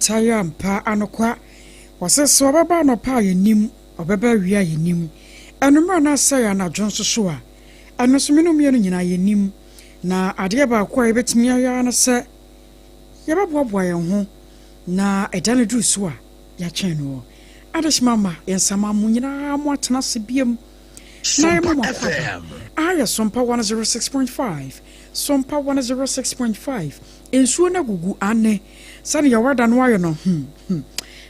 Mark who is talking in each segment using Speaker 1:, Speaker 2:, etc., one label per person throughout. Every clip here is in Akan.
Speaker 1: ntae ampa anokwa. Wɔse sɛ ɔbɛba anɔpa a yɛnnim, ɔbɛba awia a yɛnnim, anwummerɛ anaasɛ anadwo nso so a, ɛno nso me ne wo mmienu nyinaa yɛnnim. Na adeɛ baako a yɛbɛtumi ayɛ ara ne sɛ yɛbɛboaboa yɛn ho na ɛda no duru so a, yɛatwɛn noɔ. Adehyema mma, yɛnsama mo nyinaa mo atena ase biom na yɛma mo akwaaba. Aha yɛ Sompa 106.5, Sompa 106.5, nsuo no agugu ane sɛdeɛ wada no ayɛ no, hmm, hmm,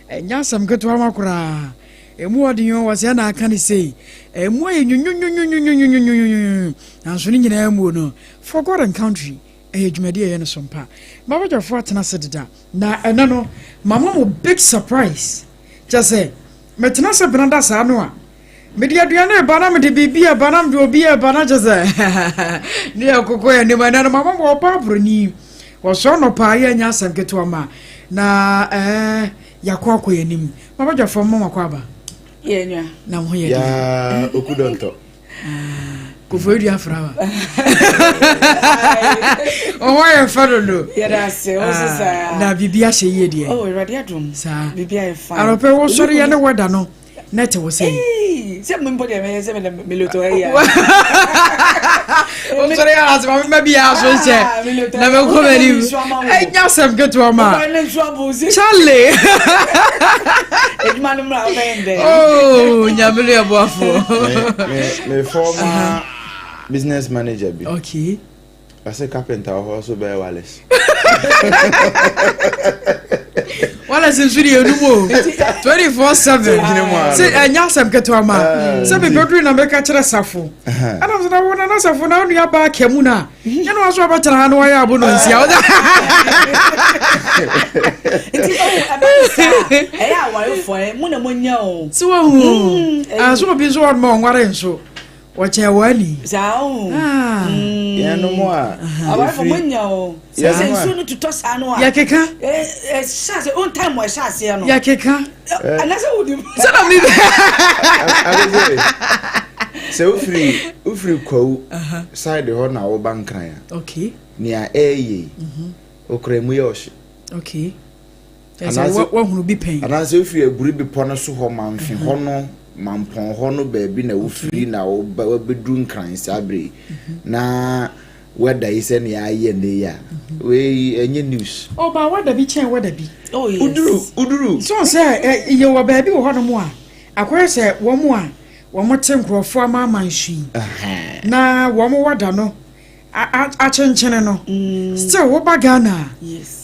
Speaker 1: ɛnyɛ asɛm ketewa ma koraa. Emu ɔden o, wɔsɛ na aka ne sei. Emu ayɛ nyunyunyunyunyunyunyunyunyunyunyunyuny. Nanso ne nyinaa mu no, For God and Country ɛyɛ dwumadi a ɛyɛ no so mpa. Mabadwafoɔ atena ase deda. Na ɛnɛ no, mama mo big surprise. Kyɛ sɛ, metena ase benada saa no a, mede aduane reba na mede biribi reba na mede obi reba na kyɛ sɛ ne yɛ koko yɛ anim. Ɛnɛ no, mama mo ɔbaa buroni. Wɔsɔ nɔpa yɛ nyɛ asɛm ketewa ma. Na ɛɛ yɛakɔ akɔ yɛ anim. Mabadwafoɔ mma mo akɔ aba.
Speaker 2: Yɛ nua.
Speaker 1: Na mo ho yɛ den.
Speaker 3: Yaa okudɔntɔ.
Speaker 1: Kofoyi dua fra wa. Ɔhɔ yɛ fɛ dodo.
Speaker 2: Yɛda ase wo so saa.
Speaker 1: Na biribi ahyɛ yie deɛ.
Speaker 2: Oh Awurade adom.
Speaker 1: Saa.
Speaker 2: Biribi ayɛ fine.
Speaker 1: Anɔpɛ wo sɔre yɛ ne wɛda no na ɛte wo sɛn.
Speaker 2: Sɛ me mpo deɛ mɛyɛ sɛ mede meloto ayi a.
Speaker 1: Wo sɔre yɛ ase ma mema bi aso nhyɛ na mɛkɔ m'anim. Ɛnyɛ asɛm ketewa ma. Charlie.
Speaker 2: Edwuma no mmra wobɛyɛ ndɛ.
Speaker 1: Oh, nyame no yɛ boafoɔ.
Speaker 3: Me me former business manager bi.
Speaker 1: Okay.
Speaker 3: Ɔsɛ carpenter wɔ hɔ so bɛyɛ wireless.
Speaker 1: Wireless nso deɛ enum o. 24/7. Sɛ ɛnyɛ asɛm ketewa ma. Sɛ mebɛduru na meka kyerɛ safo. Ɛna sɛ na wo nana safo na wo nua baa kɛ mu no a. Yɛne wa so abɛtena ha na wayɛ abo no nsia.
Speaker 2: Nti ɔwɔ ɛba ne saa ɛyɛ awarefoɔ ɛ mo na mo nya o.
Speaker 1: Sɛ wahu. Aso obi nso wɔn ma ɔnware nso. Wɔkyɛn wɔn ani.
Speaker 2: Saa o.
Speaker 3: Yɛn mo a.
Speaker 2: Awarefoɔ mo nya o. Sɛ nsuo no tutɔ saa no a.
Speaker 1: Yɛkeka.
Speaker 2: Ɛhyɛ ase on time ɛhyɛ aseɛ no.
Speaker 1: Yɛkeka.
Speaker 2: Anase wo di.
Speaker 1: Sɛ na mi.
Speaker 3: Sɛ wofiri wofiri kwawu side hɔ na woba Nkran a.
Speaker 1: Okay.
Speaker 3: Nea ɛyɛ yi. Okura emu yɛ ɔhye.
Speaker 1: Okay. Anaasɛ wahunu bi pɛn.
Speaker 3: Anaasɛ wofiri Aburi bepɔ no so hɔ Mamfe hɔ no Mampɔn hɔ no baabi na wofiri na woba wabɛduru Nkran saa bere yi na wɛda yi sɛ nea ayɛ nnɛ yi a wei ɛnyɛ news.
Speaker 1: Ɔba wɛda bi kyɛn wɛda bi.
Speaker 2: Oh yes.
Speaker 3: Woduru woduru.
Speaker 1: So sɛ yɛwɔ baabi wɔ hɔnom a akɔyɛ sɛ wɔn a wɔte nkurɔfoɔ amaaman so yi na wɔn wɛda no akyenkyene no still woba Ghana a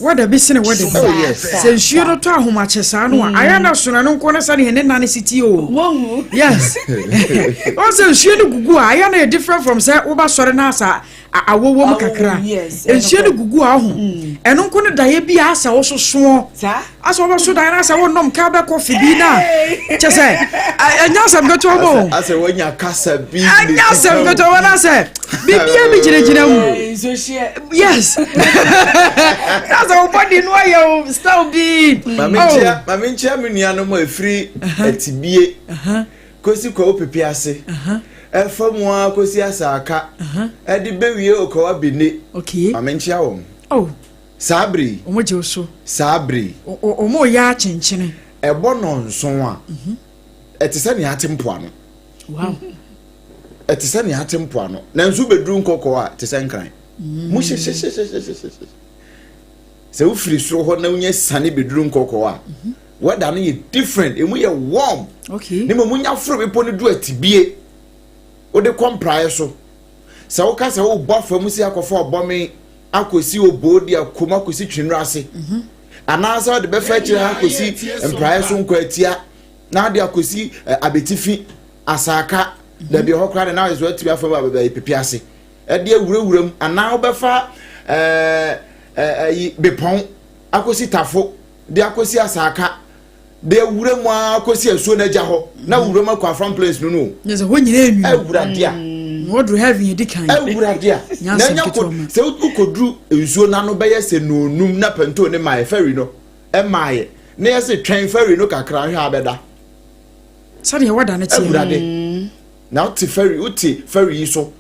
Speaker 1: wɛda bi sene wɛda bi.
Speaker 3: Oh yes.
Speaker 1: Sɛ nsuo no tɔ ahomakye saa no a ayɛ na sono no nko ne sɛdeɛ ne nane si tie o. Yes. Wɔn sɛ nsuo no gugu a ayɛ na yɛ different from sɛ woba sɔre na asa awɔwɔ mu kakra. Nsuo no gugu a ɔho ɛno nko ne daeɛ bi a asɛ wososoɔ asɛ wobɛso daeɛ no asɛ wonom ka bɛkɔ fi bi no a kyɛ sɛ ɛnyɛ asɛm ketewa mɔ o.
Speaker 3: Asɛ woanya kasa bi.
Speaker 1: Ɛnyɛ asɛm ketewa wɔn asɛ biribiara bi gyinagyina mu. Yes. Na sɛ wo body no ayɛ wo style bi.
Speaker 3: Maame nkyia me nuanom a ɛfiri Atibie kɔsi Kwawu Pepe ase ɛfa mu ara kɔsi Asaaka ɛde bɛwie Okawa Bene. Maame nkyia wɔn.
Speaker 1: Oh.
Speaker 3: Saa bere yi.
Speaker 1: Wɔn gye wo so.
Speaker 3: Saa bere yi.
Speaker 1: Wɔn reyɛ akyenkyene.
Speaker 3: Ɛbɔ nnɔnson a, ɛte sɛ nea ate mpoano.
Speaker 1: Wow.
Speaker 3: Ɛte sɛ nea ate mpoano. Nanso wobɛduru nkɔkɔɔ a, te sɛ nkran. Mu hyehyehyehyehyehye. Sɛ wofiri soro hɔ na wonya sane bɛduru nkɔkɔɔ a, weather no yɛ different. Emu yɛ warm.
Speaker 1: Okay.
Speaker 3: Ne mmom wonya foro bepɔ no du atibie. Wode kɔ mpraeɛ so. Sɛ woka sɛ wobɔ afa mu si akɔfa ɔbɔme akɔsi oboo de akom akɔsi twenura ase mhm. anaasɛ ɔde bɛfa akyire ha akɔsi mpraeɛ so nkɔ atia na ade akɔsi abetifi asaaka mhm. dabi ɛhɔ koraa de na ayɛ so atumi afa mu abɛbɛ pepe ase ɛde awurawura mu anaa wobɛfa ɛɛ ɛyi bepɔn akɔsi tafo de akɔsi asaaka de awura mu ara kɔsi asuo no agya hɔ na wura mu akɔ afram place no no o.
Speaker 1: Nyɛ sɛ hɔ nyinaa enwi.
Speaker 3: Awurade a.
Speaker 1: Wɔduru heaven edi kan.
Speaker 3: Awurade a. Na nya kɔ sɛ wokɔduru nsuo no ano bɛyɛ sɛ nonum na pɛntoo ne maayɛ ferry no ɛmaayɛ na yɛse twɛn ferry no kakra hwɛ abɛda.
Speaker 1: Sɛdeɛ wɔda no teɛ.
Speaker 3: Awurade na wote ferry wote ferry yi so.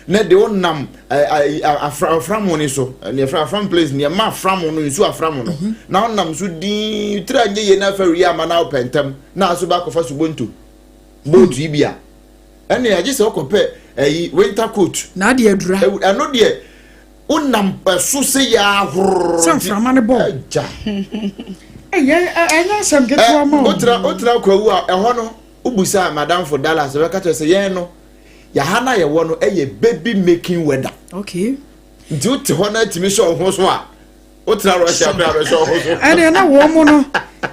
Speaker 3: Na de wonam aframo no so, neɛ fra afram place, neɛ ma aframo no, nsuo aframo no, na wonam so dii tiri anyɛ yie na afɛ wie ama na wopɛ ntɛm na aso ba akɔfa subonto boat yi bi a, ɛne agye sɛ wokɔpɛ ɛyi winter coat.
Speaker 1: Na adeɛ adura.
Speaker 3: Ɛno deɛ wonam ɛso sɛ yɛ ahoroo.
Speaker 1: Sɛ mframa no bɔ.
Speaker 3: Agya.
Speaker 1: Ɛyɛ ɛnyɛ asɛm ketewa ma o.
Speaker 3: Wotra wotra kwawu a ɛhɔ no wobusa madamfo Dallas bɛka kyerɛ sɛ yɛn no yɛha no a yɛwɔ no ɛyɛ baby making weather.
Speaker 1: Okay.
Speaker 3: Nti wote hɔ na atumi hyɛ wo ho so a wotena Russia koraa bɛhyɛ wo ho so.
Speaker 1: Ɛnna na wɔn mu no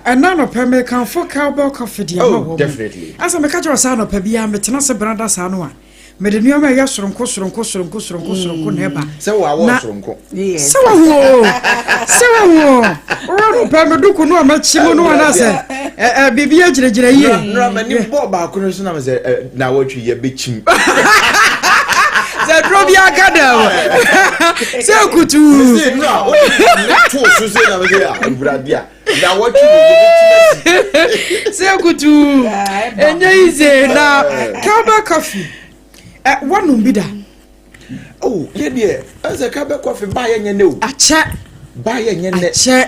Speaker 1: ɛna anɔpɛ mekamfo cowbell coffee deɛ ma
Speaker 3: Oh,
Speaker 1: wɔn mu.
Speaker 3: definitely.
Speaker 1: Asɛ meka kyerɛ sɛ anɔpɛ biara metena se brada saa no a mede nneɛma a ɛyɛ soronko soronko soronko soronko soronko na ɛba.
Speaker 3: Sɛ wɔ
Speaker 1: Na-
Speaker 3: awɔ soronko.
Speaker 1: Sɛ wahu o, sɛ wahu o, wowɔ anɔpɛ me duku no a makyi mu no anaasɛ ɛ ɛ biribi agyinagyina yie.
Speaker 3: Nora m'ani bɔɔ baako no so na mesɛ ɛ na wɔtwe yɛbɛkyim.
Speaker 1: Sɛ duro bi aka dɛm sɛ kutuu.
Speaker 3: Mese nora wode ne too so sɛ na mesɛ a awurade a na wɔtwe yɛbɛkyim asi.
Speaker 1: Sɛ kutuu ɛnyɛ yize na cowbell coffee ɛ wanom bi da.
Speaker 3: Oh, yɛ deɛ ɛsɛ cowbell coffee ba yɛ nyɛ ne o.
Speaker 1: Akyɛ.
Speaker 3: Ba yɛ nyɛ nɛ.
Speaker 1: Akyɛ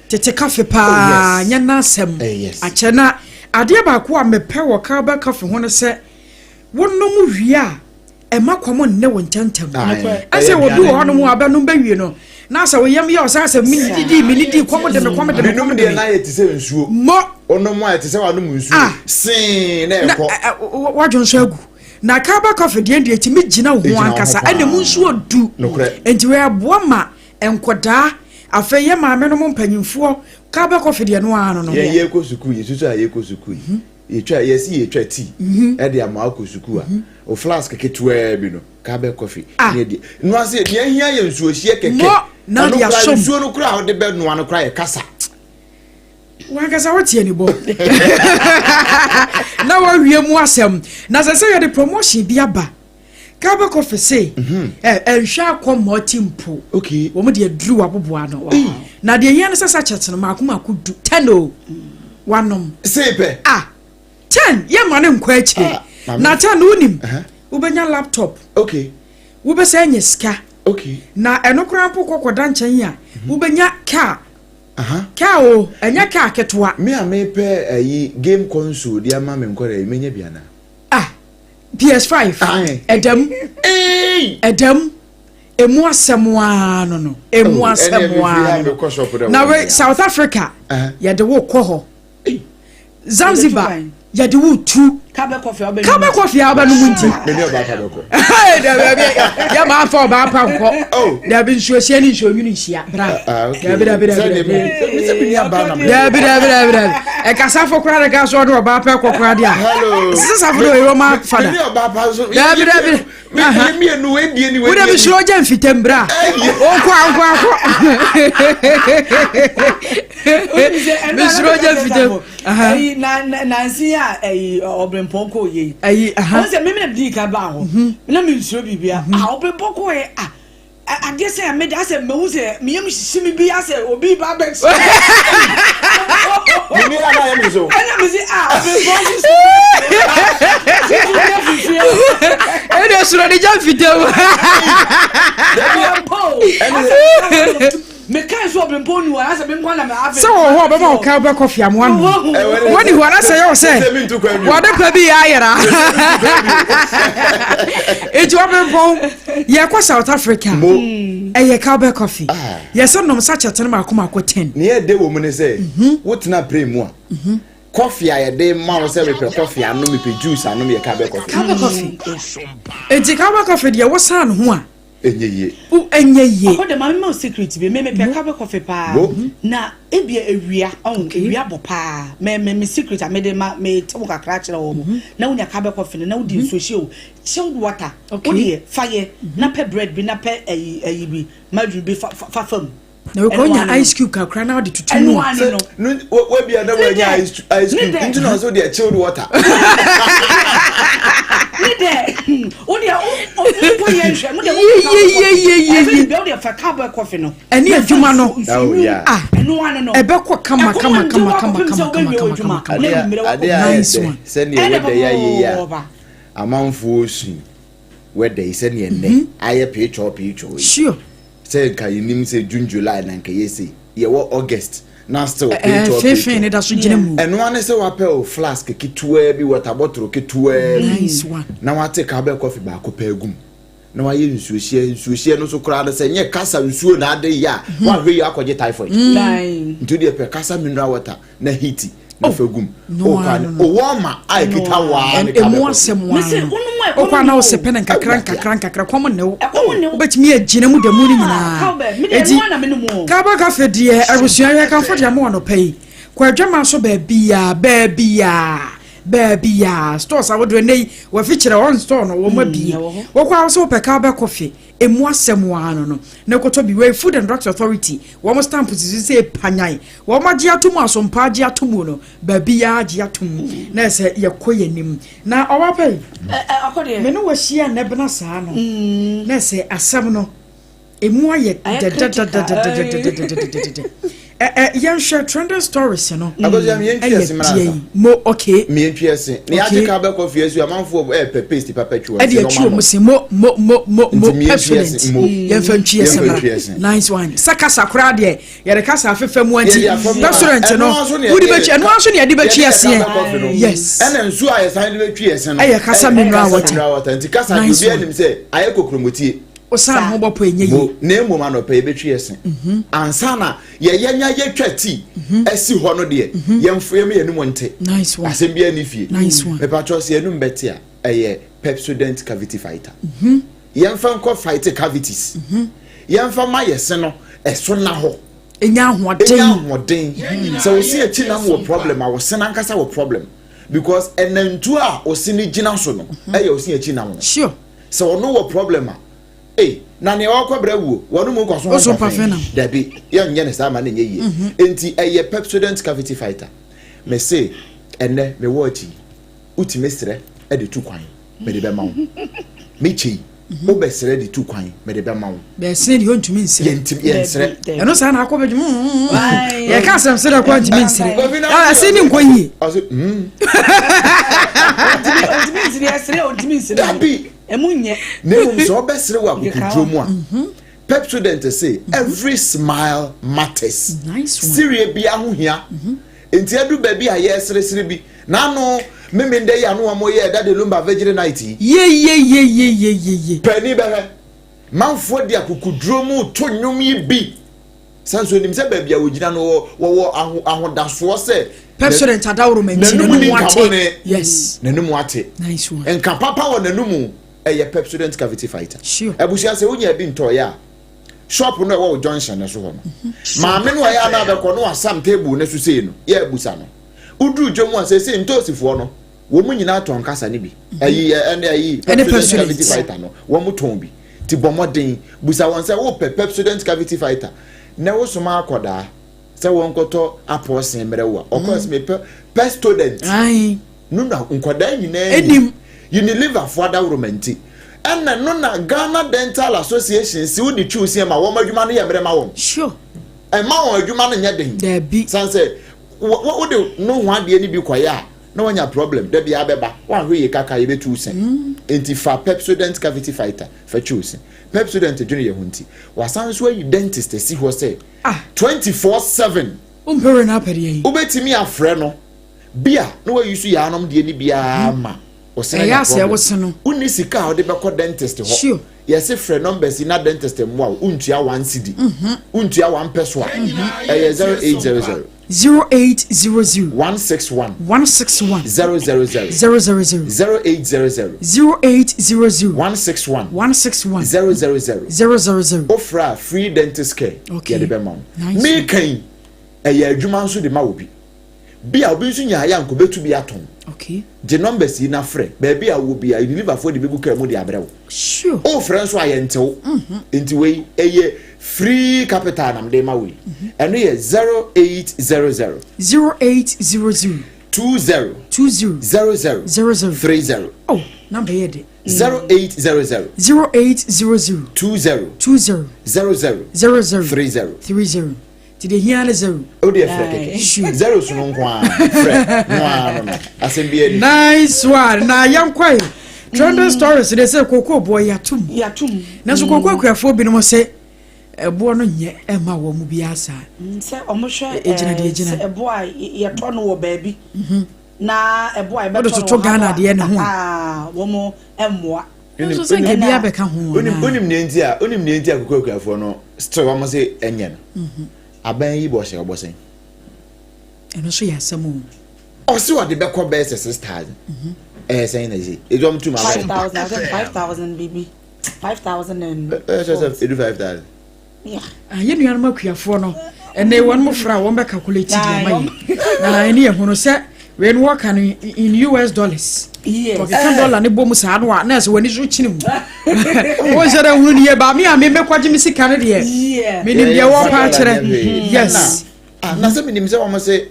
Speaker 1: tete coffee paa
Speaker 3: Oh, yes.
Speaker 1: nyɛ n'asɛm.
Speaker 3: Eh, yes.
Speaker 1: Akyɛ na adeɛ baako a mepɛ wɔ cowbell coffee ho ne sɛ wonom wie a ɛma kɔm nne wo ntɛntɛm.
Speaker 3: Aye.
Speaker 1: Ɛsɛ
Speaker 3: Ɛyɛ
Speaker 1: obi wɔ
Speaker 3: aduane.
Speaker 1: hɔnom a abɛnom bɛwie no na sɛ woyam yɛ ɔsɛ sɛ menididi menidi kɔm de me kɔm de me
Speaker 3: Binom
Speaker 1: kɔm de
Speaker 3: deɛ
Speaker 1: me.
Speaker 3: na yɛ te sɛ nsuo.
Speaker 1: Mmɔ
Speaker 3: Onom a ɛte sɛ wanom nsuo.
Speaker 1: Ah.
Speaker 3: See na
Speaker 1: na
Speaker 3: ɛkɔ.
Speaker 1: wadwo nso agu na cowbell coffee deɛ deɛ tumi gyina wo ho
Speaker 3: Ɛgyina wo ho
Speaker 1: ankasa
Speaker 3: paa.
Speaker 1: ɛna mu nsuo du.
Speaker 3: Nokorɛ.
Speaker 1: Nti wɔɛboa ma nkɔdaa afei yɛ maame no mo mpanyinfoɔ cowbell coffee deɛ no ara no no.
Speaker 3: Yɛn yɛkɔ sukuu yi susu a yɛkɔ sukuu yi yɛtwa yɛsi yɛtwa tea ɛde ama akɔ sukuu a o flask ketewaa bi no cowbell coffee
Speaker 1: Ah.
Speaker 3: ne ɛdi no ase nea ehia yɛ nsuo hyɛ kɛkɛ
Speaker 1: Mo, na
Speaker 3: ɛno
Speaker 1: de
Speaker 3: koraa
Speaker 1: asom.
Speaker 3: nsuo no koraa a wɔde bɛ noa no koraa yɛ kasa.
Speaker 1: Wankasa wote ani bɔ na wawie mu asɛm na sɛ sɛ yɛde promotion bi aba cowbell coffee se ɛnhwɛ akɔ mmɔɔte mpo.
Speaker 3: Okay.
Speaker 1: Wɔn de aduru waboboa no na deɛ hia no sɛ sachet no maako maako du 10 o wanom.
Speaker 3: Sei pɛ.
Speaker 1: Ah, 10 yɛ ma ne nkɔ akyire.
Speaker 3: Ah, maame.
Speaker 1: Na 10 no wonim wobɛnya laptop.
Speaker 3: Okay.
Speaker 1: Wobɛsɛ anya sika.
Speaker 3: Okay.
Speaker 1: Na ɛno koraa mpo kɔkɔda nkyɛn a wobɛnya car.
Speaker 3: Aha.
Speaker 1: Car o, ɛnyɛ car ketewa.
Speaker 3: Me a mepɛ ayi game console de ama me nkɔda yi menya bi ana?
Speaker 1: Ah, PS5.
Speaker 3: Aye.
Speaker 1: Ɛdam.
Speaker 3: Hey!
Speaker 1: Ɛdam. Emu asɛm ara no no. Emu
Speaker 3: Oh,
Speaker 1: asɛm
Speaker 3: ɛnna mefiri
Speaker 1: ara
Speaker 3: ha
Speaker 1: no no.
Speaker 3: mekɔ shop dɛ
Speaker 1: Na
Speaker 3: wɔn
Speaker 1: we
Speaker 3: deɛ.
Speaker 1: South Africa yɛde wo kɔ hɔ.
Speaker 3: Ei.
Speaker 1: Zanzibar
Speaker 2: Yɛde tu
Speaker 1: yɛde wo tu.
Speaker 2: Cowbell coffee a wobɛnom.
Speaker 1: Cowbell coffee a wobɛnom nti.
Speaker 3: Me ne ɔbaa pa bɛkɔ.
Speaker 1: Hey, dabi, dabi, yɛ maa fa ɔbaa pa nkɔ.
Speaker 3: Oh.
Speaker 1: Dabi nsuo hyia ne nsuo nwunu nhyia. Bra.
Speaker 3: Ah, okay.
Speaker 1: Dabi, dabi, dabi,
Speaker 3: Sɛ deɛ
Speaker 1: dabi.
Speaker 3: me sɛ me nua baa na me.
Speaker 1: Dabi, dabi, dabi, dabi. Ɛkasafo koraa de ka so ɔde ɔbaa pa kɔ koraa de a.
Speaker 3: Hello.
Speaker 1: Sisi safo de oyɛ ɔma fada.
Speaker 3: Me ne ɔbaa pa nso.
Speaker 1: Dabi, dabi.
Speaker 3: Me mmienu wei die ni wei
Speaker 1: Wode
Speaker 3: die ni.
Speaker 1: mesuro gya mfitam bra. Ɔnkɔ ankɔ akɔ. Mesuro gya mfitam. Aha.
Speaker 2: Ɛyi na na nansi a ɛyi ɔbrɛmpɔn kɔ yɛ yi.
Speaker 1: Ɛyi aha.
Speaker 2: Wɔn sɛ mímí na di kan baa hɔ. Na mi nsuro biribi a. Ah ɔbrɛmpɔn kɔ yɛ ah adeɛ sɛ ɛmɛ de asɛ mɛhu sɛ miyam hyehye mi bi asɛ obi ba bɛ hyɛ.
Speaker 3: Me ni ana yɛ mi so.
Speaker 2: Ɛna mi si ah ɔbrɛmpɔn sisi. Sisi yɛ fifie.
Speaker 1: Ɛde suro de gya mfitam.
Speaker 2: Ɔbrɛmpɔn. Asɛ meka nso ɔbrɛmpɔn ni wɔ asɛ mi nkɔ na mɛ afɛ.
Speaker 1: Sɛ wɔ hɔ a ɔbɛma wo cowbell coffee amoa no. Wɔne hɔ ara sɛ yɛ wo sɛ wɔde pɛ bi yɛ ayera. Enti ɔbrɛmpɔn yɛkɔ South Africa. Ɛyɛ cowbell coffee. Yɛsɛ nom sachet no maako maako 10.
Speaker 3: Nea ɛde wɔ mu ne sɛ wotena plane mu a coffee a yɛde ma wo sɛ mepɛ coffee anom mepɛ juice anom yɛ cowbell coffee.
Speaker 1: Cowbell coffee. Enti cowbell coffee deɛ wosan ho a
Speaker 3: Ɛnyɛ yie.
Speaker 1: wo ɛnyɛ yie.
Speaker 2: Ɔkɔ de maame ma wo secret bi me mepɛ cowbell coffee paa
Speaker 3: Bo.
Speaker 2: na ebia ewia ɔn ewia bɔ paa me me me secret a mede ma me te wo kakra kyerɛ wɔn na wonya cowbell coffee no na wodi nsuo hyɛ o chilled water
Speaker 1: Okay.
Speaker 2: wodeɛ fa yɛ na pɛ bread bi na pɛ ɛyi ɛyi bi margarine bi fa fa fa fam
Speaker 1: Na wokɔ
Speaker 2: Ɛno
Speaker 1: wonya
Speaker 2: ano no.
Speaker 1: ice cube kakra na wode tutu
Speaker 2: Ɛno
Speaker 1: mu a.
Speaker 2: ano no.
Speaker 3: No wabia na wanya ice ice
Speaker 2: Ne
Speaker 3: cube
Speaker 2: dɛ.
Speaker 3: nti na ɔsɛ deɛ chilled water.
Speaker 2: Ne dɛ wo deɛ wo wo yɛ nhwɛ mo deɛ wo
Speaker 1: Ye, ye, ye, ye, ye.
Speaker 2: ɛfɛ bi wo deɛ fa cowbell coffee no
Speaker 1: Ɛne adwuma no.
Speaker 3: Oh, yeah.
Speaker 1: Ah.
Speaker 2: ɛno ano no
Speaker 1: Ɛbɛkɔ kama,
Speaker 2: Ɛkɔm
Speaker 1: kama,
Speaker 2: ndi
Speaker 1: kama,
Speaker 2: hɔ
Speaker 1: kama,
Speaker 2: akɔpem sɛ
Speaker 1: kama,
Speaker 2: wobɛwie
Speaker 1: kama,
Speaker 2: w'adwuma.
Speaker 1: kama, kama.
Speaker 2: Na
Speaker 3: Adeɛ
Speaker 2: anwummerɛ
Speaker 3: adeɛ
Speaker 2: wakɔ.
Speaker 3: a
Speaker 1: Nice
Speaker 3: ɛyɛ dɛ
Speaker 1: one.
Speaker 3: sɛdeɛ
Speaker 2: Ɛna
Speaker 3: wɛda yɛ ayɛ yi a
Speaker 2: papa.
Speaker 3: amanfoɔ sui. Weather yi sɛdeɛ nnɛ ayɛ peetwɔɔ peetwɔɔ yi. Sɛ nka yɛnim sɛ June, July na nka yɛ sei. Yɛwɔ August na still peetwɔɔ
Speaker 1: Feefee ne
Speaker 3: peetwɔɔ.
Speaker 1: da so gyina mu.
Speaker 3: Ɛno ara ne sɛ wapɛ o flask ketewaa bi, water bottle ketewaa bi.
Speaker 1: Nice one.
Speaker 3: Na wate cowbell coffee baako pɛ agu mu. Na wayɛ nsuohyeɛ. Nsuohyeɛ no nso koraa no sɛ nyɛ kasa nsuo na ade yɛ a, woanhwɛ yie akɔgye typhoid. Nti wodeɛ pɛ kasa mineral water na heat na fa gu mu.
Speaker 1: No
Speaker 3: Wokɔ a ne
Speaker 1: ano no.
Speaker 3: owɔ ma a ɛkita waa ne
Speaker 1: Ɛmu
Speaker 3: cowbell coffee.
Speaker 1: asɛm waa
Speaker 2: Mese,
Speaker 1: no.
Speaker 2: wonom a ɛkɔm
Speaker 1: Wokɔ a na
Speaker 2: ne wo.
Speaker 1: wosepɛ no nkakra nkakra nkakra kɔm ne wo.
Speaker 2: Ɛkɔm ne wo.
Speaker 1: Wobɛtumi agyina mu da mu no
Speaker 2: Ah,
Speaker 1: nyinaa.
Speaker 2: cowbell. Me deɛ,
Speaker 1: Enti,
Speaker 2: ɛno ara na menom o.
Speaker 1: Cowbell Cafe deɛ abusua yɛkamfo de ama wo anɔpa yi. Kɔ adwaman so baabiaa, baabiaa, baabiaa. Stores ahodoɔ ɛnɛ yi, wɔafi kyerɛ wɔn store no, wɔn abie.
Speaker 2: ɛwɔ hɔ.
Speaker 1: Wokɔ a wo sɛ wopɛ cowbell coffee, emu asɛm waa no no. Na kɔtɔ bi, wei Food and Drugs Authority, wɔn stamp sisi sɛ panyan. Wɔn agye ato mu, asompa agye ato mu no, baabiaa agye ato mu. Na ɛsɛ yɛkɔ yɛn anim. Na ɔwɔ pɛ yi,
Speaker 2: Ɔkɔ deɛ.
Speaker 1: Me ne wɔahyia nnɛ bena saa no, na ɛsɛ asɛm no, emu ayɛ
Speaker 2: Ayɛ critical.
Speaker 1: dɛdɛdɛdɛdɛdɛdɛdɛdɛdɛdɛ. Ɛ yɛnhwɛ trending stories no.
Speaker 3: Akosua, mi yɛntwi
Speaker 1: Ɛyɛ
Speaker 3: ɛse mmra
Speaker 1: deɛ
Speaker 3: ansa.
Speaker 1: yi. Mo okay.
Speaker 3: Mi yɛntwi ɛse. Ne
Speaker 1: Okay.
Speaker 3: yɛagye cowbell coffee asu amanfoɔ ɛɛpɛ paste papa twi wɔn
Speaker 1: Ɛde
Speaker 3: se na
Speaker 1: atwi
Speaker 3: ɔmo
Speaker 1: wɔn
Speaker 3: anom.
Speaker 1: se mo mo mo mo mo
Speaker 3: Nti mi yɛntwi ɛse
Speaker 1: Pepsodent.
Speaker 3: mo.
Speaker 1: Yɛmfa ntwi ɛse
Speaker 3: Yɛmfa
Speaker 1: mmra.
Speaker 3: ntwi ɛse.
Speaker 1: Nice one. Sɛ kasa koraa deɛ yɛde kasa afefa mu anti
Speaker 3: Yɛde afa mu a,
Speaker 1: Pepsodent no
Speaker 3: ɛno nso na
Speaker 1: wode
Speaker 3: yɛde-
Speaker 1: bɛtwi ɛno nso na yɛde bɛtwi
Speaker 3: yɛde
Speaker 1: ɛseɛ.
Speaker 3: cowbell coffee no.
Speaker 1: Yes.
Speaker 3: Ɛna nsuo a yɛsan de bɛtwi ɛse no.
Speaker 1: Ɛyɛ kasa mineral
Speaker 3: kasa
Speaker 1: water.
Speaker 3: mineral water. Nti kasa deɛ
Speaker 1: Nice
Speaker 3: obiara
Speaker 1: one.
Speaker 3: nim sɛ ayɛ kokromotie.
Speaker 1: Ɔsan ho bɔpɔ ɛnyɛ
Speaker 3: Mo
Speaker 1: yie.
Speaker 3: na mmom anɔpɛ yɛbɛtwi ɛse. Ansa na yɛyɛ nya yɛtwa tea ɛsi hɔ no deɛ yɛmfo yɛm yɛnum nte.
Speaker 1: Nice one.
Speaker 3: Asɛm biara ni fie.
Speaker 1: Nice one.
Speaker 3: Mepatwɔ sɛ yɛnum bɛte a ɛyɛ Pepsodent cavity fighter. Yɛmfa nkɔ fight cavities. Yɛmfa ma yɛse no ɛso na hɔ.
Speaker 1: Ɛnya ahoɔden.
Speaker 3: Ɛnya ahoɔden. Sɛ wosi akyi nam wɔ problem a wɔse nankasa wɔ problem because ɛnantu a ɔsi ne gyina so no ɛyɛ ɔsi akyi nam no. Sɛ ɔno wɔ problem a ee na nea ɔkɔ brɛ wuo wɔn mu nkɔ so
Speaker 1: Ɔso
Speaker 3: ho
Speaker 1: mpafe nam.
Speaker 3: Dabi, yɛnyɛ ne saa ma ne nyɛ yie. Nti ɛyɛ Pepsodent cavity fighter. Mɛ se ɛnɛ mɛ wɔ akyi wotumi srɛ ɛde tu kwan mɛ de bɛ ma wo. Me kyɛ yi wobɛsrɛ de tu kwan mɛ de bɛ ma wo.
Speaker 1: Bɛsene deɛ ɔntumi nsrɛ.
Speaker 3: Yɛntumi yɛnsrɛ.
Speaker 1: Ɛno saa na akɔ bɛdwum.
Speaker 2: Aye.
Speaker 1: Yɛka asɛm sɛ dɛ kɔ ntumi nsrɛ.
Speaker 3: Kofi na
Speaker 1: Ɛse ne nkɔ yie.
Speaker 3: Ɔse
Speaker 2: Ɔntumi nsere, ɛsere a ɔntumi nsere.
Speaker 3: Dabi.
Speaker 2: Ɛmu nyɛ.
Speaker 3: Na mmom sɛ ɔbɛsrɛ wɔ akokoduro mu a Pepsodent say every smile matters.
Speaker 1: Nice one.
Speaker 3: Serie bi aho hia. Nti adu baabi a yɛseresere bi n'ano mímí ndɛ yi ano wɔn yɛ Daddy Lumba Vigil night yi.
Speaker 1: Ye ye ye ye ye ye ye.
Speaker 3: Paani bɛhwɛ manfoɔ de akokoduro mu to nnwom yi bi sanso onim sɛ baabi a wogyina no wɔwɔ ahodasoɔ sɛ
Speaker 1: Pepsodent adaworo ma nti
Speaker 3: n'anum ni
Speaker 1: n'anum
Speaker 3: nka
Speaker 1: ate.
Speaker 3: bɔne.
Speaker 1: Yes.
Speaker 3: N'anum ate.
Speaker 1: Nice one.
Speaker 3: Nka papa wɔ n'anum ɛyɛ Pepsodent cavity fighter. Abusua sɛ wonya bi ntɔɔyɛ a shop no ɛwɔ wo junction no so hɔ no maame no a ɛyɛ ana abɛkɔ no wasam table no so sei no yɛ abusa no woduru dwom a sɛsei ntoosifoɔ no wɔn mu nyinaa tɔn kasa no bi ɛyi ɛne ɛyi
Speaker 1: Ɛne
Speaker 3: Pepsodent
Speaker 1: Pepsodent.
Speaker 3: cavity fighter no wɔn mu tɔn bi ti bɔ mmɔden busa wɔn sɛ wopɛ Pepsodent cavity fighter na wosoma akɔdaa sɛ wɔn kɔtɔ apɔɔsen mmerɛ wo a ɔkɔ sɛ mepɛ Pepsodent no na nkwadaa nyinaa
Speaker 1: Enim.
Speaker 3: Unilever fo adaworoma nti ɛna no na Ghana Dental Association si wode twiw si ma wɔn adwuma no yɛ mmerɛ ma wɔn. Ɛma wɔn adwuma no nyɛ den.
Speaker 1: Dabi.
Speaker 3: San sɛ wode no ho adeɛ no bi kɔyɛ a na wanya problem dabi abɛba wanhwɛ yie kaka yɛbɛtu sɛn. Nti fa Pepsodent cavity fighter fa twiw se. Pepsodent dwene yɛ ho nti wasan so ayi dentist asi hɔ sɛ 24/7.
Speaker 1: Wompɛ na apɛdeɛ yi.
Speaker 3: Wobɛtumi afrɛ no bia na wayi so yɛ anom deɛ ni biara ma ɔsɛn
Speaker 1: Ɛyɛ
Speaker 3: anya
Speaker 1: asɛ
Speaker 3: problem.
Speaker 1: wose no.
Speaker 3: Wonni sika a wode bɛkɔ dentist hɔ. Yɛse frɛ numbers yi na dentist mmoa wo wontua 1 cedi wontua 1 pesewa. Ɛyɛ 0800
Speaker 1: 0800
Speaker 3: 161
Speaker 1: 161
Speaker 3: 000
Speaker 1: 000
Speaker 3: 0800
Speaker 1: 0800
Speaker 3: 161
Speaker 1: 161
Speaker 3: 000
Speaker 1: 000.
Speaker 3: Wofrɛ a free dentist care yɛde bɛma wo.
Speaker 1: Nice.
Speaker 3: Meka yi ɛyɛ adwuma nso de ma wo bi bi a obi nso nya ayɛ a nkɔbɛtu bi atɔn. Gye numbers yi na frɛ baabi a wɔ bi a Unileverfoɔ de bɛgu kaa mu de abrɛ wo. Wofrɛ nso a yɛntew. Nti wei ɛyɛ free capital nam de ma wei. Ɛno yɛ 0800
Speaker 1: 0800
Speaker 3: 20
Speaker 1: 20
Speaker 3: 00
Speaker 1: 00
Speaker 3: 30.
Speaker 1: Oh, number yɛ de.
Speaker 3: 0800
Speaker 1: 0800
Speaker 3: 20
Speaker 1: 20
Speaker 3: 00
Speaker 1: 00
Speaker 3: 30.
Speaker 1: 30. Ti de hia ne zero.
Speaker 3: O deɛ frɛ kɛkɛ. Zero so no nko ara frɛ no ara no asɛm bi ani.
Speaker 1: Nice one. Na yɛnkɔe. Trending stories de sɛ kookoo boɔ yɛatom.
Speaker 2: Yɛatom.
Speaker 1: Nanso kookoo akuafoɔ binom sɛ ɛboɔ no nyɛ ɛma wɔn mu biara saa.
Speaker 2: Sɛ wɔn hwɛ
Speaker 1: Ɛgyina deɛ ɛgyina.
Speaker 2: sɛ ɛboɔ a yɛtɔ no wɔ baabi na ɛboɔ a
Speaker 1: Wode
Speaker 2: yɛbɛtɔ no
Speaker 1: toto
Speaker 2: wɔ ha
Speaker 1: Ghana
Speaker 2: no a,
Speaker 1: deɛ no ho a.
Speaker 2: ahaa, wɔn mmoa.
Speaker 1: Nso sɛ nka biara bɛka ho
Speaker 3: Wonim
Speaker 1: anaa.
Speaker 3: wonim nea nti a wonim nea nti a kookoo akuafoɔ no still wɔn se ɛnyɛ no. Aban yi bɔ hyɛ ɔbɔ sɛn.
Speaker 1: Ɛno nso yɛ asɛm o.
Speaker 3: Ɔse ɔde bɛkɔ bɛyɛ sɛ 6,000. Ɛyɛ sɛn na ɛsɛ edu ɔmo tum
Speaker 2: Five
Speaker 3: abɛn.
Speaker 2: thousand, I think 5,000 biribi. 5,000 and
Speaker 3: Ɛyɛ sɛ sɛ edu 5,000.
Speaker 2: Yeah.
Speaker 1: Ah, yɛn nuanom akuafoɔ no ɛnɛ wɔn mo fra wɔn bɛ calculate deɛ ama yɛ na ɛne yɛ hunu sɛ wei no wɔka no in US dollars.
Speaker 2: Yes.
Speaker 1: Wɔkeka dollar ne bɔ mu saa no a na ɛsɛ wɔn ani so kyini mu. Wɔn sɛ dɛ hunu ne yɛ ba mi a mi mɛkɔgye mi sika no deɛ.
Speaker 2: Yeah.
Speaker 1: Mi nim deɛ wɔpa akyerɛ. Yes.
Speaker 3: Ah, na sɛ menim sɛ wɔn se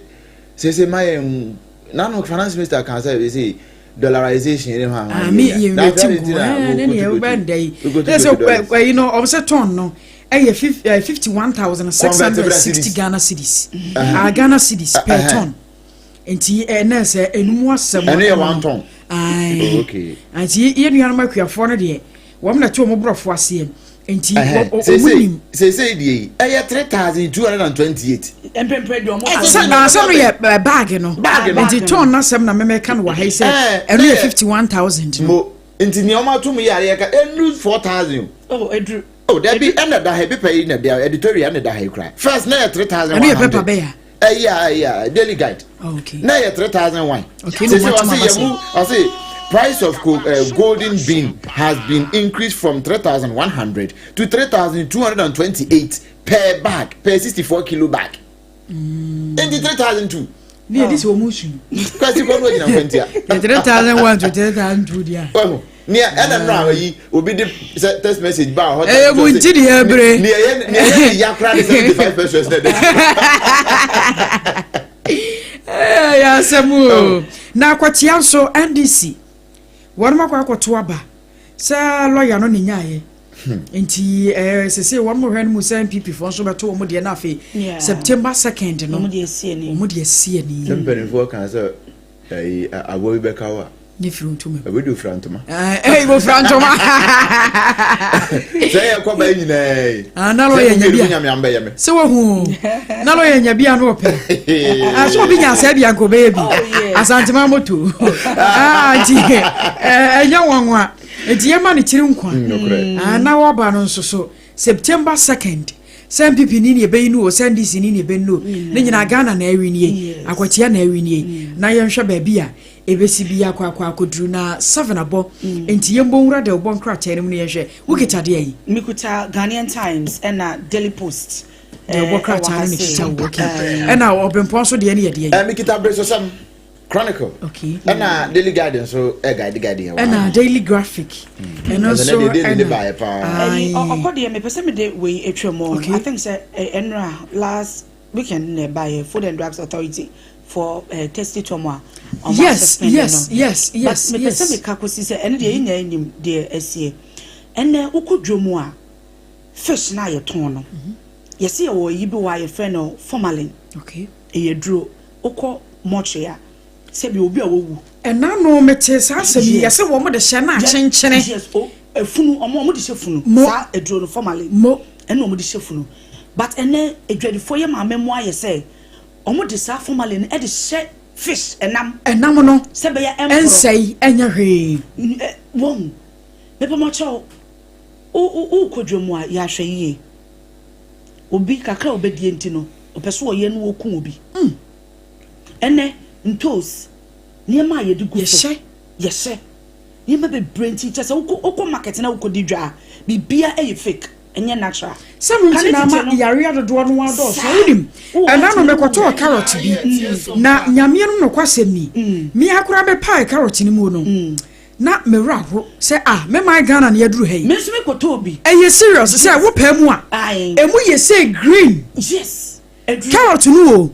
Speaker 3: sese ma yɛn nanu finance minister kan sɛ sese dollarization ne ho ahoma
Speaker 1: Ah, mi yɛ nreti nko ɛɛ ne deɛ wobɛ nda yi. Ne sɛ ɛyi no ɔmo sɛ tɔn no ɛyɛ 51,660 Ghana cedis. Ah, Ghana cedis per ton. Nti ɛnɛ sɛ enum asɛm.
Speaker 3: Ɛno yɛ one ton.
Speaker 1: Ayi.
Speaker 3: Okay.
Speaker 1: Nti yɛ nuanom akuafoɔ no deɛ wɔn na te wɔn borɔfo aseɛ. Nti wɔn nim.
Speaker 3: Sese deɛ yi ɛyɛ 3,228.
Speaker 2: Mpempere deɛ ɔmo
Speaker 1: Sɛ na asɛm no yɛ bag no.
Speaker 3: Bag no.
Speaker 1: Nti tɔn n'asɛm na mɛmɛka no wɔ ha yi sɛ ɛno yɛ 51,000 no.
Speaker 3: Mo nti nea ɔmo atum yɛ adeɛ ka enu 4,000.
Speaker 2: Oh, eduru.
Speaker 3: Oh, dabi ɛna da ha ebi pɛ yi na da editorial ɛna da ha yi kura. First na yɛ 3,100.
Speaker 1: Ɛno yɛ paper bɛyɛ.
Speaker 3: Ɛyi a ɛyi a Daily Guide.
Speaker 1: Okay.
Speaker 3: Na yɛ 3,001.
Speaker 1: Okay,
Speaker 3: Sese
Speaker 1: no
Speaker 3: ɔsi
Speaker 1: matuma
Speaker 3: yɛ mu ɔsi price of golden bean has been increased from 3,100 to 3,228 per bag per 64 kilo bag. Nti 3,002.
Speaker 1: Ne yɛ di sɛ wɔn su.
Speaker 3: Kwasi kɔ no gyina nkwantia.
Speaker 1: Yɛ 3,001 to 3,002 deɛ.
Speaker 3: Wahu nea ɛna nnora hɔ yi obi de sɛ text message ba hɔ.
Speaker 1: Ɛyɛ mu nti deɛ ɛbere.
Speaker 3: Nea ɛyɛ nea ɛyɛ ne ya koraa de 75 pesos na ɛde.
Speaker 1: Ɛyɛ asɛm o. Na akwatia nso NDC wɔn akɔ akɔto aba sɛ lɔya no ne nyaayɛ. Nti ɛɛ sese wɔn mo hwɛ no mu sɛ NPP foɔ nso bɛto wɔn deɛ na afei September 2nd no
Speaker 2: Wɔn de asi ani.
Speaker 1: Wɔn de asi ani.
Speaker 3: Sɛ mpanimfoɔ kan sɛ ɛyi aboa bi bɛka wo a.
Speaker 1: Ne firi ntoma.
Speaker 3: Ebi de ofura ntoma.
Speaker 1: Ɛɛ ofura ntoma.
Speaker 3: Sɛ yɛ kɔ ba yi nyinaa yi.
Speaker 1: Ah, na lɔya nya bi a.
Speaker 3: Sɛ nyame ambɛyɛ me.
Speaker 1: Sɛ wahu. Na lɔya nya bi a no ɔpɛ. Ah, so obi nya asɛ bi a nka ɔbɛyɛ bi. Asantema moto. Ah, nti ɛnyɛ wɔn a. Nti yɛma ne tiri nkwa. Ah, na wɔba no nso so September 2nd. Sɛ NPP ni ne ɛbɛyi no o, sɛ NDC ni ne ɛbɛyi no o. Ne nyinaa Ghana na ɛwi nie. Akwatia na ɛwi nie. Na yɛnhwɛ baabi a ɛbɛsi bi akɔ akɔ akɔduru na 7 abɔ. Nti yɛmbɔ nwura dɛ wobɔ nkrataa no mu no yɛnhwɛ. Wokita deɛ yi?
Speaker 2: Mekuta Ghanaian Times ɛna Daily Post.
Speaker 1: Deɛ wobɔ krataa no ne kita wo. Okay. Ɛna ɔbɛmpɔn nso deɛ ne yɛ deɛ yi?
Speaker 3: Mekita Beresosɛm Chronicle.
Speaker 1: Okay.
Speaker 3: Ɛna Daily Guide nso ɛ guide guide yɛn wɔ.
Speaker 1: Ɛna Daily Graphic. Ɛno nso
Speaker 3: ɛna Daily ne baayɛ paa.
Speaker 2: Ɛyi ɔkɔ deɛ mepɛ sɛ mede wei atwa mu. I think sɛ ɛnra last weekend na ɛbaayɛ Food and Drugs Authority for tasty tom a ɔmo
Speaker 1: Yes yes yes yes.
Speaker 2: But mepɛ sɛ meka kɔsi sɛ ɛno deɛ yɛn nyinaa nim deɛ ɛsiɛ. Ɛnɛ wokɔ dwa mu a fish na yɛtɔn no. Yɛsi yɛwɔ yi bi wɔ a yɛfrɛ no formalin.
Speaker 1: Okay.
Speaker 2: Ɛyɛ duro. Wokɔ mortuary a sɛbi obi a wawu.
Speaker 1: Ɛna no mete saa asɛm yi yɛsɛ wɔn de hyɛ na akyenkyene.
Speaker 2: Yes o efunu ɔmo ɔmo de hyɛ funu. Saa aduro no formalin.
Speaker 1: Mo.
Speaker 2: Ɛna ɔmo de hyɛ funu. But ɛnɛ adwadifoɔ yɛ maame mo ayɛ sɛ ɔmo de saa formalin no ɛde hyɛ fish ɛnam.
Speaker 1: Ɛnam no.
Speaker 2: Sɛ bɛyɛ ɛmporɔ.
Speaker 1: Ɛnsɛe ɛnyɛ hwee.
Speaker 2: Wɔn mepɛ mo akyɛw o o wokɔ dwa mu a yɛahwɛ yie. Obi kakra a obedie nti no ɔpɛ so ɔyɛ no oku obi. Ɛnɛ ntos nneɛma a yɛde gu so yɛhyɛ nneɛma bebree nti kyɛ sɛ wokɔ wokɔ market na wokɔ di dwa a biribiara ɛyɛ fake ɛnyɛ natural.
Speaker 1: Sɛ no nti na ama yareɛ dodoɔ no adɔɔso wonim ɛna no mekɔtɔɔ carrot bi na nyameɛ no nokwasɛm ni me akora mepae carrot no mu no na mewura ho sɛ ah me man Ghana na yɛduru ha yi.
Speaker 2: Me nso mekɔtɔɔ bi.
Speaker 1: Ɛyɛ serious sɛ wopɛ mu a emu yɛ sɛ green.
Speaker 2: Yes.
Speaker 1: Carrot no o.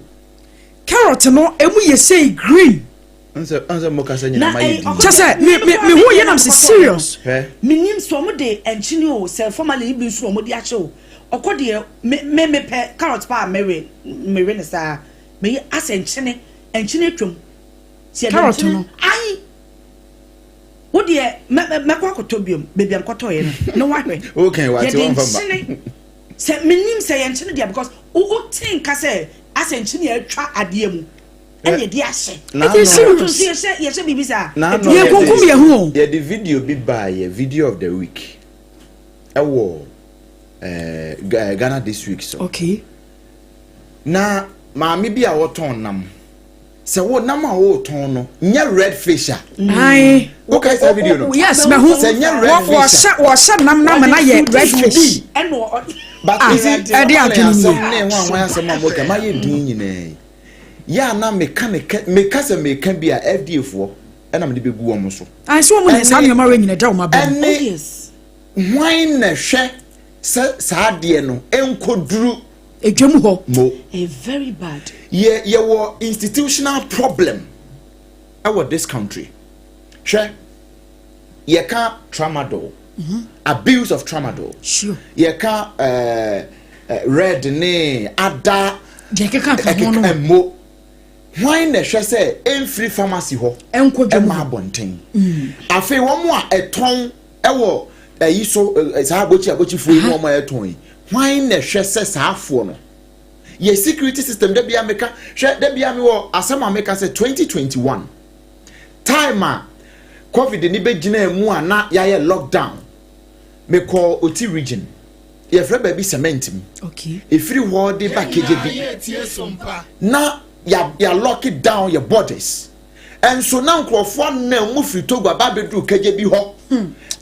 Speaker 1: Carrot no emu yɛ sɛ green. Kyɛ sɛ me me me ho yɛ nam sɛ serious.
Speaker 2: Menim sɛ ɔmo de nkyene o sɛ formalin bi nso ɔmo de ahyɛ o. Ɔkɔ deɛ me me mepɛ carrot paa mewe mewe ne saa. Meyɛ asɛ nkyene nkyene atwam.
Speaker 1: Carrot no.
Speaker 2: Ayi. Wo deɛ mɛkɔ akɔtɔ biom baabi a mekɔtɔeɛ no na wahwɛ.
Speaker 3: Okay, wate
Speaker 2: Yɛde
Speaker 3: wɔmfa mma.
Speaker 2: nkyene sɛ menim sɛ yɛ nkyene deɛ because wo te nka sɛ asɛ nkyene a atwa adeɛ mu ɛna yɛde ahyɛ.
Speaker 1: It is serious.
Speaker 2: Nso yɛhyɛ yɛhyɛ biribi saa.
Speaker 3: N'ano
Speaker 1: Yɛ kunkum yɛ ho o.
Speaker 3: Yɛde video bi baayɛ, video of the week ɛwɔ ɛɛ Ghana This Week so.
Speaker 1: Okay.
Speaker 3: Na maame bi a wɔtɔn nam, sɛ wo nam a wɔretɔn no nyɛ red fish a.
Speaker 1: Ayi.
Speaker 3: Wokae saa video no?
Speaker 1: Yes, mɛ hu.
Speaker 3: Sɛ nyɛ red fish a.
Speaker 1: Wɔhyɛ wɔhyɛ nam nam na yɛ red fish.
Speaker 2: Ɛna ɔ.
Speaker 3: But
Speaker 1: Ah,
Speaker 3: you see,
Speaker 1: ɛde adwene nie.
Speaker 3: asɛm ne ho ahwan asɛm a moka ma yɛ din nyinaa yi. Yɛ a na meka ne ka meka sɛ meka bi a FDA foɔ ɛna mede bɛgu wɔn so.
Speaker 1: Ayi sɛ wɔn na saa nneɛma wɔ nyina da wɔn abɛn.
Speaker 3: Ɛne
Speaker 2: Yes.
Speaker 3: hwan na hwɛ sɛ saa adeɛ no nkɔduru
Speaker 1: Edwam hɔ.
Speaker 3: mo.
Speaker 2: A very bad.
Speaker 3: Yɛ yɛwɔ institutional problem ɛwɔ this country. Hwɛ, yɛka tramadol, abuse of tramadol. Yɛka red ne ada.
Speaker 1: Deɛ ɛkeka ka ho no.
Speaker 3: Ɛkeka mo. Hwan na ɛhwɛ sɛ ɛmfiri pharmacy hɔ
Speaker 1: Ɛnkɔ dwam
Speaker 3: ɛma
Speaker 1: hɔ.
Speaker 3: abɔnten. Afei wɔn a ɛtɔn ɛwɔ ɛyi so saa abɔkyi abɔkyifoɔ yi ne wɔn a ɛtɔn yi, hwan na ɛhwɛ sɛ saa afoɔ no yɛ security system? Dabi a meka hwɛ, dabi a mewɔ asɛm a meka sɛ 2021 time a COVID ni bɛgyina mu a na yɛayɛ lockdown, mekɔ Oti Region, yɛfrɛ baabi Cement mu. Ɛfiri hɔ de ba Kegye bi na yà yà lock it down yɛ borders, ɛnso na nkurɔfoɔ anan mu firi Togo aba abɛduru Kegye bi hɔ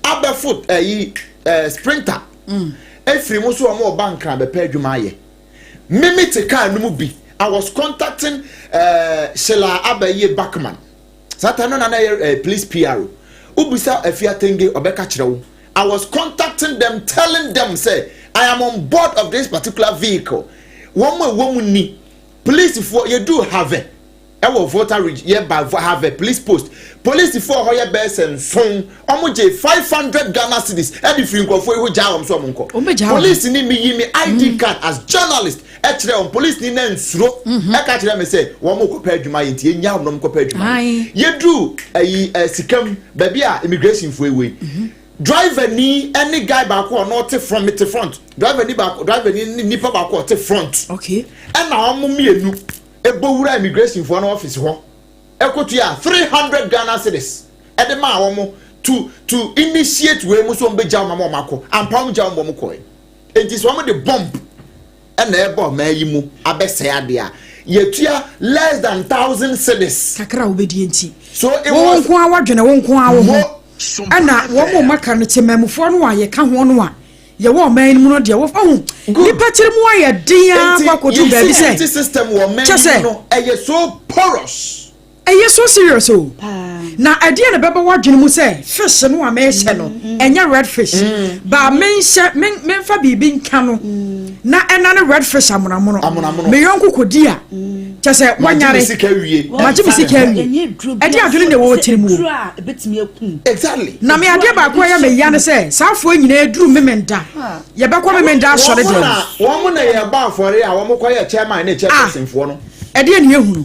Speaker 3: abɛfo ɛyi Sprinter efiri mu so wɔn ɔba Nkran bɛpɛ adwuma ayɛ. Mimi te kaa no mu bi, I was contacting Sheila Abayie Bakman saa time no na na yɛ police PRO. Ubisa Afia Tenge, ɔbɛka kyerɛ wo. I was contacting them, telling them say I am on board of this particular vehicle, wɔn mu a ɛwɔ mu ni polisifoɔ. Yɛdu Have ɛwɔ Volta Region, yɛ ba Have police post, polisifoɔ hɔ yɛ bɛyɛ sɛ nson, wɔn gye 500 Ghana cedis ɛde firi nkurɔfoɔ yi hɔ gyaa wɔn so wɔn nkɔ.
Speaker 1: Wɔn bɛ gyaa wɔn.
Speaker 3: Police ni mi yi mi ID card as journalist ɛkyerɛ wɔn. Police ni na nsuro ɛka kyerɛ mi sɛ wɔn kɔpɛ adwuma yɛ nti yɛnya wɔn na wɔn kɔpɛ adwuma yɛ. Yɛduru ɛyi sikam baabi a immigration foɔ ewe yi, driver ni ɛne guy baako a ɔno ɔte front, mi te front, driver ni baako, driver ni ne nipa baako a ɔte front, ɛna wɔn mmienu ebo wura immigration foɔ no office hɔ ɛkotua 300 Ghana cedis ɛde maa wɔn to initiate wei mu so wɔn bɛ gya wɔn ama wɔn akɔ. Ampa, wɔn gya wɔn bɔ wɔn kɔɛ. Eti sɛ wɔn de bomb ɛna ɛbɔ ɔman yi mu abɛsɛe adeɛ a, yɛtua less than 1,000 cedis.
Speaker 1: Kakra a wobɛdie nti.
Speaker 3: So it
Speaker 1: Wo
Speaker 3: was
Speaker 1: nko a wadwene wo nko a wo ho.
Speaker 3: Mo
Speaker 1: Ɛna wɔn mo maka no kyemɛmufoɔ no a yɛka ho no a yɛwɔ ɔman no mu no deɛ wɔ ɔho
Speaker 3: Good.
Speaker 1: nipa tiri mu ayɛ den a kɔ akɔdu baabi
Speaker 3: yɛ security
Speaker 1: sɛ
Speaker 3: system wɔ ɔman
Speaker 1: Kyɛ
Speaker 3: yi
Speaker 1: sɛ-
Speaker 3: mu no ɛyɛ so porous.
Speaker 1: Ɛyɛ so serious o.
Speaker 2: Paa.
Speaker 1: Na ɛdeɛ na bɛbɛ wadwene mu sɛ fish no a mɛhyɛ no ɛnyɛ red fish ba menhyɛ memfa biribi nka no na ɛna ne red fish amonamono.
Speaker 3: Amonamono.
Speaker 1: Me yɔnko kɔdi a kyɛ sɛ
Speaker 3: Magye me
Speaker 1: wanyare.
Speaker 3: sika wie.
Speaker 1: Magye me sika awie.
Speaker 2: Ɛnyɛ duro bi
Speaker 1: Ɛde adwene na ɛwɔ wɔ tiri mu o.
Speaker 2: Duro a ebetumi akum.
Speaker 1: Na me adeɛ baako a ɛyɛ me ya ne sɛ saa afoɔ nyinaa duru Memenda, yɛbɛkɔ Memenda asɔre
Speaker 3: Wɔn
Speaker 1: dɛm.
Speaker 3: na wɔn na yɛ ba afɔre a wɔn kɔ yɛ chairman ne chairperson foɔ no.
Speaker 1: Ɛdeɛ ne yɛhunu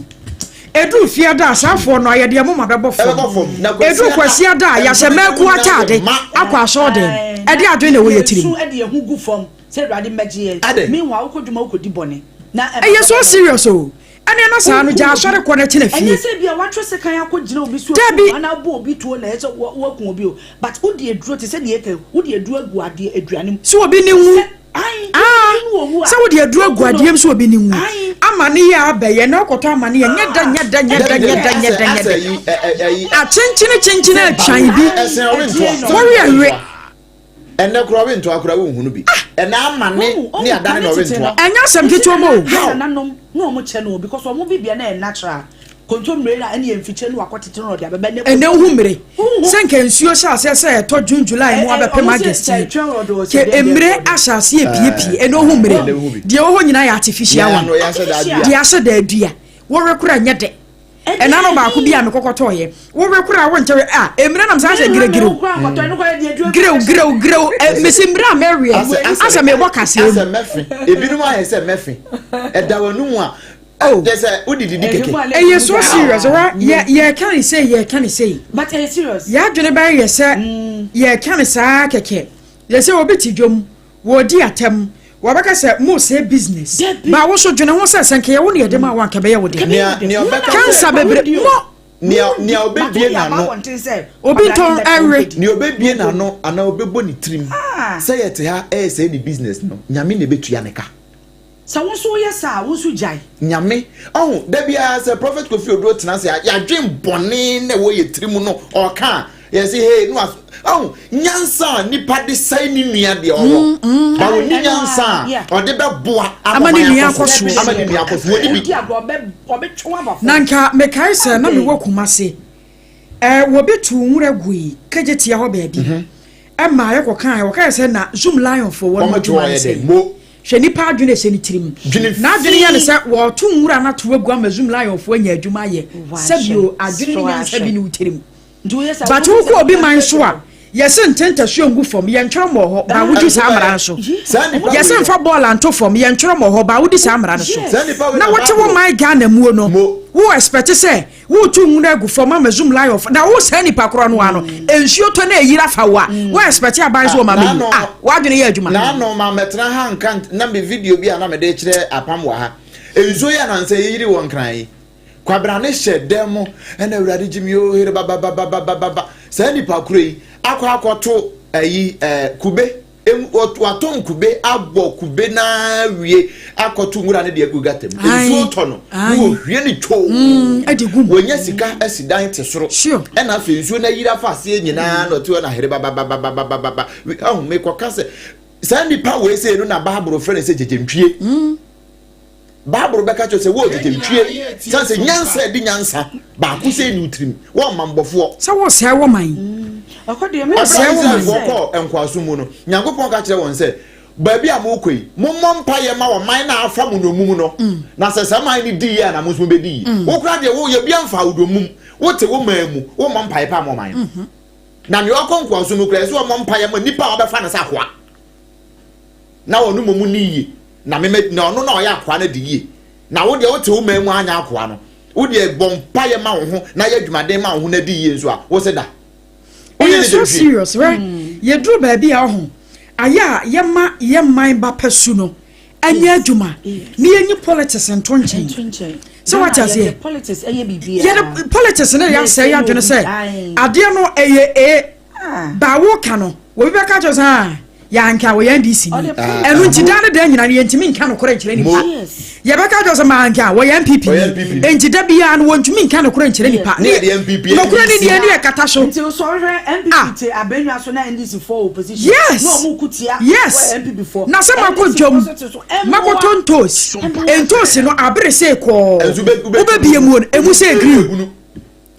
Speaker 1: ɛduru fie da a saa afoɔ no ayɛdeɛ moma bɛbɔ fam.
Speaker 3: Ɛbɛbɔ fam. Na
Speaker 1: ɛduru
Speaker 3: Kwasiada
Speaker 1: Kwasiada a yɛahyɛ mɛko ataade
Speaker 3: ma.
Speaker 1: akɔ asɔre dɛm. Ɛde adwene na ɛwɔ yɛ tiri mu.
Speaker 2: Yɛsu ɛde yɛn ho gu fam sɛ Awurade mmɛgye yɛn.
Speaker 3: Ade.
Speaker 2: Meanwhile, wokɔ dwuma wokɔdi bɔne. Na
Speaker 1: Ɛyɛ so serious o. Ɛne na saa no gya asɔre kɔ no tena
Speaker 2: Ɛnyɛ
Speaker 1: fie.
Speaker 2: sɛ bia watwe sekan akɔgyina obi so
Speaker 1: Dabi.
Speaker 2: anaa abɔ obi tuo na ɛsɛ waku obi o, but wode aduro te sɛ deɛ ɛka, wode aduro agu adeɛ aduane mu.
Speaker 1: Sɛ obi ne wu.
Speaker 2: Sɛ ae,
Speaker 1: Ah,
Speaker 2: obi ne owu a,
Speaker 1: sɛ wode aduro agu
Speaker 2: waku no.
Speaker 1: adeɛ mu sɛ obi ne wu
Speaker 2: Ae.
Speaker 1: ama ne yɛ abɛyɛ na ɔkɔtɔ ama ne yɛ nyɛ da nyɛ da nyɛ da nyɛ da nyɛ da nyɛ da.
Speaker 3: Asɛ yi ɛ ɛ ɛyi.
Speaker 1: Akyenkyene kyenkyene atwan bi.
Speaker 3: Ɛsɛn ɔwe ntoa.
Speaker 1: Wɔwe awe.
Speaker 3: Ɛnɛ kora ɔwe ntoa kora wohunu bi. Ɛnɛ ama ne ne adane na ɔwe ntoa.
Speaker 1: Ɛnyɛ asɛm ketewa mu o.
Speaker 3: How?
Speaker 2: Nananom na ɔmo kyɛ no o, because ɔmo bibia na yɛ natural. Kontommire na ɛne yɛ mfikyire no wakɔ tete no ɔde abɛbɛ ne.
Speaker 1: Ɛnɛ wohu mmere
Speaker 2: Wohu.
Speaker 1: sɛ nka nsuo hyɛ aseɛ sɛ ɛtɔ June, July mu abɛpem
Speaker 2: ɔmo sɛ
Speaker 1: August
Speaker 2: sɛ
Speaker 1: yi
Speaker 2: twɛn rɔdɔ sɛ
Speaker 1: ke
Speaker 2: deɛ-
Speaker 1: mmere
Speaker 2: deɛ-
Speaker 1: ahyɛ aseɛ piepie. Ɛnɛ wohu mmere
Speaker 3: Ɛnɛ wohu bi.
Speaker 1: deɛ ɛwɔ hɔ nyinaa yɛ artificial
Speaker 3: Yɛn
Speaker 1: one.
Speaker 3: ano yɛahyɛ da adua.
Speaker 1: Deɛ ahyɛ da adua wɔwe kora nyɛ dɛ. Ɛna no baako bi a mekɔkɔtɔɔyɛ wowe kora wonkyɛwe a mmere nam saa sɛ geregerew gerew gerew gerew ɛ mesi mmere a mɛweɛ asɛ mebɔ kaseɛ
Speaker 3: Asɛ
Speaker 1: mu.
Speaker 3: mɛfe, ebinom ayɛ sɛ mɛfe ɛda wɔn anum a.
Speaker 1: Oh.
Speaker 3: Kyɛ sɛ wode didi kɛkɛ.
Speaker 1: Ɛyɛ so serious wa yɛ yɛka ne sei yɛka ne sei.
Speaker 2: But ɛyɛ serious.
Speaker 1: Yɛadwene bɛyɛ yɛ sɛ yɛka ne saa kɛkɛ. Yɛ sɛ obi te dwom wɔdi atɛm wɔbɛka sɛ mo sɛ business. Ba wo so dwene ho sɛ sɛ nkɛyɛ wo ne yɛde ma wo anka bɛyɛ wo de. Cancer bebree mo.
Speaker 3: Nea nea obebie n'ano.
Speaker 1: Obi ntɔn ɛnwe.
Speaker 3: Nea obebie n'ano anaa obebɔ ne tirim sɛ yɛte ha ɛresɛe ne business no, Nyame na ebetua ne ka.
Speaker 2: Sɛ wo nso woyɛ saa a, wo nso gyae.
Speaker 3: Nyame, ɔho, da biara sɛ Prophet Kofi Oduro tena ase a, yɛadwen bɔne na ɛwɔ yɛ tirim no, ɔka a, yɛse hey, no as, ɔho, nyansa a nipa de sɛe ne nua deɛ ɔwɔ, ba ɔnni nyansa a ɔde bɛboa
Speaker 1: ama ne nua akɔ so,
Speaker 3: ama ne nua akɔ so, wɔnni bi.
Speaker 1: Na nka mekae sɛ na mewɔ Kumase, eh, wɔbi tuu nwura gui Kejetia hɔ baabi, ɛma yɛkɔkae, wɔkae sɛ na Zoom Lion foɔ wɔn adwuma ne sɛ. Hwɛ nipa adwene a ɛhyɛ ne tirim. N'adwene yɛ ne sɛ wɔreto nwura no ato agu ama Zoom Lionfoɔ anya adwuma ayɛ. Sɛbio adwene ne nyansa bi ne wo tirim. But wokɔ obi man so a, yɛse nte ntasuo ngu fam, yɛntwerɛ mmɔɔ hɔ, baa wodi saa mmara no so. Yɛse mfa bɔɔl nto fam, yɛntwerɛ mmɔɔ hɔ, baa wodi saa mmara no so. Na wote wo man Ghana muo no, wo expect sɛ Woretu nwura agu fam ama Zoom Lion fo na wo saa nipa korɔ no ara no nsuo tɔ na ɛyiri afa wo a wo expect aban so ɔma mɛyi ah w'adwene yɛ adwuma.
Speaker 3: Naano ma mɛtena ha nka na me video bi a na mede kyerɛ apam wɔ ha nsuo yi anansa yɛyiri wɔ nkran yi kwabrane hyɛ dɛm mo ɛna awurade gye mi o here babababababa saa nipa korɔ yi akɔ akɔto ayi ɛɛ kube Watɔn kube abɔ kube no ara wie akɔto nwura no de agu gata mu. Nsuo tɔ no na wɔhwie no twoo. Mm, Wɔnya sika asi dan te soro. Ɛna afei nsuo no ayiri afa aseɛ nyinaa na ɔte hɔ na here babababababa. Ahu mekɔka sɛ saa nipa wei sei no na Baaboro frɛ no sɛ gyegyentwie. Mm. Bible bɛka kyerɛ sɛ wo gyegyentwie sane sɛ nyansa ɛde nyansa baako sɛ ne wotirim wɔ ɔmammɔfoɔ.
Speaker 1: Sɛ wosɛe wo man.
Speaker 3: Ɛberɛ a Israelfoɔ kɔɔ nkoasom mu no, Nyankopɔn ka kyerɛ wɔn sɛ, baabi a morekɔ yi, mommɔ mpaeɛ ma ɔman no a afa mo nnommum no, na sɛ saa man no di yie a na mo nso mobɛdi yie. Wo koraa deɛ, wo yɛbia mfaa wo dommum, wote wo man mu, wommɔ mpaeɛ paa ma ɔman no. Na nea ɔkɔ nkoasom mu koraa, ɛsɛ sɛ ɔmmɔ mpaeɛ ma nnipa a wɔbɛfa no sɛ akoa. na ɔno mmom nni yie, na me na ɔno na ɔyɛ akoa no adi yie. Na wo deɛ wote wo man mu anyɛ akoa no, wo deɛ bɔ mpaeɛ ma wo ho na yɛ adwumaden ma wo ho na di yie nso a, wo se da.
Speaker 1: Ɛyɛ so serious rɛ mm. Yɛduru baabi a ɔho ayɛ a yɛma yɛ man ba pɛ su no ɛnyɛ adwuma ne yɛnyi politics nto nkyɛn sɛ wate aseɛ yɛde politics no yɛ asɛe adwene sɛ adeɛ no ɛyɛ ee Ba wo ka no, obi bɛka kyerɛ sɛ ah, yɛanka wɔyɛ NDC ni. Ɛno nti daa ne daa nyina no yɛntumi nka nokorɛ nkyerɛ nipa. Yɛbɛka kyerɛ sɛ manka wɔyɛ NPP ni. Enti da biara no wɔntumi nka nokorɛ nkyerɛ nipa. Nokorɛ ne deɛ ne yɛkata so.
Speaker 2: Nti sɔhwɛ NPP te abɛnwa so na NDC fo opposition.
Speaker 1: Yes.
Speaker 2: Na ɔmo ko tia.
Speaker 1: Yes.
Speaker 2: NPP fo.
Speaker 1: Na sɛ makɔ dwam makɔtɔ ntoos. Ntoos no abere sɛ kɔɔ. Wobɛbie mu no emu sɛ green.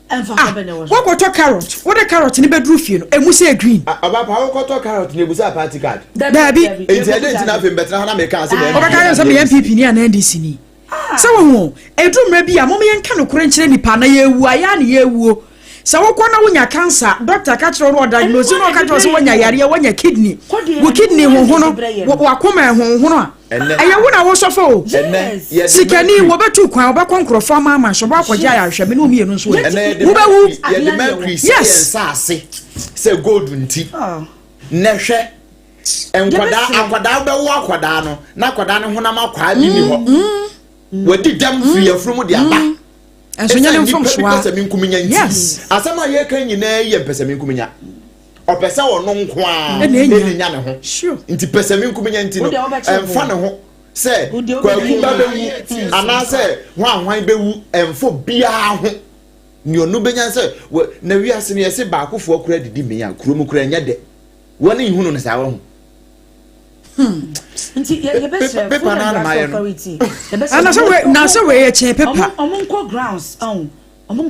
Speaker 1: Ah, woakɔtɔ carrot, wode carrot no bɛduru fie no, ɛmu sɛ green.
Speaker 3: Ah, ɔba pa wokɔtɔ carrot no ebusa party card.
Speaker 1: Daabi.
Speaker 3: Enti ɛdɛn nti na afei mbɛtena ha na meka ase mɛ
Speaker 1: Ɔbɛka yɛ sɛ meyɛ NPP ni anaa NDC ni. Sɛ wohu, ɛduru mmerɛ bi a mom yɛnka nokorɛ nkyerɛ nipa na yɛwu a yɛa ne yɛwuo. Sɛ wokɔ na wonya cancer, doctor ka kyerɛ wo na ɔdiagnose na ɔka kyerɛ wo sɛ woanya yareɛ, woanya kidney, wo kidney honhono, wakoma ɛhonhono a, Ɛyɛ wo na wosɔfo o. Sikani, wɔbɛtu kwan, wɔbɛkɔ nkurɔfoɔ amanaman so, wɔbɛkɔ akɔgye ayarehwɛ, me ne wo mmienu nso ɛ. Wobɛwu.
Speaker 3: Yɛde mercury sɛ yɛn nsaase sɛ gold nti. Nɛ hwɛ, nkwadaa, akwadaa bɛwo akwadaa no, na akwadaa no honam akwaa bi ni hɔ. Wadi dɛm firi yafunu mu de aba.
Speaker 1: Ɛnso nyɛ ne mfomsoɔ
Speaker 3: a. Ɛsɛ nnipa bi pɛsɛmenkominya nti. Asɛm a yɛreka nyinaa yi yɛ mpɛsɛmenkominya. Ɔpɛ sɛ ɔno nko ara na enya ne ho. Nti pɛsɛmenkominya nti no, ɛmfa ne ho sɛ Kwaku ba bɛwu anaasɛ hwanhwan bɛwu, ɛmfa obiara ho. Nea ɔno bɛnya sɛ, na wiase no yɛse baakofoɔ koraa didi mee a, kurom koraa ɛnyɛ dɛ. Wɔn nhunu no saa wahu.
Speaker 2: Hmm. Nti yɛbɛsrɛ
Speaker 3: Food and
Speaker 2: Drugs Authority.
Speaker 1: Na sɛ wei yɛ kyɛn pepa.
Speaker 2: Ɔmo nkɔ grounds, ɔmo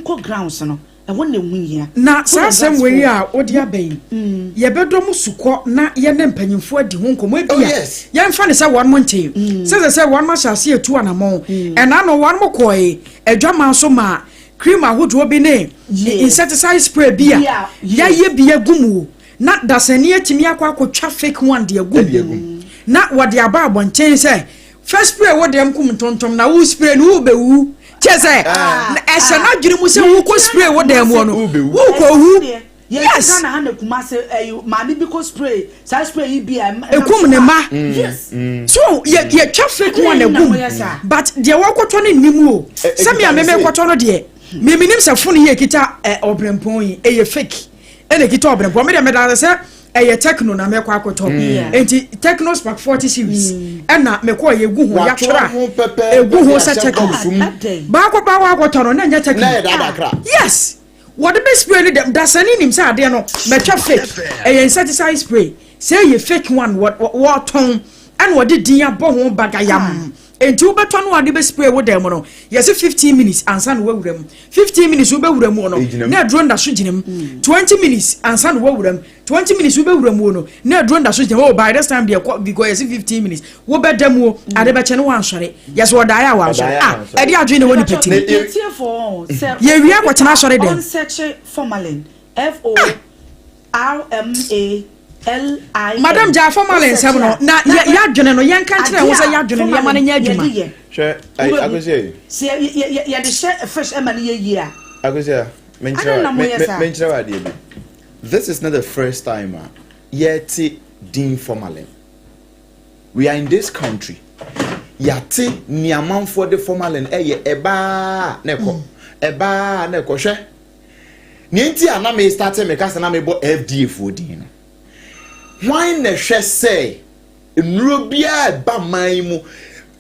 Speaker 2: nkɔ grounds no. Ɛhɔ na ɛho hia.
Speaker 1: Na saa asɛm wei a wode aba yi, yɛbɛdɔ mo sukɔ na yɛne mpanyimfoɔ adi ho nkɔmmɔ. Ebia yɛmfa no sɛ wɔnom ntee sɛ ɛsɛ sɛ wɔnom ahyɛ aseɛ atu anammɔn. Ɛna no wɔnom kɔe adwaman so maa cream ahodoɔ bi ne insecticide spray bi a yɛayɛ bi agu mu na dasani atumi akɔ akɔtwa fake one de agu mu na wɔde aba abɔnten sɛ. Fa spray wo dɛm kum ntontom na wo spray no wo bɛwu. Kyɛ sɛ ɛhyɛ n'adwene mu sɛ wokɔ spray wo dɛm wɔ no wokɔ wu. Yes.
Speaker 2: Ghana ha na Kumasi ɛyi maame bi kɔ spray saa spray yi bi a.
Speaker 1: Ekum ne ma.
Speaker 2: Yes.
Speaker 1: So yɛ yɛtwa fake one egum but deɛ wɔkɔtɔ no nnim o. Sɛ mi a meme kɔtɔ no deɛ mimi nim sɛ phone yi ekita ɛ ɔbrɛmpɔn yi ɛyɛ fake ɛna ekita ɔbrɛmpɔn mi deɛ meda sɛ ɛyɛ Tecno na mɛkɔ akɔtɔ nti Tecno Spark 40 series ɛna mɛkɔ yɛ egu ho yɛatwerɛ egu ho sɛ Tecno baako baako akɔtɔ no na nyɛ Tecno. Yes, wɔde bɛ spray no dɛm dasani nim sɛ adeɛ no mɛtwa fake, ɛyɛ insecticide spray sɛ ɛyɛ fake one wɔtɔn ɛna wɔde din abɔ ho bagayam. Nti wobɛtɔ no ade bɛ spray wo dɛm no, yɛsɛ 15 minutes ansa na wawura mu. 15 minutes wobɛwura mu no na aduro nda so gyina mu. 20 minutes ansa na wawura mu. 20 minutes wobɛwura mu no na aduro nda so gyina mu. Oh, by this time deɛ kɔ because yɛsɛ 15 minutes wobɛda mu o, ade bɛkyɛ no wansɔre. Yɛsɛ ɔdaeɛ a wansɔre ah, ɛde adwene na wɔ nipa ti mu. Yɛwie akɔtena asɔre dɛm.
Speaker 2: Ɔnsɛkye formalin, F O R M A L I N.
Speaker 1: Madam gya formalin nsɛm no na yɛadwene no, yɛnka nkyerɛ ho sɛ yɛadwene no yɛma no nyɛ adwuma.
Speaker 3: Hwɛ, Akosia yi.
Speaker 2: Sɛ yɛde hyɛ fish ɛma no yɛ yie a.
Speaker 3: Akosia, menkyerɛ wo adeɛ bi. This is not the first time a yɛte din formalin. We are in this country, yɛate nea amanfoɔ de formalin ɛyɛ ɛbaa na ɛkɔ ɛbaa na ɛkɔ. Hwɛ, nea nti a na me start me kasa na mebɔ FDA foɔ din no, hwan na hwɛ sɛ nnuro biara ɛba man yi mu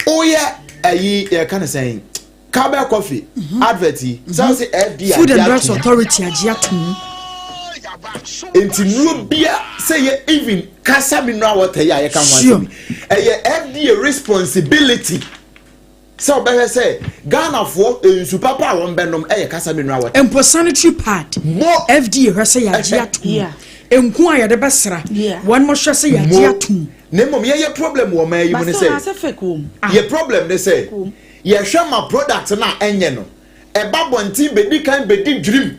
Speaker 3: woyɛ ayi yɛka ne sɛn Cowbell coffee advert yi sɛ ɔsɛ FDA
Speaker 1: Food and Drugs Authority agye atom.
Speaker 3: Nti nnuro bia sɛ yɛ even Kasa mineral water yi a yɛka ho asɛm yi, ɛyɛ FDA responsibility sɛ ɔbɛhwɛ sɛ Ghanafoɔ nsu papa a wɔn bɛnom ɛyɛ Kasa mineral water.
Speaker 1: Mpo sanitary pad, FDA hwɛ sɛ yɛagye atom. Nku a yɛde bɛsra, wɔn mo hwɛ sɛ yɛagye atom.
Speaker 3: Na mmom yɛyɛ problem wɔ ɔman yi mu ne sɛ, yɛ problem ne sɛ yɛhwɛ ma product no a ɛnyɛ no ɛba bɔnten bɛdi kan bɛdi dwirim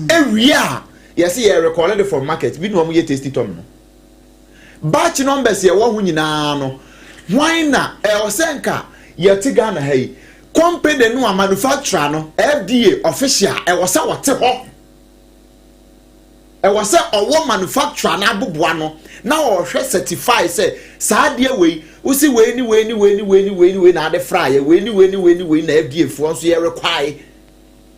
Speaker 3: ewie a, yɛsɛ yɛ recall it from market bi na wɔn yɛ Tasty Tom no batch numbers yɛwɔ ho nyinaa no. Hwan na ɛwɔ sɛ nka yɛte Ghana ha yi, company no a manufacturer no, FDA official ɛwɔ sɛ wɔte hɔ, ɛwɔ sɛ ɔwɔ manufacturer no aboboa no na ɔhwɛ certify sɛ saa adeɛ wei wosi wei ni wei ni wei ni wei ni wei ni wei na ade fra yɛ wei ni wei ni wei ni wei na FDA foɔ nso yɛ require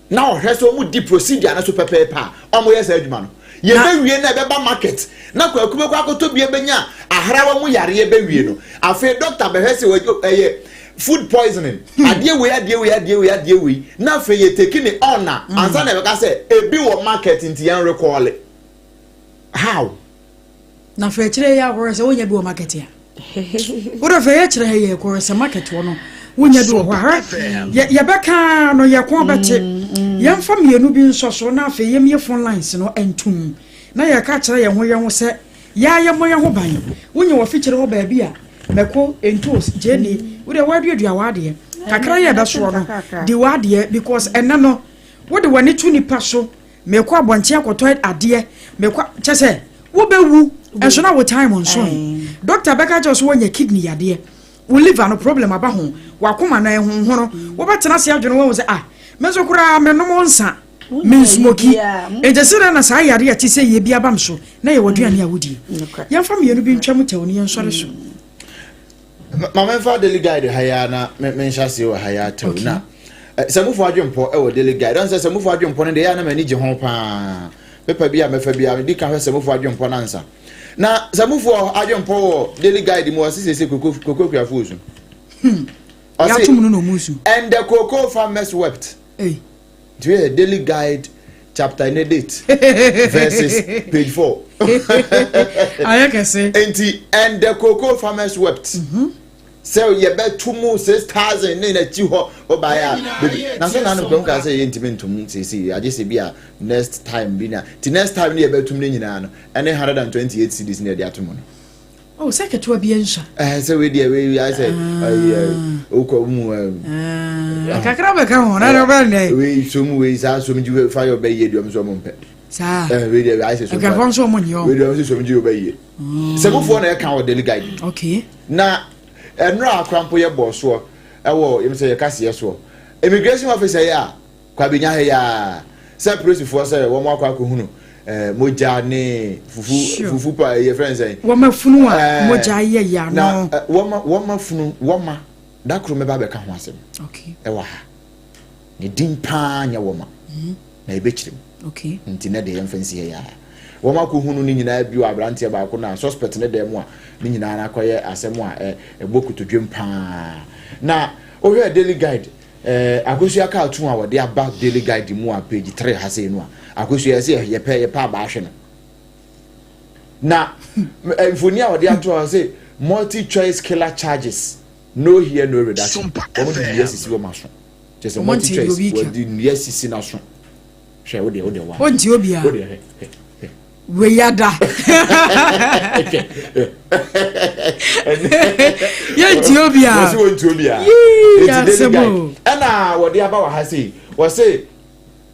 Speaker 3: na ɔhwɛ sɛ wɔn di procedure no so pɛpɛɛpɛ a wɔn yɛ saa adwuma no. Yɛbɛwie na ɛbɛba market na kwaku bɛkɔ akɔtɔ bi bɛnya ahrawa mu yareɛ bɛwie no, afei doctor bɛhwɛ sɛ ɛyɛ food poisoning, adeɛ wei, adeɛ wei, adeɛ wei, adeɛ wei, na afei yɛ take ne on na ansa na ɛbɛka sɛ ebi wɔ market nti yɛn recall how.
Speaker 1: Na afei akyerɛ yɛ akɔrɔ sɛ wonya bi wɔ market a wode afei yɛkyerɛ ha yɛ kɔrɔ sɛ market wɔ no wonya bi wɔ hɔ a yɛbɛka no yɛko bɛte. Yɛmfa mmienu bi nsɔ so na afei yɛmie phone lines no ntom na yɛka kyerɛ yɛn ho yɛn ho sɛ yɛa yɛmmɔ yɛn ho ban. Wonya wɔ fikyere hɔ baabi a mɛko ntos gyeni wode woaduadua w'adeɛ kakra yɛ ɛbɛsoɔ no di w'adeɛ because ɛnɛ no wode w'ani to nipa so mekɔ abɔnten akɔtɔ adeɛ mekɔ kyɛ sɛ wobɛwu ɛnso na wo time nso yi doctor bɛka kyerɛ so woanya kidney yadeɛ, wo liver no problem aba ho, wakoma no ɛhonhono, wobɛtena ase adwene wahu sɛ ah, me nso koraa menom nsa, mensmoke, nti sɛ dɛ na saa yadeɛ a ɛte sɛ yɛ bi aba m so na yɛwɔ aduane a wodie. Yɛmfa mmienu bi ntwam tɛw ne yɛnsɔre so.
Speaker 3: Ma memfa Daily Guide ha yi a na menhyɛ aseɛ wɔ ha yi atɛw na sɛ mufo adwempɔ wɔ Daily Guide ɔn sɛ mufo adwempɔ no deɛ ɛyɛ a na m'ani gye ho paa. Pepa bi a mɛfa bi a medi ka hwɛ sɛ mufo adwempɔ no ansa na sɛ mufo adwempɔ wɔ Daily Guide mu ɔse sese koko koko akuafoɔ su. Ɔse
Speaker 1: yɛatom no na ɔmu su.
Speaker 3: And the cocoa farmers wept.
Speaker 1: Hey.
Speaker 3: Nti yɛ Daily Guide chapter ne date verses page 4.
Speaker 1: Ayɛ kɛse.
Speaker 3: Nti and the cocoa farmers wept. Sɛ yɛbɛto mu 6,000 ne n'akyi hɔ ɔbaeɛ a bebi na so nanom kwan kaa sɛ yɛntumi ntom seesei agye sɛ bi a next time bi na ti next time ne yɛbɛtom no nyinaa no ɛne 128 cedis ne yɛde ato mu no.
Speaker 1: Oh, sɛ ketewa bi nsa.
Speaker 3: Ɛɛ sɛ wei deɛ wei ayɛ sɛ ɛyɛ okɔ mu ɛɛ.
Speaker 1: Kakra bɛka ho na ɛbɛ nnɛ.
Speaker 3: Wei som wei saa som gyi fa yɛ ɔbɛ yie deɛ ɔmo sɛ ɔmo mpɛ.
Speaker 1: Saa.
Speaker 3: Ɛɛ wei deɛ ayɛ sɛ som.
Speaker 1: Nkurɔfoɔ nso ɔmo nyɛ ɔmo.
Speaker 3: Wei deɛ ɔmo sɛ som gyi ɔbɛ yie. Sɛ mufoɔ na ɛka wɔ Daily Guide.
Speaker 1: Okay.
Speaker 3: Na. Ɛnora akora mpo yɛ bɔɔ soɔ ɛwɔ yɛm sɛ yɛ kaseɛ soɔ. Immigration officer yɛ a Kwabenya ha yi ara sɛ polisifoɔ sɛ wɔn akɔ akɔhunu eh, mogya ne fufu fufu pa yɛ fɛn sɛn.
Speaker 1: Wɔn afunu a eh, mogya ayɛ yɛ ano.
Speaker 3: Na eh, wɔn afunu wɔma da koro mɛba abɛka ho asɛm.
Speaker 1: Okay.
Speaker 3: Ɛwɔ ha. Ne din paa nyɛ wɔma. Mm. Na ɛbɛkyerɛ mu.
Speaker 1: Okay.
Speaker 3: Nti na deɛ yɛmfa nsi ha yi ara. Wɔn akɔhunu ne nyinaa bio aberanteɛ baako na suspect ne dan mu a ne nyinaa akɔyɛ asɛm a ɛbɔ kotodwem paa. Na wohwɛ Daily Guide Eh, Akosua cartoon a wɔde aba Daily Guide mu a page 3 ha sei no a, Akosua yɛsɛ yɛpɛ yɛpɛ abaa hwɛ no. Na eh, mfoni a wɔde ato hɔ sɛ multi choice killer charges no here no reduction. Wɔn de nnua sisi wɔn aso. Kyerɛ sɛ multi choice wɔde nnua sisi n'aso. Hwɛ wo deɛ wo deɛ wa.
Speaker 1: Wonti obiara.
Speaker 3: Wo deɛ hwɛ hwɛ.
Speaker 1: Wei ada. Yɛnti obiara.
Speaker 3: Wɔsi wɔnti obiara.
Speaker 1: Yii
Speaker 3: Eti Daily
Speaker 1: asɛm
Speaker 3: Guide
Speaker 1: o.
Speaker 3: ɛna wɔde aba wɔ ha sei wɔse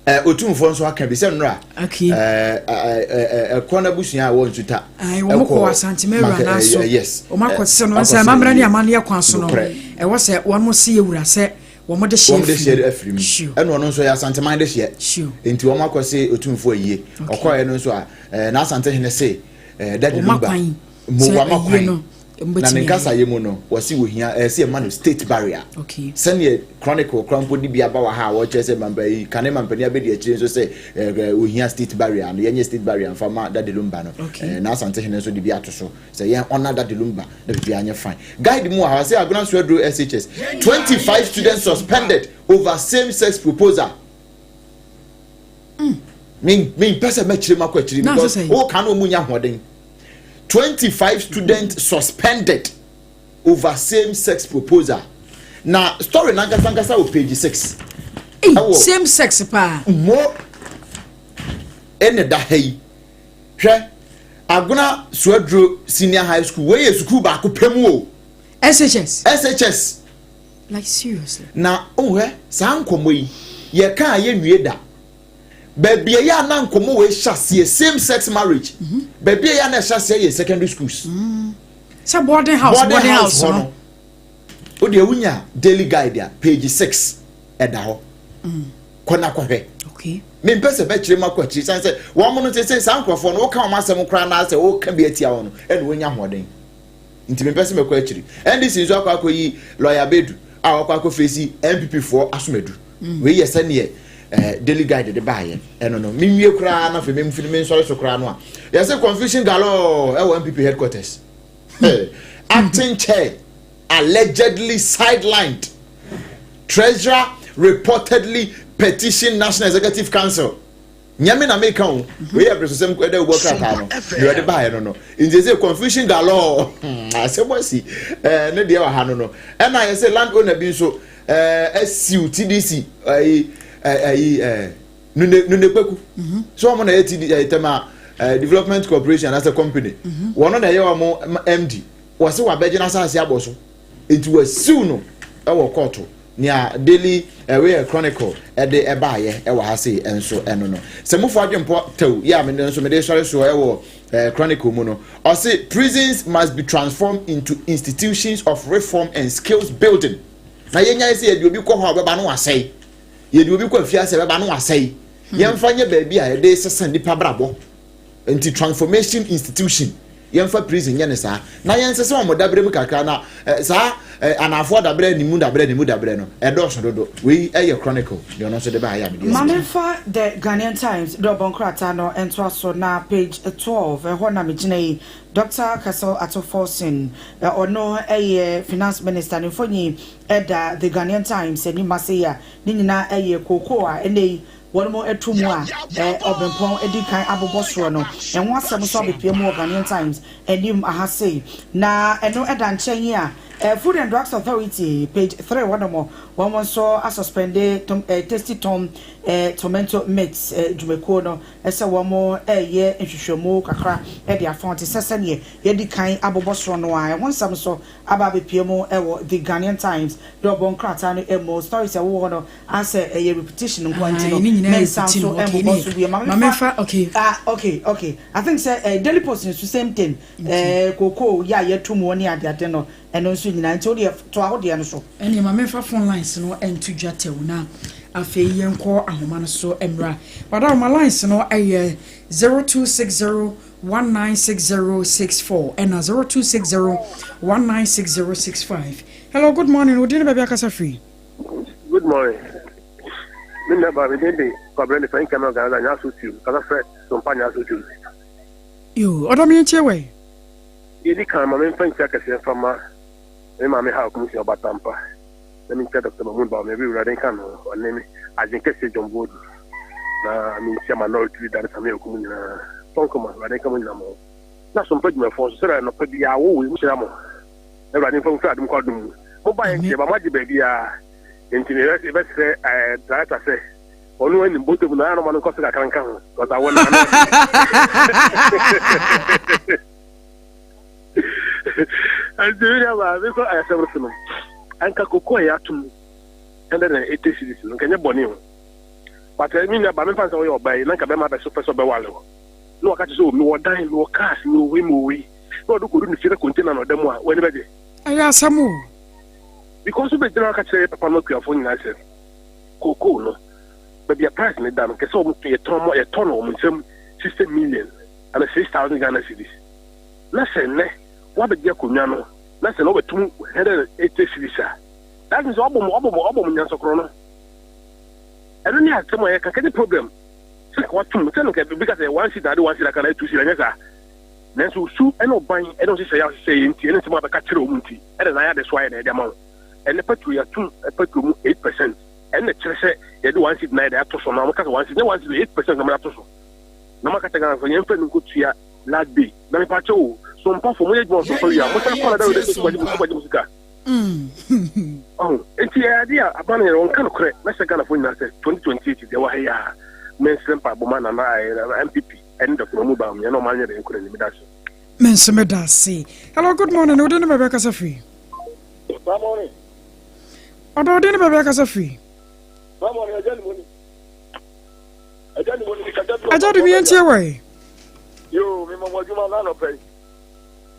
Speaker 3: ɛ otumfoɔ nso aka bi sɛ nnora
Speaker 1: Okay.
Speaker 3: ɛ ɛ ɛ ɛkɔ n'abusua a wɔn nsuta.
Speaker 1: Ayi wɔn kɔ Asantema awura n'aso.
Speaker 3: Yes.
Speaker 1: Wɔn akɔ sɛ no sɛ amammerɛ ne amanneɛ kwan so no. Ɛwɔ sɛ wɔn se yɛ wura sɛ Wɔn
Speaker 3: de hyeɛ afiri mu. Ɛna ɔno nso ɔyɛ Asanteman de hyeɛ. Nti wɔn akɔ se Otumfoɔ ayie. Ɔkɔɛ no nso a, eh, n'Asantehene se, eh, Daddy Lumba, mo wama kwan. Na ne nkasayɛ mu no, wɔse wɔhia, ɛɛ sɛ yɛma no state barrier. Sɛdeɛ Chronicle koraa mpo de bi aba wɔ ha a wɔkyerɛ sɛ mampa yi, kane mampanin abɛdi akyire nso sɛ, eh, wɔhia state barrier no, yɛnyɛ state barrier mfa ma Daddy Lumba no. Eh, n'Asantehene nso de bi ato so. Sɛ yɛn honour Daddy Lumba na biribiara nyɛ fine. Guide mu wɔ ha ɔsɛ Agona Suaduro SHS 25 students suspended over same sex proposal. Mm. Me me mpɛ sɛ mɛkyerɛ mu akɔ akyiri because o kan no mu nya ahoɔden. 25 students suspended over same sex proposal. Na story nankasa nkasa wɔ page 6.
Speaker 1: Ɛwɔ same sex paa.
Speaker 3: Mo ɛna da ha yi. Hwɛ, Agona Suaduro Senior High School, wei yɛ sukuu baako pɛ mu o.
Speaker 1: SHS.
Speaker 3: SHS.
Speaker 1: Like seriously.
Speaker 3: Na wohwɛ saa nkɔmmɔ yi, yɛka a yɛnwie da. Baabi a ɛyɛ a na nkɔmmɔ wei hyɛ aseɛ, same sex marriage, mhm. baabi a ɛyɛ a na ɛhyɛ aseɛ yɛ secondary schools.
Speaker 1: Mm. Sɛ boarding house, boarding house
Speaker 3: hɔ no. Wo deɛ wonya daily guide a, page 6 ɛda hɔ. Mm. Kɔ na kɔhwɛ.
Speaker 1: Okay.
Speaker 3: Mempɛ sɛ bɛkyerɛ mu akɔ akyiri sane sɛ wɔn no sese saa nkurɔfoɔ no woka wɔn asɛm koraa na sɛ woka bi atia wɔn no ɛna wɔnya ahoɔden. Nti mempɛ sɛ mɛkɔ akyiri. NDC nso akɔ akɔyi lɔya Bedu a wakɔ akɔ fesi NPP foɔ asomadu. Mm. Wei yɛ sɛneɛ eh, Daily Guide de baayɛ ɛno no menwie koraa na afei memfiri mensɔre so koraa no a yɛsɛ confusion galore ɛwɔ NPP headquarters. Acting chair allegedly sidelined. Treasurer reportedly petition National Executive Council. Nyame na meka o. Wei yɛ beresosɛm ɛdɛ wobɔ krataa no. Deɛ ɔde baeɛ no no. Nti sɛ confusion galore. Hmm, asɛm asi. Ɛɛ ne deɛ wɔ ha no no. Ɛna yɛ sɛ land owner bi nso ɛɛ asiw TDC ɛyi ɛyi ɛɛ nune nune kpeku. Mhm. So wɔn na yɛ TD ɛɛ tɛma ɛɛ development corporation anaasɛ company. Mhm. Wɔn na ɛyɛ wɔn MD. Wɔse wabɛgye n'asase abɔ so nti wasiw no wɔ kɔɔto. Nea Daily ɛwei Chronicle ɛde ɛbaayɛ ɛwɔ ha sei nso ɛno no. Sɛ mufo adwempɔ tɛw yɛ a me nso mede sɔre soɔ ɛwɔ eh, Chronicle mu no, ɔse prisons must be transformed into institutions of reform and skills building. Na yɛnyae sɛ yɛde obi kɔ hɔ a ɔbɛba no wasɛe. Yɛde obi kɔ afiase a ɛbɛba no wasɛe. Yɛmfa nyɛ baabi a yɛde sesa nnipa brabɔ. Nti transformation institution yɛnfa prison nyɛ ne saa na yɛnsesa wɔn dabrɛ mu kakra na eh, saa eh, anaafoɔ dabrɛ ne mu dabrɛ ne mu dabrɛ no ɛdɔɔso dodo. Wei ɛyɛ Chronicle deɛ ɔno nso de baayɛ a mede
Speaker 2: Ma
Speaker 3: asi.
Speaker 2: memfa The Ghanaian Times de ɔbɔ nkrataa no ntoa so na page 12, ɛhɔ na megyina yi. Dɔkta Cassiel Ato Forson, ɔno yɛ Finance Minister, ne mfonyin da The Ghanaian Times anim ase yi a ne nyinaa yɛ kookoo a ɛnnɛ yi Wɔn to mu a ɔbempɔn adi kan abobɔ soɔ no, ɛho asɛm nso abɛpue mu wɔ Ghanaian Times anim ha sei. Na ɛno da nkyɛn yi a, Food and Drugs Authority, page 3 hɔnom, wɔn nso asuspɛnde Tom, Tasty Tom Tomato Mix dwumakuo no sɛ wɔn reyɛ nhwehwɛmu kakra de afa ho te sɛ sɛdeɛ yɛadi kan abobɔ soɔ no ara. Ɛho nsɛm nso aba abɛpue mu wɔ The Ghanaian Times dɔbɔ nkrataa no mu. Stories a ɛwowɔ hɔ no asɛ ɛyɛ repetition nko ara nti no
Speaker 1: Ne nyinaa yɛ
Speaker 2: mensan
Speaker 1: repetition
Speaker 2: so
Speaker 1: okay
Speaker 2: mmobɔ
Speaker 1: ne
Speaker 2: so bio. Ma
Speaker 1: ma
Speaker 2: memfa
Speaker 1: memfa okay.
Speaker 2: ah okay okay I think sɛ eh, Daily Post nso same thing
Speaker 1: Okay.
Speaker 2: eh, kookoo yɛ a yɛto mu ne adeade no ɛno nso nyinaa nti wodeɛ toa wo deɛ no so.
Speaker 1: Ɛneɛ ma memfa phone lines no nto dwa tɛw na afei yɛnkɔ ahoma no so mmra. Wadaworoma lines no yɛ 0260 196064 ɛna 0260 196065. Hello, good morning. Wo din ne baabi akasa firi?
Speaker 4: Good morning. Me nua baa me din de Kwabena Nifa Nkɛmɛ Ɔganza Nyaso Tuo kasa frɛ Sompa Nyaso Tuo.
Speaker 1: Yo, ɔdɔ me ntie wɛ.
Speaker 4: Deɛ ɛdi kan ma memfa nkyia kɛseɛ mfa ma me maame Hawa Kumsi Ɔbatampa na menkyia Dr. Mahmood Bawumia bi Awurade nka ne ho ɔne me adwen kɛseɛ John Boadu na menkyia minority leader ne Samia Okumu nyinaa Tɔnkoma Awurade nka mo nyinaa mo ho na Sompa adwumayɛfoɔ nso sɛdeɛ anɔpa biara wowɔ yi mo hyira mo na Awurade mfa mo mfiri adom kɔ adom mu mo ba yɛ nkyɛ ba mo agye baabiara nti yɛbɛsrɛ eh, director sɛ ɔno anim bɔtɔ mu na ayɛ no ma no nkɔ so kakra nka ho because awɔ no ano nti mi nua baa mi kɔ ayasɛm no so no anka koko a yɛatom 180 cedis no nka nyɛ bɔne o but eh, mi nua baa mi fa sɛ ɔyɛ ɔbaa yi na nka bɛrima abɛso pɛ sɛ ɔbɛwale o na waka kyerɛ sɛ o mewɔ dan mewɔ cars mewɔ wei mewɔ wei na ɔde kɔdu ne fie na container na ɔda mu a w'ani bɛgye.
Speaker 1: Ɛyɛ asɛm o.
Speaker 4: Because wobɛgyina hɔ aka kyerɛ yɛ papa no akuafoɔ nyinaa sɛ kookoo no baabi a price no da no kɛsɛ wɔn yɛtɔn yɛtɔ no wɔn nsam 60 million ana 6000 Ghana cedis na sɛ nnɛ woabɛgye akonnwa no na sɛ na wobɛtom 180 cedis a that means ɔbɔ mo ɔbɔ mo ɔbɔ mo nyansakorɔ no ɛno ne asɛm a yɛka kɛne problem sɛ watom sɛ no nka bi ka sɛ one seat na ade one seat aka na two seat anyɛ saa nanso su ɛne ɔban ɛne ɔhyehyɛ yɛ ahyehyɛ yɛ nti ɛne nsɛm a bɛka kyerɛ wɔn nti ɛna na ayɛ ade so ayɛ na ɛde ama wo ɛne petrol yɛatom petrol mu 8% ɛne kyerɛ sɛ yɛde one seat na yɛde ato so na wɔka sɛ one seat nyɛ one seat 8% na wɔde ato so na maka kyerɛ Ghana sɛ yɛmfa no nkɔtua last day na mepa kyɛ o so mpafo moyɛ adwuma so wie a mosan kɔ na dawode sɛ mo sika mo sika ɔho nti ɛyɛ ade a aba no yɛ wɔnka nokorɛ mɛsɛ Ghanafoɔ nyinaa sɛ 2028 deɛ wɔ ha yi a mɛnsrɛ mpaebɔ ma nana MPP ɛne Dr. Mahmoud Bawumia na ɔma anyɛ dɛ nkɔ n'anim da ase.
Speaker 1: Me nso meda ase. Hello, good morning. Wode ne baabi akasa firi?
Speaker 5: Good morning.
Speaker 1: Ɔdɔ wode ne baabi akasa firi?
Speaker 5: Good morning, agya ni mo ni. Agya ni mo ni kasa bi.
Speaker 1: Agya de mi yɛntie wɔ yi.
Speaker 5: Yo, mi mɔ mo adwuma na anɔpɛ yi.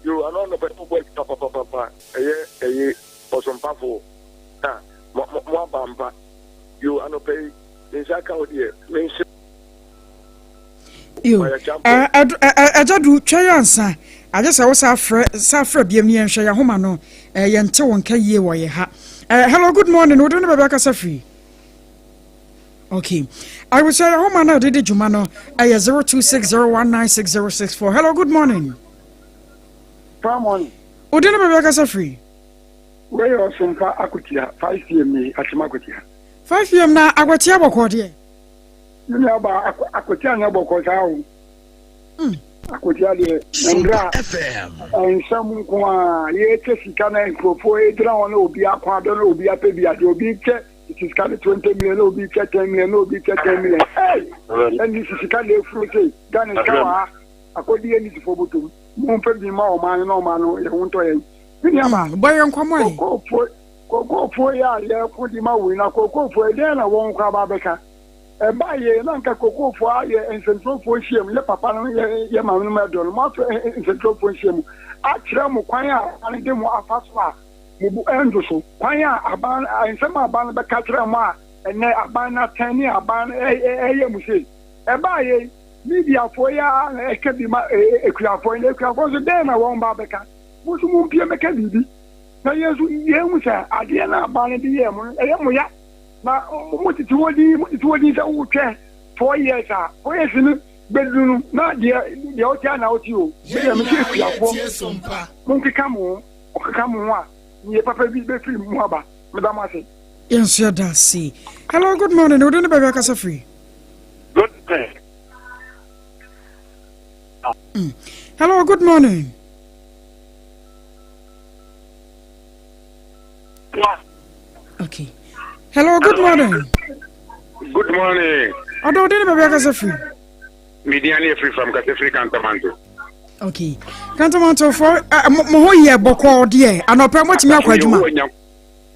Speaker 5: Yo, ano anɔpɛ yi mo bɔ papapapa. Ɛyɛ ɛyɛ ɔsompafo. Na mo mo aba mpa. Yo, anɔpɛ yi me nsa ka wo deɛ me nhyɛ.
Speaker 1: Yo, agya du twɛn ansa. Agye sɛ wo sa frɛ sa frɛ biam ne yɛnhwɛ yɛn ahoma no. Yɛnte wo nka yie wɔ yɛ ha. Hello, good morning. Wode ne baabi akasa firi? Okay. Abusua yɛn ahoma no a yɛde di dwuma no ɛyɛ 0260196064. Hello, good morning.
Speaker 6: Good morning.
Speaker 1: Wode ne baabi akasa firi?
Speaker 6: Wei yɛ ɔsompa akotia 5 pm ni akyem akotia.
Speaker 1: 5 pm na akwatia bɔkɔɔ deɛ.
Speaker 6: Me nua ba akwatia nyɛ bɔkɔɔ saa o. Akwatia deɛ ndra nsɛm nko a yɛkyɛ sika na nkurɔfoɔ gyina hɔ na obi ako adɔ na obi apɛ bi adeɛ obi kyɛ sika no 20 million na obi kyɛ 10 million na obi kyɛ 10 million. Hey! Ɛne sika na efuru sei Ghana sika wɔ ha akɔdi yɛ nisifo bɔtɔm mo mpɛ bi ma ɔman no na ɔman no yɛ ho ntɔ yɛn. Me nua ba
Speaker 1: Bɔ yɛn nkɔmmɔ yi.
Speaker 6: kokofoɔ kokofoɔ yi a yɛko de ma wei na kokofoɔ yi dɛn na wɔn koraa ba bɛka ɛba yɛ na nka kokofoɔ ayɛ nsɛntwerɛfoɔ nhyiam yɛ papa no yɛ yɛ maame no mu ɛdɔ no mo afɛ nsɛntwerɛfoɔ nhyiam akyerɛ mo kwan a aban de mo afa so a mo bo ɛndwo so kwan a aban nsɛm a aban no bɛka kyerɛ mo a ɛnɛ aban no atɛn ne aban no ɛyɛ mo sei ɛba yɛ mediafoɔ yi a na ɛka bi ma akuafoɔ yi na akuafoɔ nso dɛn na wɔn ba bɛka mo nso mo mpie mɛka biribi na yɛn nso yɛn hu sɛ adeɛ no aban no de yɛɛ mo no ɛyɛ mo ya na mo tete hɔ din mo tete hɔ din sɛ wotwɛn 4 years a 4 years no bɛduru no na deɛ deɛ wote a na wote o medeɛ mese akuafoɔ monkeka mo ho ɔkeka mo ho a neɛ papa bi bɛfiri mu aba. Meda mo ase.
Speaker 1: Yɛn nso yɛda ase. Hello, good morning. Wode ne baabi akasa firi?
Speaker 5: Good morning.
Speaker 1: Hello, good morning. Okay. Hello, good morning.
Speaker 5: Good.
Speaker 7: morning.
Speaker 1: Ɔdɔ wo din ne baabi akasa firi?
Speaker 7: Me din ane afiri fam kasa firi Kantamanto.
Speaker 1: Okay. Kantamanto fo eh, mo ho yɛ bɔkɔɔ deɛ anɔpɛ motumi akɔ adwuma.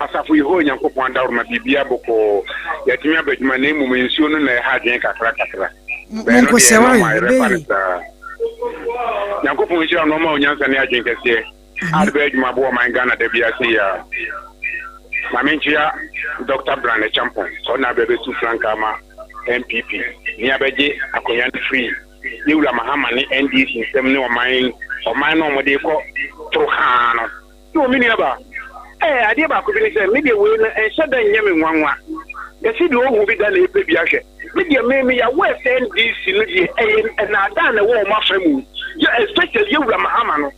Speaker 7: Asafo Yehowa Nyankopɔn adaworoma biribiara bɔkɔɔ yɛatumi aba adwuma na mmom nsuo no na ɛha adwene kakra kakra. Bɛn no deɛ normal yɛbɛfa no saa. Nyankopɔn nhyira no ɔma onyansa ne adwene kɛseɛ. A de bɛyɛ adwuma aboa ɔman Ghana da biara sei ara. Ma menkyea Dɔkta Brand Acheampong sɛ ɔna abɛ bɛtu frankaa ama NPP ne abɛgye akonnwa no firi Yɛwura Mahama ne NDC nsam ne ɔman ɔman no a wɔde rekɔ toro haa no. Yoo me nua baa, ɛɛ adeɛ baako bi ne sɛ me deɛ wei no ɛnhyɛ da nyɛ me nwanwa. Yɛse deɛ ɔhu bi da na ɛpɛ bi ahwɛ. Me deɛ me meyɛ aware sɛ NDC no deɛ ɛyɛ nnaadaa na ɛwɔ wɔn afa mu yɛ especially Yɛwura Mahama no.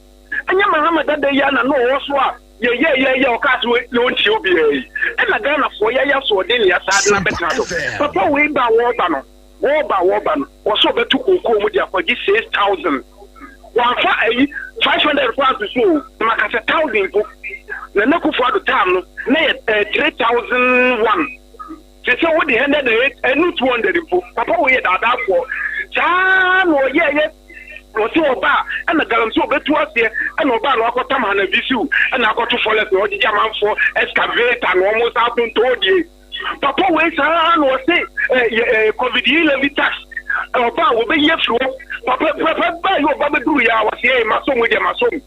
Speaker 7: Ɛnyɛ Mahama dada yi ara na na ɔwɔ so a yɛyɛɛyɛɛyɛ ɔkaa sɛ na ɔntie obiara yi ɛna Ghanafoɔ yɛayɛ asoɔden na yɛasaa de no abɛtena so. Papa wei ba a wɔreba no wɔreba a wɔreba no wɔsɛ ɔbɛto kookoo mu de akɔgye 6000 wɔamfa ayi 500 koraa anto so o na maka sɛ 1000 mpo. Nana Akufo Addo time no na yɛ eh, 3001 Te sɛ wode 108 ɛnu 200 mpo. Papa wei yɛ daadaafoɔ. Saa na ɔyɛɛyɛ ɔse ɔba a ɛna galamsey ɔbɛtu aseɛ ɛna ɔba na wakɔtam hanavisiw ɛna akɔto forest na ɔgyegye amanfoɔ excavator na ɔmo san tontɔn die. Papa wei saa na ɔse ɛɛ covid yi levy tax ɔba a wɔbɛyi afiri hɔ. Papa papa ba yi ɔba bɛduru yɛ a ɔse ɛɛ masom deɛ masom.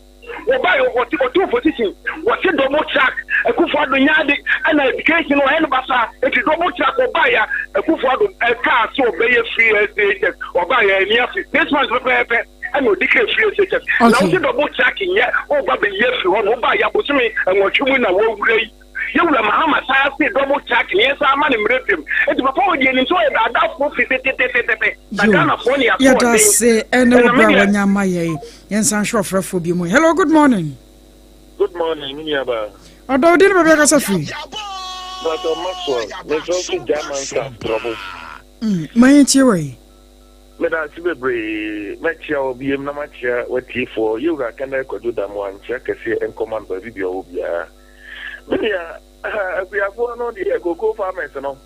Speaker 7: Wɔbae wɔte wɔte opposition wɔte double track Akufo Addo nyɛ ade ɛna education ɔyɛ no basaa eti double track ɔbae ya Akufo Addo ɛkaa sɛ ɔbɛyɛ free SHS ɔbae ya ani afe 6 months pɛpɛɛpɛ ɛna ɔdi kaa free SHS na wote double track nyɛ ɔba bɛyi afiri hɔ no ɔbae ya bosome nwɔtwe mu na wɔwura yi Yɛwura Mahama saa se double track ne yɛn san ma no mmerɛ biom nti papa wei deɛ nim sɛ ɔyɛ daadaafoɔ firi tetetetete na
Speaker 1: Yo,
Speaker 7: Ghanafoɔ ne yɛaso
Speaker 1: yɛda
Speaker 7: ɔden
Speaker 1: ase ɛne wo
Speaker 7: ɛna me
Speaker 1: berɛ a
Speaker 7: deɛ
Speaker 1: wanya ama yɛn. Yɛnsan hwɛ ɔfrɛfoɔ bi mu. Hello, good morning.
Speaker 5: Good morning, me nua baa.
Speaker 1: Ɔdɔ wo din ne baabi akasa firi?
Speaker 5: Pastor Maxwell, me nso fi German Drɔbo.
Speaker 1: Ma yɛntie wɔ yi.
Speaker 5: Meda ase bebree. Mɛkyea wo biom na makyea w'atiefoɔ. Yɛwura Kenneth Kwadwo Damoah, nkyea kɛseɛ nkɔma no baabi bia ɔwɔ biara. Me nua, akuafoɔ no deɛ cocoa farmers no,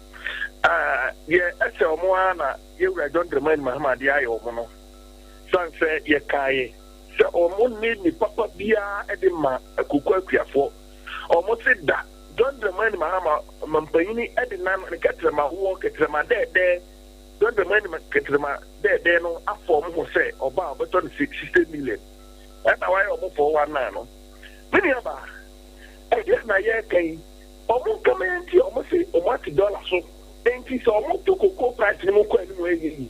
Speaker 5: deɛ ɛsɛ wɔn ara na yɛwura John Dramani Mahama de ayɛ wɔn no. Sane sɛ yɛkaeɛ sɛ wɔn nni ne papa biara de ma cocoa akuafoɔ. Wɔn se da John Dramani Mahama mampanyini de nan ne kɛtrɛma woɔ kɛtrɛma dɛɛdɛɛ John Dramani kɛtrɛma dɛɛdɛɛ no afɔ wɔn ho sɛ ɔba a ɔbɛtɔ no 60 million ɛna wayɛ wɔn 419 no. Me nua baa, ɛdeɛn na yɛreka yi? Ɔmo nkama yɛn nti ɔmo se ɔmo ate dollar so nti sɛ ɔmo to cocoa price no mu kɔ anim a ɛnyɛ yie.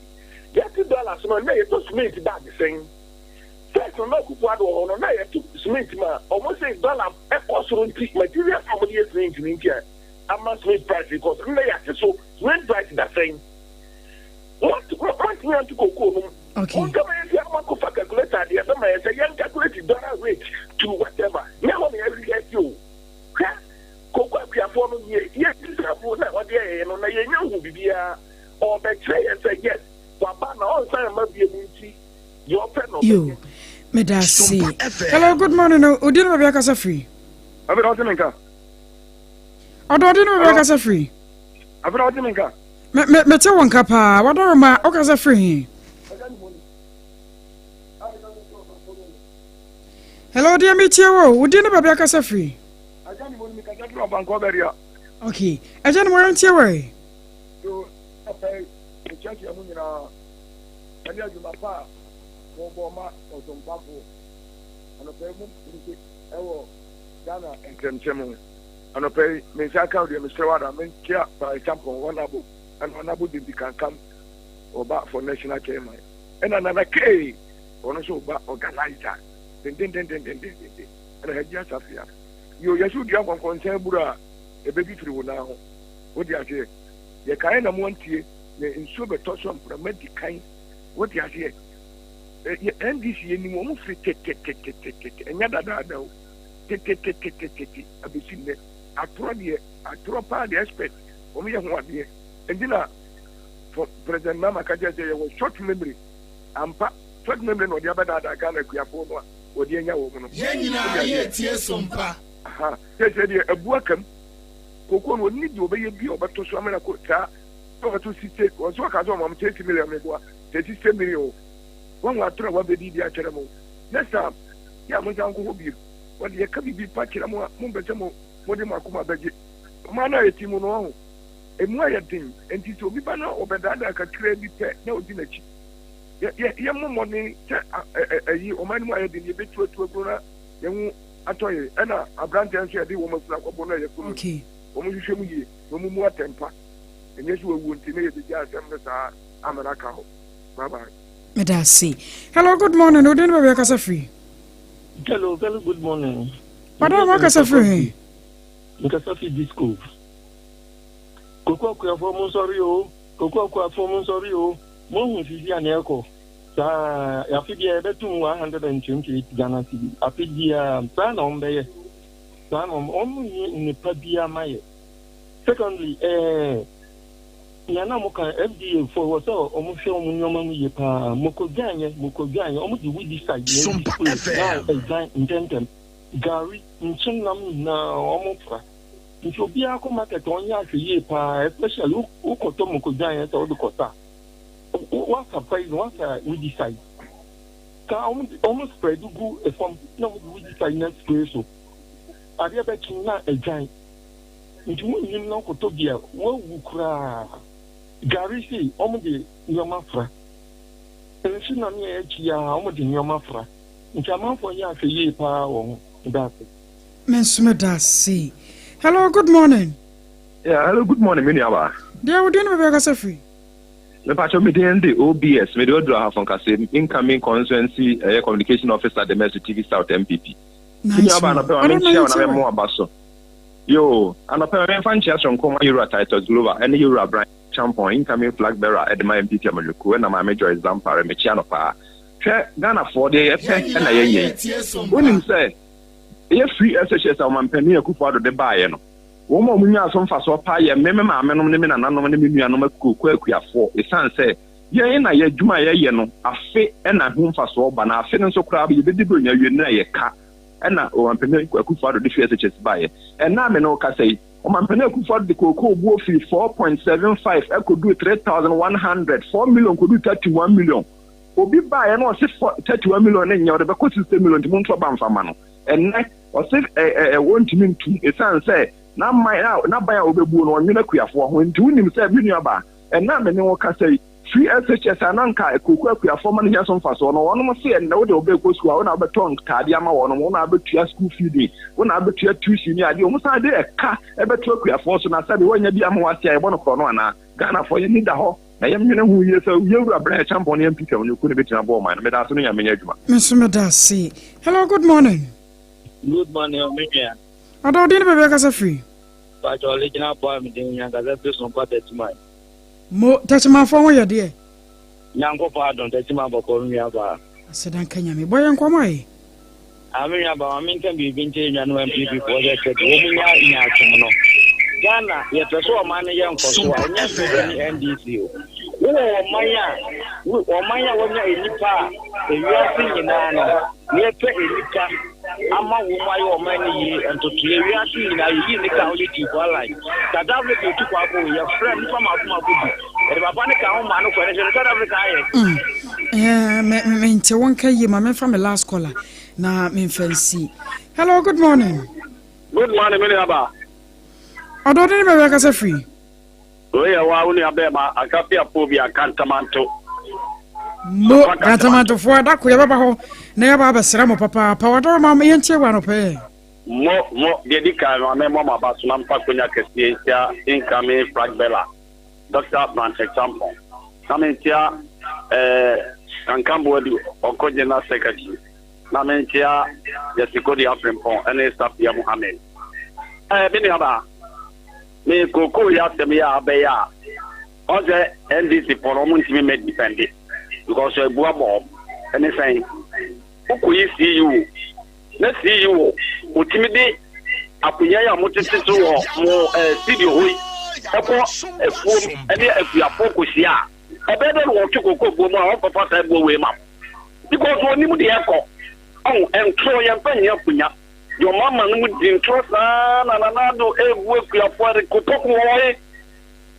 Speaker 5: Yɛate dollar so no nnɛ yɛtɔ cement bag sɛn? First no na Akufo Addo wɔ hɔ no na yɛto cement ma ɔmo se dollar ɛkɔ soro nti materials a ɔmo de yɛ cement no nti a ama cement price kɔ soro. Nnɛ yɛate so cement price da sɛn? Moantumi anto cocoa no mu.
Speaker 1: Okay.
Speaker 5: Monka ma yɛntua na moakɔfa calculator deɛ ɛbɛma yɛn sɛ yɛn calculate dollar rate to whatever. Nyɛ hɔ na yɛhwehwɛ asi o. Hwɛ, koko akuafoɔ no yɛ yɛdi saa abuo no a wɔde ayɛ yɛn no na yɛnya nhu biribiara. Ɔrebɛkyerɛ yɛn sɛ yes, waba na ɔnsan mma bio mu nti deɛ ɔpɛ na
Speaker 1: Yo,
Speaker 5: ɔbɛyɛ.
Speaker 1: meda ase. Hello, good morning. o. Odi no baabi akasa firi.
Speaker 6: Afei na ɔte me nka.
Speaker 1: Ɔdɔ odi no baabi
Speaker 6: Hello?
Speaker 1: akasa firi.
Speaker 6: Afei na ɔte me nka.
Speaker 1: Me me mete wo nka paa. Wadɔroma, wokasa firi he? Hello, deɛ metie wo. Wo din ne baabi akasa firi?
Speaker 6: Agya ne mo no mekasa firi ɔbankɔ bɛria.
Speaker 1: Okay. Agya ne mo yɛntie wɔ yi.
Speaker 6: So afei mekyerɛkyerɛ mu nyinaa ɛne adwuma pa a mobɔ ma ɔsompafo anɔpa yi mu nti ɛwɔ Ghana nkyɛmkyɛm ho. Anɔpa yi, me nsa aka wo deɛ, mesrɛ wo ara, menkyea Barry Champon, Honourable, ɛna Honourable David Kankam, ɔba for National Chairman, ɛna Nana Kay, ɔno nso ɔba organizer, dendendendendendenden, ɛna Hajia Safia. Yo, yɛsɛ wodua nkɔnkɔnsa aburo a, ɛbɛfifiri wo nan ho. Wote aseɛ? Yɛkaeɛ na moantie, na nsuo bɛtɔ so a mframa di kan. Wote aseɛ? NDC yɛnim wɔn firi tetetetetete, ɛnyɛ dadaada o, tetetetetete. Abɛsi nnɛ. Atorɔ deɛ, atorɔ paa deɛ expert, wɔn yɛ ho adeɛ. Nti na President Mahama ka kyerɛ sɛ yɛwɔ short memory. Ampa, short memory na ɔde abɛdaadaa Ghana akuafoɔ no a wɔde anya wɔn no.
Speaker 8: Yɛn nyinaa yɛretie so mpa.
Speaker 6: Aha, sɛsɛ deɛ abu aka mu. Kookoo no, ɔnni deɛ ɔbɛyɛ bi a ɔbɛto so amena kɔ saa.
Speaker 5: Sɛ ɔto 60, wɔn nso ɔka sɛ ɔma mo 30 million meboa, sɛ 60 million o. Wɔn atoro a wɔabɛdi de akyerɛ mo. Next time, yɛ a monsan nkɔ hɔ bio. Wɔde yɛka biribi pa kyerɛ mo a, mompɛ sɛ mo mode mo akoma bɛgye. Ɔman no a yɛte mu no, wahu, emu ayɛ den. Enti sɛ obi ba na ɔbɛdaadaa kakraa bi pɛ na odi n'akyi. Yɛ, yɛ, yɛmmɔ mmɔden sɛ a, ɛ, ɛ, ayi, ɔman no mu ayɛ den, yɛbɛtu atu agu na yɛn ho atɔ yɛn. Ɛna aberanteɛ nso yɛde wɔn afunu akɔbɔ no a yɛaku no no, wɔnhwehwɛ mu yie na wɔmmu atɛmpa. Ɛnyɛ sɛ wawuo nti na yɛbɛgya asɛm no saa ama no aka hɔ. Bye bye.
Speaker 1: Meda ase. Hello, good morning. Odin ne baabi akasa firi.
Speaker 9: Hello, very good morning.
Speaker 1: Madam, wakasa firi he?
Speaker 9: Nkasa fi disco. Koko akuafoɔ mo nsɔre o. Koko akuafoɔ mo nsɔre o. Mo ahu sisi a nea ɛkɔ. Saa afe biara yɛbɛtum 128 Ghana cedi. Afe biara saa na wɔn bɛyɛ. Saa na wɔn wɔn nyɛ nnipa biara ma yɛ. Secondly, ɛɛ nea na mo kan FDA fo wɔ sɛ wɔn hwɛ wɔn nneɛma mu yie paa. Moko dwan yɛ, moko dwan yɛ. Wɔn de weedicide na ɛdi spray na ɛdwan ntɛntɛm. Gari, nkyenam nyinaa wɔn fra. Nti obiara kɔ market a ɔnyɛ ahwɛyie paa especially wo kɔtɔ moko dwan yɛ sɛ wode kɔtɔ a wasa poison wasa weedicide. Ka wɔn wɔn spread gu fam na wɔn de weedicide na spray so. Adeɛ bɛkye na adwan. Nti wonnim na wokɔtɔ bi a woawu koraa. Gari sei wɔn de nneɛma fra. Nsu nam yɛn akyi ara wɔn de nneɛma fra. Nti amanfoɔ nyɛ ahwɛyie paa wɔ ho. Meda ase.
Speaker 1: Me nso meda ase. Hello, good morning.
Speaker 10: Yeah, hello, good morning, me nua baa.
Speaker 1: Deɛ wo din ne baabi akasa firi?
Speaker 10: Mepakyɛw me din de OBS, mede Oduro Ahafo Nkase, incoming constituency ɛyɛ communication officer de ma Asutifi South MPP. Me nua baa anɔpɛ ma menkyia wo na mɛmo aba so. Yoo, anɔpɛ ma memfa nkyia soronko ma Yewura Titus Glover ɛne Yewura Brian Acheampong, incoming flag bearer ɛde ma MPP amanyɔkuo ɛna Maame Joyce Dampare, mekyia no paa. Hwɛ Ghanafoɔ deɛ yɛpɛ na yɛyɛ yi. Wonim sɛ ɛyɛ free SHS a Ɔmanpanin Akufo Addo de baeɛ no, wɔn a wɔnyaa so mfasoɔ paa yɛ me, me maamenom ne me nananom ne me nuanom akuokuo akuafoɔ ɛsiane sɛ yɛn na yɛn adwuma a yɛyɛ no afe na ɛho mfasoɔ ba na afe no nso koraa yɛbɛdi Buronya awie no na ɛyɛ ka ɛna Ɔmanpanin Akufo Addo de free SHS baeɛ. Ɛnnɛ a me ne wo kasa yi, Ɔmanpanin Akufo Addo de kookoo boɔ firi 4.75 kɔduu 3,100, 4 million kɔduu 31 million. Obi baeɛ na ɔse 31 million no nyɛ, ɔde bɛkɔ 60 million nti monto aba mfa ma no. Ɛnnɛ ɔse ɛ ɛ wɔntumi ntum ɛsiane sɛ n'aman a n'aban a wɔbɛbuo no ɔnwene akuafoɔ ho. Nti wonim sɛ me nuabaa, ɛnnɛ a me ne wo kasa yi, free SHS a na nka kooko akuafoɔ ma no hia so mfasoɔ no, wɔnom se ɛnnɛ wode wo ba rekɔ sukuu a wo na wobɛtɔ ntaadeɛ ama wɔnom, wo na wobɛtua school feeding, wo na wobɛtua tuition ne adeɛ, wɔn san de ɛka ɛbɛto akuafoɔ so na sɛbe woannya bi amma w'ase a yɛbɔ no korɔno anaa? Ghanafoɔ yɛn ani da hɔ na yɛn nwene ho yie sɛ yɛn wura Brian Acheampong ne NPP amanyɔkuo na ɛbɛtumi aboa ɔman no. Meda ase no Nyame nyɛ adwuma.
Speaker 1: Me nso meda ase. Hello, good morning.
Speaker 11: Good morning o me nua.
Speaker 1: Ɔdɔ wo din ne baabi akasa firi?
Speaker 11: Pakyɛ original boy me din nyankasa firi Sonkwa Techiman.
Speaker 1: Mo Techimanfoɔ ho yɛ deɛ?
Speaker 11: Nyankopɔn adom Techiman bɔkɔɔ me nua baa.
Speaker 1: Aseda nka Nyame. Bɔ yɛn nkɔmmɔ ɛ.
Speaker 11: Ah me nua ba ma menka biribi nkyerɛ nuanom NPP foɔ sɛ sɛbi wɔn nya nyaatwom no. Ghana yɛpɛ sɛ ɔman no yɛ nkɔso a ɛnyɛ NPP ne NDC o. Wowɔ ɔman a ɔman a wɔnya nnipa a ewiase nyinaa no yɛpɛ nnipa ama wɔn ayɛ ɔman no yie ntotoeɛ wiase nyinaa yɛyi nnipa a wɔyɛ chief align. South Africa otu kɔ akɔ yɛfrɛ nnipa mako mako bi yɛde papa no ka ho maa no kɔ ɛno sɛ South Africa ayɛ.
Speaker 1: Mm. Eh, me mente wo nka yie ma memfa me last caller na memfa nsi. Hello, good morning.
Speaker 12: Good morning, me nuaba.
Speaker 1: Ɔdɔ de ne baabi akasa firi.
Speaker 12: Wei yɛ wa wo nua bɛɛma akafi apo bi akantamanto.
Speaker 1: Mo kantamantofoɔ ɛda ko yɛbɛba hɔ na yɛba abɛsrɛ mo papaapa wadɔrɔ ma yɛntie wɔ anɔpɛ.
Speaker 12: Mo mo deɛ di kan no amɛ mo aba so na mfa konya kɛseɛ nhyia incoming flag bearer. Dɔkta Brant Acheampong, na menkyea eh, Kankan Boadu, ɔkɔ General Secretary, na menkyea Jesse Kodia Frimpong ne Safia Mohammed. Eh, me nuabaa, me kookoo yi asɛm yi a abɛyɛ a, ɔn sɛ NDC foɔ no wɔn ntumi mmɛ defend because abu abɔ wɔn, ɛne sɛn? Wokɔyi CEO na CEO otumi de akonnwa yi a wɔtete so wɔ mo eh, studio hɔ yi ɛkɔ afuom ne akuafoɔ kɔhyia a, ɛbɛyɛ dɛ na wɔtwe koko buo mu a wɔmfafa saa buo wei ma because wɔnim deɛ ɛkɔ. Ɔho, ntorɔ yɛmfa nyɛ akonnwa. Deɛ ɔma ama no mu di ntorɔ saa na Nana Addo ɛrebu akuafoɔ Eric Opoku wɔ he?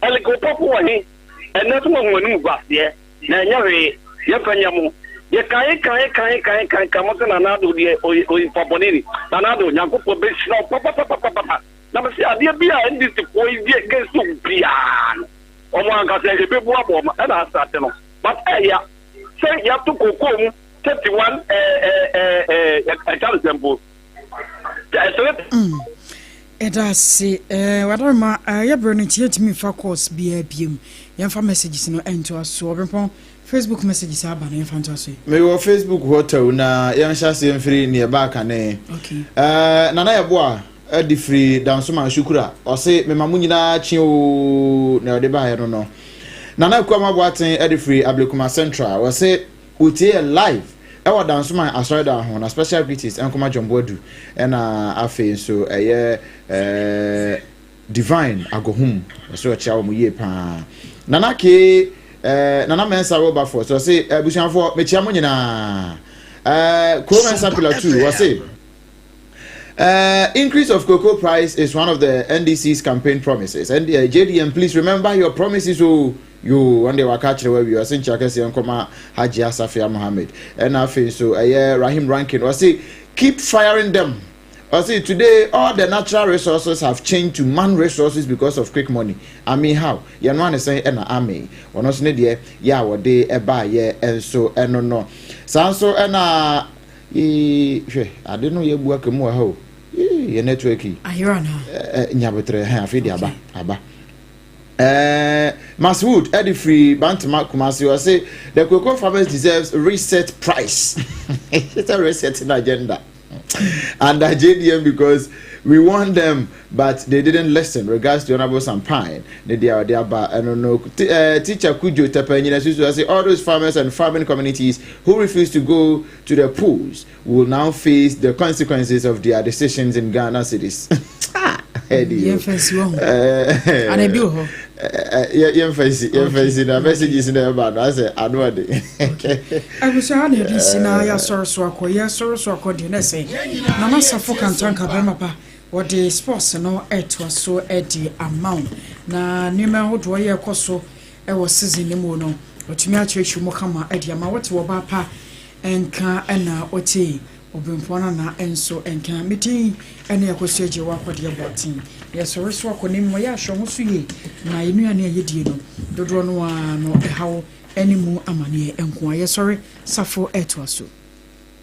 Speaker 12: Eric Opoku wɔ he? Ɛnnɛ nso moahu animguaseɛ, na ɛnyɛ hwee, yɛmfa nyɛ mo. Yɛkae kae kae kae kae kae mo sɛ Nana Addo deɛ ɔyɛ onipa bɔne ni. Nana Addo, Nyankopɔn bɛhyira wo papapapapapa. Na mese adeɛ bi a NDC foɔ yi di against wo biara no, wɔn ankasa ɛbɛbu abɔ wɔn ɛna asate no. But ɛya sɛ yɛato kokoo mu 31 ɛɛ ɛɛ ɛɛ ɛka no sɛ mpo.
Speaker 1: Mm. Ɛda ase. Eh, wadaroma, eh, yɛ berɛ no nti yɛntumi mfa calls biara biom. Yɛmfa messages no ntoa so. Ɔbempɔn, Facebook messages aba no yɛmfa ntoa so.
Speaker 3: Mewɔ Facebook hɔ tɛw na yɛnhyɛ aseɛ mfiri neɛ ɛbaa kane.
Speaker 1: Okay.
Speaker 3: Eh, Nana Yɛboa de firi Dansoma Sukura. Ɔse mema mo nyinaa kye oo na ɔde baeɛ no no. Nana Akuama Boaten de firi Ablekuma Central. Ɔse Wotie yɛ live ɛwɔ Dansoman asɔredan ho na special greetings nkɔma John Boadu ɛna afei nso ɛyɛ ɛɛ Divine Agohum ɔsɛ ɔkyea wɔn yie paa. Nana Kee ɛɛ Nana Mensah Wilberforce ɔse abusuafoɔ mekyea mo nyinaa. Ɛɛ Kuro Mensah Pillar 2 ɔse Uh, increase of cocoa price is one of the NDC's campaign promises. And uh, JDM, please remember your promises. Oh, Yoo, ɔno deɛ waka akyerɛ wo awie, ɔse nkyea kɛseɛ nkɔma Hajia Safia Mohammed. Ɛna afei nso ɛyɛ Rahim Rankin, ɔse keep firing them. Ɔse today all the natural resources have changed to man resources because of quick money. I mean how? Yɛnoa ne sɛn ɛna amee. Ɔno nso ne deɛ yɛ a wɔde ɛbaayɛ nso ɛno no. Saa nso ɛna yee hwɛ ade no yɛabu aka mu wɔ ha o. Yee yɛ network yi.
Speaker 1: Ayera anaa?
Speaker 3: Nyabotrɛ hɛn afei de aba aba. Eh, Maswood ɛde firi Bantama Kumasi ɔse the cocoa farmers deserves reset price. It's a resetting agenda. And the JDM because we want them but they didn't listen. Regards to Honorable Sampine. Ne deɛ ɔde aba ɛno no teacher Kujo Tɛpɛ nyina susu ɔse all those farmers and farming communities who refuse to go to the polls will now face the consequences of their decisions in Ghana cities.
Speaker 1: Yɛmfa nsi wɔ ho. Ana ebi wɔ hɔ.
Speaker 3: Yɛmfa nsi, yɛmfa nsi na messages na ɛba no asɛ ano ɔde.
Speaker 1: Abusua ha na yɛde si na yɛasɔre so akɔ yɛsɔre so akɔ deɛ na ɛsɛ Nana Safo Kantanka bɛrima pa wɔde sports no ɛtoa so ɛde ama wo na nneɛma ahodoɔ yɛ ɛkɔ so ɛwɔ season no mu no wɔtumi akyerɛkyerɛ mu kama ɛde ama wote wɔ ba pa Nka na ɔtee Ɔberempɔn Nana nso nka. Me din ne Akosua Agyewa Akwadeɛ Boateng. Yɛsɔre so akɔ na mmom yɛ ahwɛ ho so yie na yɛn nnuane a yɛdie no dodoɔ no ara no ɛhaw ne mu amaneɛ nko ara. Yɛsɔre Safo ɛtoa so.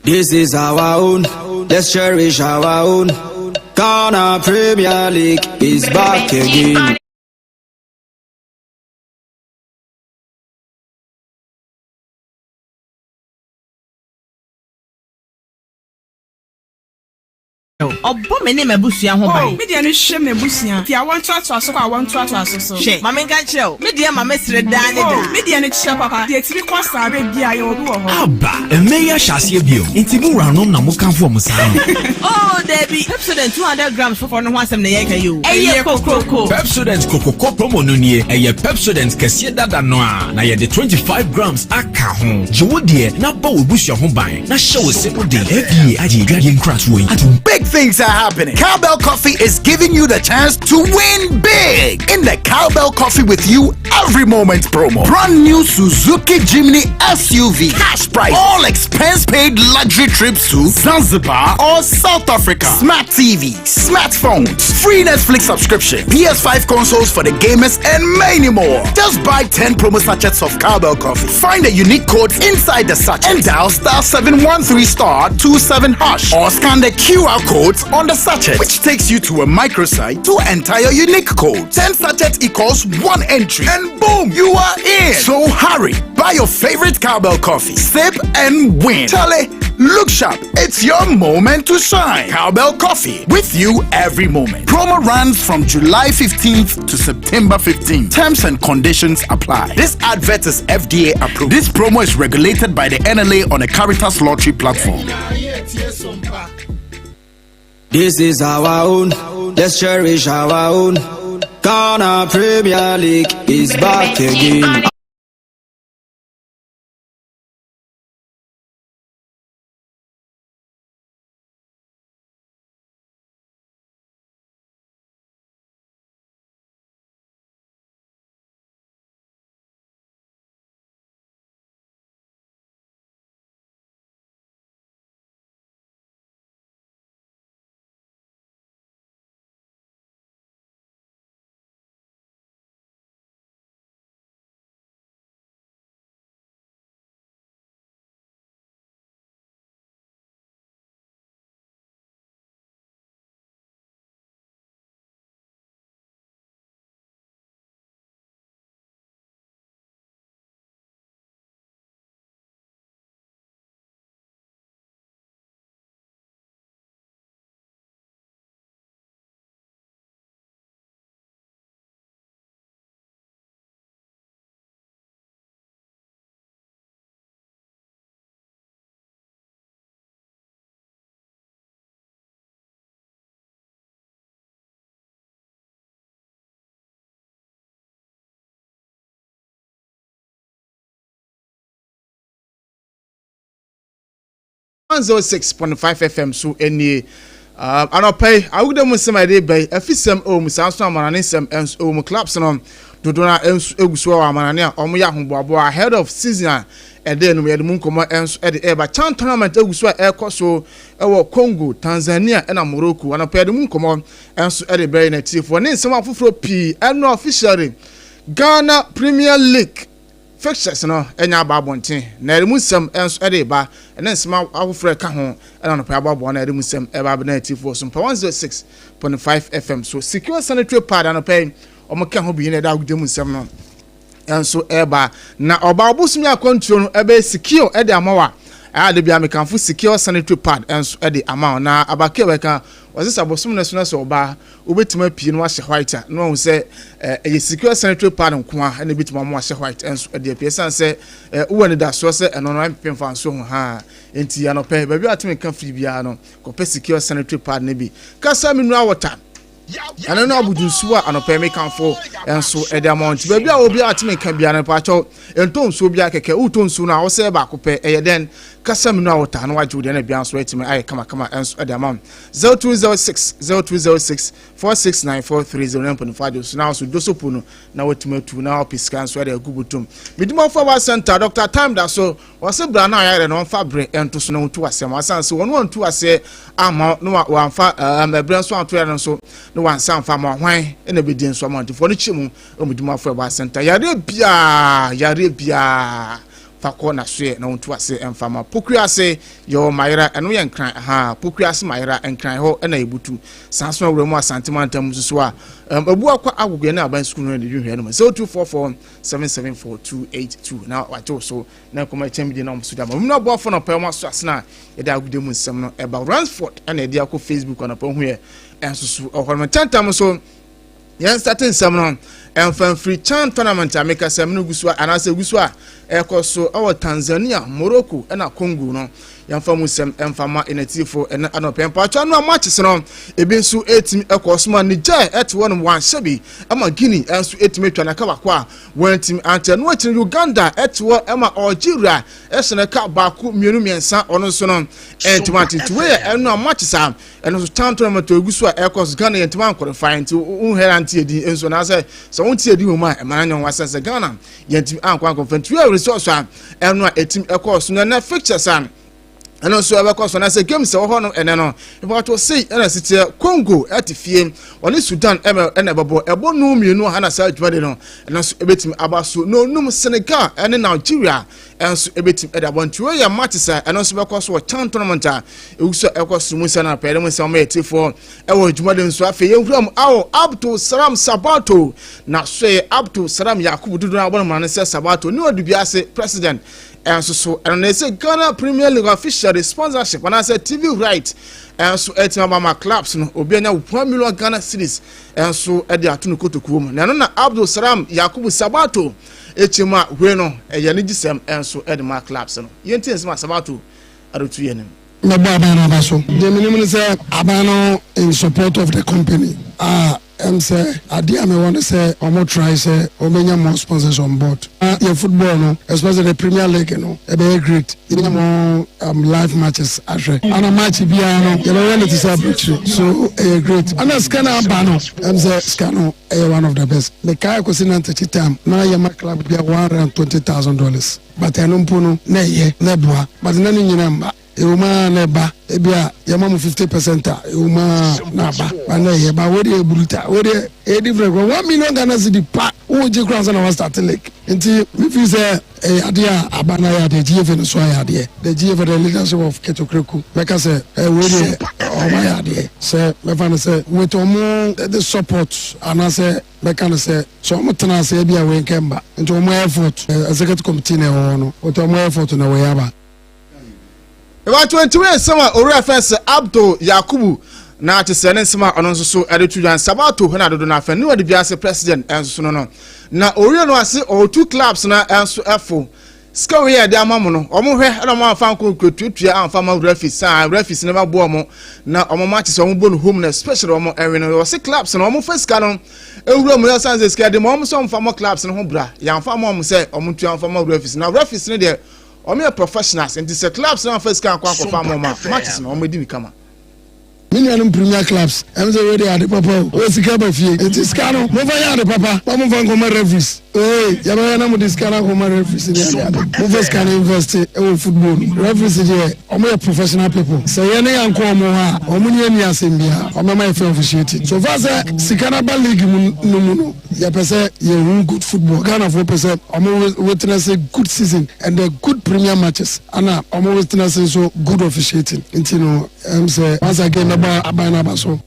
Speaker 13: This is our own, let's cherish our own. Ghana Premier League is back again.
Speaker 14: Ɔbɔ me ne m'abusua ho ban.
Speaker 15: Oh, me deɛ no hwɛ m'abusua. Fi awoɔ ntoatoaso kɔ awoɔ ntoatoaso so.
Speaker 14: Hwɛ, ma menka nkyerɛ wo, me deɛ ma me sere daa ne
Speaker 15: Oh,
Speaker 14: daa.
Speaker 15: me deɛ no kyerɛ papa. Deɛ ɛtumi kɔ saa berɛ biara yɛwɔ bi wɔ hɔ.
Speaker 16: Aba! Mmɛ yi ahyɛ aseɛ bio, nti mo wuranom na mokamfo wɔn saa no?
Speaker 14: Oh, dabi! Pepsodent 200 grams foforɔ no ho asɛm na yɛreka yi o. Ɛyɛ kokroko!
Speaker 16: Pepsodent Kokroko promo no nie, ɛyɛ Pepsodent kɛseɛ dada no ara, na yɛde 25 grams aka ho. Gye wo deɛ na bɔ w'abusua ho ban na hyɛ wo se mu den. FDA agye adwadie nkratoɔ yi atom.
Speaker 8: Big things are happening. Cowbell Coffee is giving you the chance to win big in the Cowbell Coffee with you every moment promo. Brand new Suzuki Jimny SUV, cash prize, all expense paid luxury trips to Zanzibar or South Africa, smart TV, smartphones, free Netflix subscription, PS5 consoles for the gamers, and many more. Just buy 10 promo sachets of Cowbell Coffee. Find a unique code inside the sachet and dial star 713 star 27 hash or scan the QR codes on the sachet, which takes you to a microsite to enter your unique code. 10 sachets equals one entry, and boom, you are in. So hurry, buy your favorite Cowbell coffee, sip and win. Charlie, look sharp. It's your moment to shine. Cowbell Coffee with you every moment. Promo runs from July 15th to September 15th. Terms and conditions apply. This advert is FDA approved. This promo is regulated by the NLA on a Caritas Lottery platform.
Speaker 13: This is our own, let's cherish our own. Ghana Premier League is back again.
Speaker 17: 106.5 FM so nie. Anɔpa yi, awoda mu nsɛm a yɛde reba yi, afisɛm wɔ mu, saa nso amanane nsɛm nso wɔ mu. Clubs no dodoɔ no ara nso gu so wɔ amanane a wɔyɛ ahoboaboa ahead of season a ɛda anim. Yɛde mu nkɔmmɔ nso de reba. CHAN tournament gu so a ɛrekɔ so wɔ Congo, Tanzania na Morocco. Anɔpa yɛde mu nkɔmmɔ nso de brɛ yɛn atiefoɔ ne nsɛm afoforɔ pii. Ɛno officially Ghana Premier League Fixtures no anya aba abɔnten, na ɛde mu nsɛm nso de reba, ne nsɛm afoforɔ a ɛka ho na anɔpa yi aboaboa ano a ɛde mu nsɛm reba abɛdan atiefoɔ so mpa 106.5 FM so. Secure Sanitary Pad anɔpa yi wɔka ho bi na ɛde agodie mu nsɛm no nso reba. Na ɔbaa ɔbosom yi akwantuo no ɛbɛyɛ secure de ama wa. Ɛyɛ ade bia mekamfo Secure Sanitary Pad nso de ama wo. Na abake bɛka wɔsɛ sɛ abosom no so na sɛ ɔbaa Wobɛtumi apue na wahyɛ white a, na wahu sɛ ɛyɛ secure sanitary pad nko ara na ɛbɛtumi ama wahyɛ white nso de apue. Ɛsiane sɛ wowɔ anidasoɔ sɛ ɛno no ɛmpepe mfa nsuo ho haa nti, anɔpɛ baabi a watumi nka firi biara no, kɔpɛ secure sanitary pad no bi. Kasa mineral water, ɛno no abodwo nsuo a anɔpɛ mekamfo nso de ama wo. Nti baabi a wɔ biara watumi nka biara no, mpakyɛw ntɔ nsuo biara kɛkɛ. Wotɔ nsuo no a, wosɛ baako pɛ, ɛyɛ dɛn? Kasa mineral water na wagye wo deɛ na biara nso atumi ayɛ kamakama nso de ama wo. 0206 0206 469 430 na mpanimfoɔ agye so na nso dosopo no na watumi atu na wapɛ sika nso de agu botom. Medimafo Aba Center Dr. Time da so wɔse bra na ayarɛ na wɔmfa berɛ nto so na wɔntu asɛm asan sɛ wɔn antu aseɛ ama na wɔamfa ɛberɛ nso anto yɛ no nso na wɔansa amfa ama hwan na ɛbɛdi nso ama ntifoɔ no kyɛ mu Medimafo Aba Center yareɛ biara yareɛ biara Fa kɔ n'asoɛ na ɔntu ase mfa ma. Pokua ase yɛwɔ Mayera, ɛno yɛ Nkran ahaa, Pokua ase Mayera, Nkran hɔ na yɛbutu. Saa nso na wura mu Asante mantam mu nso so a, um, Abu Akwa Agogo yɛne Aban Sukuu no na ɛdi nhwɛɛ no mu. 0244 774 282 na wagye wo so na nkɔmɔ ɛkyɛn bi na wɔn so de ama. Wɔn aboafo na ɔpɛ wɔn aso ase na yɛde agode mu nsɛm no ɛba. Ransford ɛna ɛde akɔ Facebook anɔpa hu yɛ ɛnso so ɛwɔ hɔ no. Ntɛntɛm nso Yɛn starte nsɛm no ɛmfa mfiri CHAN tournament a meka sɛ mene gu so a anaasɛ gu so a ɛkɔ so ɛwɔ Tanzania, Morocco ɛna Congo no. Yɛmfa mu nsɛm ɛmfa ma yɛn atiefo ɛna anɔpɛ mpaatwa no a matches no ebi nso ɛtumi ɛkɔ so ma Niger ɛte hɔ nom wɔanhyɛ bi ɛma Guinea ɛnso ɛtumi atwa n'aka baako a wɔantumi ankyɛ no akyiri Uganda ɛte hɔ ɛma Algeria ɛhyɛ n'aka baako mmienu mmiɛnsa ɔno nso no ɛntumi ante nti wei yɛ ɛno a matches a Ɛno nso tan tournament a egu so a ɛkɔ so Ghana yɛntumi anqualify nti wohwɛ na nte edin nso anaasɛ sɛ wonte edin wɔ mu a ɛma no nyɛ nwa sɛ Ghana yɛntumi ankɔ ankɔfa nti yɛ results a ɛno a ɛtumi ɛkɔɔ so na ɛnɛ fixtures a ɛno nso ɛbɛkɔ so anaasɛ games ɛwɔ hɔ no ɛnɛ no ìpàtó sei ɛna ɛsi teɛ Congo ɛte fie ɔne Sudan ɛmɛ ɛna ɛbɛbɔ ɛbɔ no mmienu a ɛna saa adwuma de no ɛno nso ɛbɛtumi aba so na onum Senegal ɛne Nigeria nso ɛbɛtumi ɛde abɔ nti wei yɛ matches a ɛno nso bɛkɔ so wɔ chan tournament a ɛgu so ɛkɔ so mu sɛ no apɛɛde mu nsɛm ɔma yɛtifoɔ ɛwɔ adwuma de nso afei yɛnhura mu awo Abdul Salam Sabato na so yɛ Abdul Salam Yakubu dodo no abɔ no mmara no sɛ Sabato ne ɔde biase president ɛnso so ɛno na ɛsɛ Ghana Premier League official sponsorship anaasɛ TV right ɛnso ɛtumi aba ma clubs no obi anya 1 million Ghana cedis ɛnso ɛde ato no kotokuo mu na ɛno na Abdul Salam Yakubu Sabato Ekyir mu a hue no, ɛyɛ anigyesɛm nso de ma clubs no. Yɛntie nsɛm a Sabato de to yɛn anim.
Speaker 18: Mɛbɔ aban no aba so. Deɛ menim ne sɛ aban no in support of the company a ɛm sɛ adeɛ a mewɔ ne sɛ wɔn try sɛ wɔn bɛnya more sponsors on board na yɛ football no especially the premier league no ɛbɛyɛ great yɛbɛnya more um, live matches ahwɛ ana match biara no yɛbɛyɛ no te sɛ aburokyire so ɛyɛ great ana sika no aba no ɛm sɛ sika no Ɛyɛ one of the best. Mekae Kwesi Nantɛkyi time na yɛma club bia $120,000 but ɛno mpo no na ɛyɛ na ɛboa but na ne nyina mma. Ɛwom ara na ɛba ebia yɛma mo 50% a ɛwom ara na aba but na ɛyɛ but wei deɛ ɛburuta wei deɛ ɛyɛ different koraa 1 million Ghana cedi pa wogye koraa ansa na wa start league nti me feel sɛ Ɛyɛ adeɛ a aba no ayɛ adeɛ, GFA no nso ayɛ adeɛ. The GFA, the leadership of Kurt Okraku, mɛka sɛ eh, wei deɛ wɔn ayɛ adeɛ. Sɛ mɛfa no sɛ with wɔn the support anaasɛ mɛka no sɛ sɛ wɔn tena ase ebi a wei nkɛ mba. Nti wɔn effort, eh, executive committee na ɛwɔ hɔ no, with wɔn effort na wei aba.
Speaker 17: Ɛbɛto nti wei nsɛm a owura fɛn sɛ Abdul Yakubu na te sɛ ne nsɛm a ɔno nso so ɛde to dwan Sabato na dodo no afɛn ne wɔde wiase president nso so no no na owura no ase ɔtu clubs na nso ɛfo sika wei yɛ de ama mo no wɔn hwɛ ɛna wɔn amfa nko nkuatuatua amfa ma referees saa referees no bɛboa wɔn na wɔn matches wɔn bɔ no home na especially wɔn ɛwin no wɔsi clubs no wɔn fa sika no ewura mu yɛ san sɛ sika de ma wɔn sɛ wɔn fa mo clubs no ho bra yɛn amfa ma wɔn sɛ wɔn ntua amfa ma referees na referees no deɛ. Wɔn yɛ professionals nti sɛ clubs no amfa sika ankɔ ankɔfa ama wɔn a, matches no wɔn di no kama.
Speaker 18: Me nuanom premier clubs ɛm sɛ wei deɛ ade papa o wei sika ba fie nti sika no momfa nyɛ ade papa ma momfa nkɔma referees ee yɛbɛyɛ na mode sika no akɔma referees ne ade ade momfa sika no invest ɛwɔ football no referees deɛ ɔmo yɛ professional people sɛ yɛ ne yɛnkɔ ɔmo hɔ a ɔmo ne yɛnni asɛm biara ɔmo bɛma yɛ fair officiating so far sɛ sika no aba league mu no mu no yɛpɛ sɛ yɛhu good football Ghanafoɔ pɛ sɛ ɔmo witness good season and the good premier matches ana ɔmo witness nso good officiating nti no Ɛm sɛ once again mɛbɔ aban no aba so.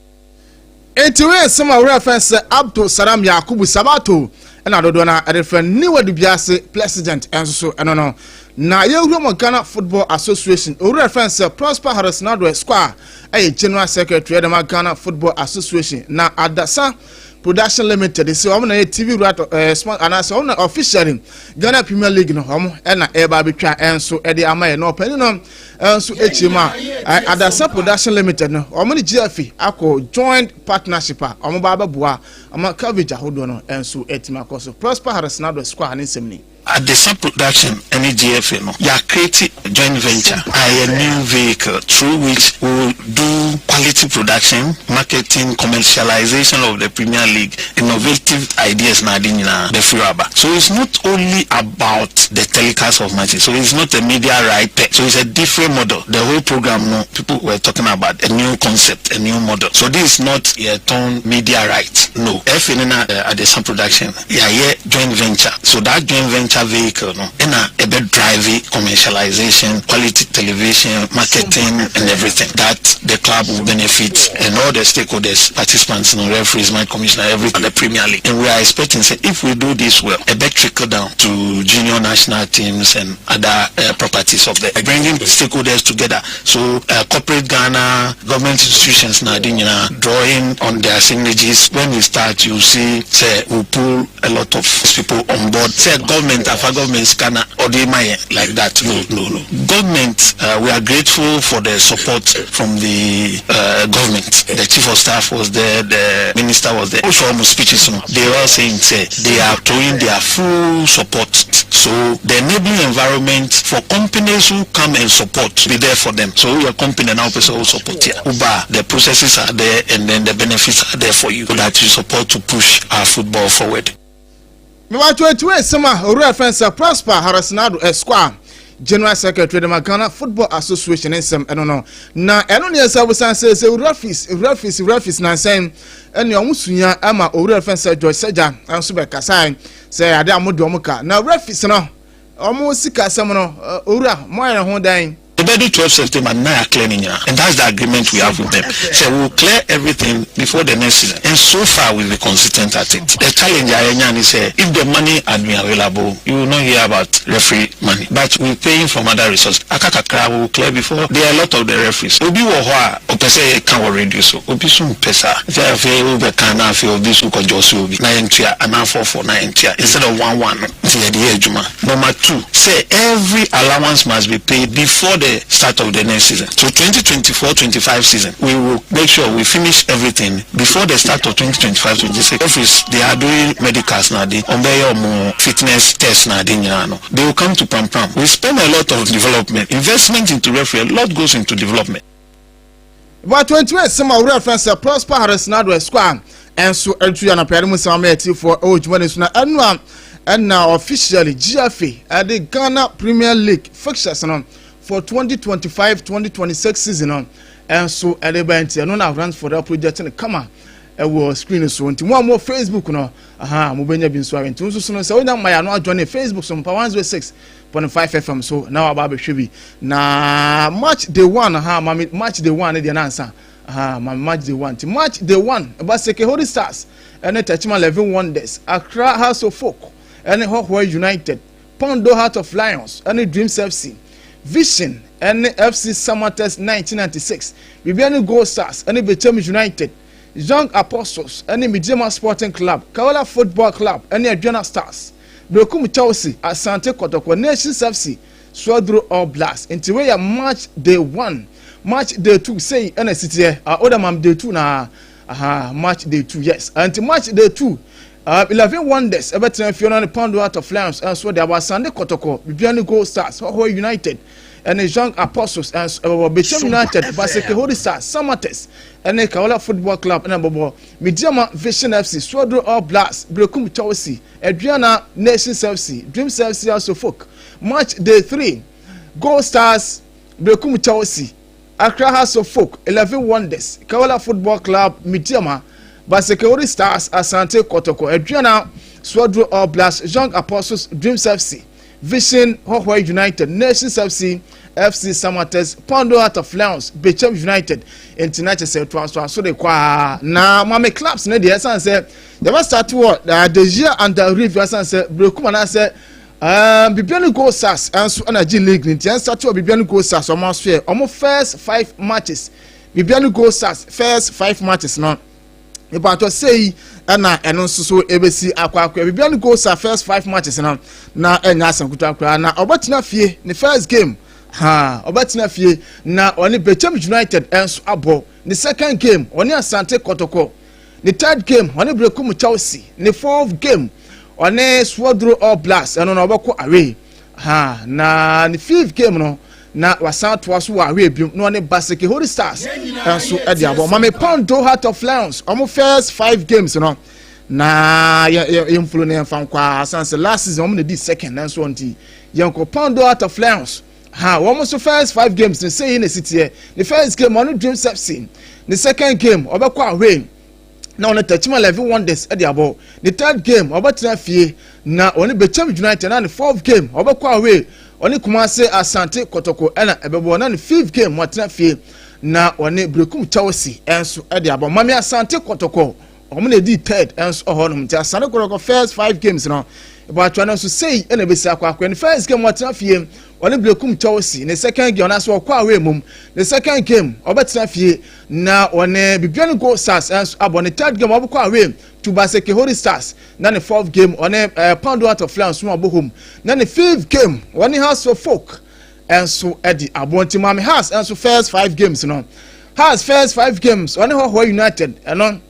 Speaker 17: Enti wei yɛ nsɛm a owura fɛn sɛ Abdul Salam Yakubu Sabato ɛna dodoɔ no ara de frɛ no New Adubiase President nso so ɛno no. Na yɛwura mu Ghana Football Association owura fɛn sɛ Prosper Harrison Addo Esquire ɛyɛ General Secretary ɛde ma Ghana Football Association na Adasa Production Limited sɛ wɔn na yɛ TV right ɛɛ eh, sponsor anaasɛ wɔn na officially Ghana Premier League no wɔn ɛna ɛreba abɛtwa ɛnso ɛde ama yɛ na ɔpanin no nso akyiri mu a Adasa Production Limited no wɔn ne GFA akɔ joint partnership a wɔn ba abɛboa ama coverage ahodoɔ no nso atumi akɔ so. Prosper Harrison Addo Esquire ne nsɛm ni.
Speaker 19: Adesa Production ne GFA no yɛ create joint venture a ɛyɛ new vehicle through which we will do quality production, marketing, commercialization of the Premier League, innovative ideas na ade nyinaa bɛfiri aba. So it's not only about the telecast of matches, so it's not a media right pɛ, so it's a different model. The whole program no people were talking about a new concept, a new model. So this is not yɛtɔn media right, no. FA no na Adesa Production Yɛayɛ joint venture, so that joint venture vehicle no na ɛbɛ drive commercialization, quality television, marketing and everything that the club will benefit and all the stakeholders, participants no, referees, match commissioner, everything, the Premier League. And we are expecting sɛ if we do this well, ɛbɛ trickle down to junior national teams and other properties of the, bringing stakeholders together, so corporate Ghana, government institutions na ade nyinaa drawing on their synergies when we start you see sɛ we pull a lot of people on board sɛ government afa government sika na ɔde ma yɛn like that no no no government uh, we are grateful for the support from the uh, government the chief of staff was there the minister was there also almost speeches no they all saying say they are throwing their full support so the enabling environment for companies who come and support be there for them so your company now person who support here uba the processes are there and then the benefits are there for you so that you support to push our football forward.
Speaker 17: Mewatweatwe nsɛm a owura fɛn sɛ Prosper Harrison Esquire General Secretary de ma Ghana Football Association nsɛm ɛno no na ɛno ne ɛsɛ abosan sɛ sɛ referees referees referees nansɛn ɛne ɔmo sua ama owura fɛn sɛ George Sɛgya nso bɛkasae sɛ ade a mo de ɔmo ka na referees no ɔmo sika asɛm no owura mo ayɛ ne ho dan.
Speaker 19: Yɛbɛdu 12 September no na yɛ clear ne nyinaa and that's the agreement we have with them sɛ we will clear everything before the next season and so far we've been consistent at it. The challenge a yɛnya ne sɛ if the money had been available you will not hear about referee money but we paying from other resources aka kakra we will clear before there are a lot of the referees obi wɔ hɔ a ɔpɛ sɛ yɛka wɔ radio so obi nso mpɛ saa nti afei wobɛka na afei obi nso kɔdwɔse obi na yɛntua anaa fɔɔfɔɔ na yɛntua instead of one one no nti yɛde yɛ adwuma. Number two, sɛ every allowance must be paid before the start of the next season. So 2024-25 season, we will make sure we finish everything before the start of 2025-26. Referees, they are doing medicals na ade, wɔn bɛyɛ wɔn fitness test na ade nyinaa no, they will come to Prampram. We spend a lot of development, investment into referee, a lot goes into development.
Speaker 17: Wɔatontumi nsɛm a owura frɛ sɛ Prosper Harrison Addo Esquire nso retu yɛ anɔpa yi mu nsɛm ama atiefoɔ wɔ dwuma no so na ɛno a ɛna officially GFA ɛde Ghana Premier League fixtures no for 2025-2026 season no ɛnso ɛde ba nti ɛno na Ransford project no kama ɛwɔ screen so nti mo a mo Facebook no aha mo bɛnya bi nso awɛ nti nso so no sɛ wonya mma yɛ ano adwane Facebook so mpa 106 0.5 fm so na waba abɛhwɛ bi na match day one ha mami match day one ne deɛ nansa ha mami match day one ti match day one ɛba seke holy stars ɛne tachima eleven wonders accra house of folk ɛne hɔhoa united pondo heart of lions ɛne dreams fc vision ɛne fc samatex 1996 biribiara ne gold stars ɛne bechem united young apostles ɛne midiama sporting club kaola football club ɛne aduana stars Berekum Chelsea, Asante Kɔtɔkɔ, Nations FC, Swedru All Blacks. Nti wei yɛ match day one. Match day two sei ɛna ɛsi teɛ. Ah, o da mam day two na aha match day two yes. Ah, nti match day two 11 Wonders ɛbɛtena fie no ne Kpando Heart of Lions nso de aba. Asante Kɔtɔkɔ, Bibiani Gold Stars, Hohoe United ɛne Young Apostles nso ɛbɛbɔ. Bechem United, Basake Holy Stars, Samartex ɛne Karela Football Club ɛna ɛbɛbɔ. Medeama Vision FC, Swedru All Blacks, Berekum Chelsea, Aduana Nations FC, Dreams FC Hearts of Oak. Match day 3, Gold Stars, Berekum Chelsea, Accra Hearts of Oak, 11 Wonders, Karela Football Club, Medeama, Basake Holy Stars, Asante Kotoko, Aduana, Swedru All Blacks, Young Apostles, Dreams FC, Vision, Hohoe United, Nations FC, FC Samartex, Kpando Heart of Lions, Bechem United. Nti na kyerɛ sɛ toasoa de kɔ a na maame clubs ne deɛ, ɛsan sɛ yɛbɛ start wɔ the year under review, ɛsan sɛ Berekum anaasɛ Bibiani Gold Stars nso ɛna gye league ne, nti yɛn start wɔ Bibiani Gold Stars. Ɔmo aso yɛ ɔmo first five matches. Bibiani Gold Stars first five matches no, ìbàtɔ sɛyi ɛna ɛno nso so ebesi akɔ akɔ. Bibiani Gold Stars first five matches no na ɛnya asɛm kuta koraa na ɔbɛtena fie ne first game ha, ɔbɛtena fie na ɔne Bechem United nso abɔ. Ne second game, ɔne Asante Kɔtɔkɔ. Ne third game, ɔne Berekum Chelsea. Ne fourth game, ɔne Swedru All Blacks, ɛno na ɔbɛkɔ away ha. Na ne fifth game no na wasan toa so wɔ away biom na ɔne Basake Holy Stars nso ɛde abɔ. Maame Kpando Heart of Lions, ɔmo first five games no na yɛ yɛ yɛmfolo ne yɛmfa nkɔ asan sɛ last season ɔmo na di second nanso ɔnti yɛnkɔ. Kpando Heart of Lions ha, wɔn nso first five games ne sɛyi na esi teɛ. Ne first game, ɔno Dreams FC. Ne second game, ɔbɛkɔ away na ɔne Techiman 11 Wonders ɛde abɔ. Ne third game, ɔbɛtena fie na ɔne Bechem United. Na ne fourth game, ɔbɛkɔ away, ɔne Kumase Asante Kɔtɔkɔ ɛna ɛbɛbɔ. Na ne fifth game, wɔtena fie na ɔne Berekum Chelsea ɛnso ɛde abɔ. Mame Asante Kɔtɔkɔ, wɔn na edi third ɛnso ɛhɔ nom, nti Asante Kɔtɔkɔ first five games no ìbàtwa no nso sei ɛna ebesi akɔ akɔ. Ne first game, wɔtena fie, ɔne Berekum Chelsea. Ne second game, ɔnaso ɔkɔ away mom. Ne second game, ɔbɛtena fie na ɔne Bibiani Gold Stars ɛnso abɔ. Ne third game, ɔbɛkɔ away to Basake Holy Stars. Na ne fourth game, ɔne Kpando Heart of Lions nso abɔ home. Na ne fifth game, ɔne Hearts of Oak ɛnso ɛde abɔ. Nti maame Hearts ɛnso first five games no, Hearts first five games, ɔne Hohoe United, ɛno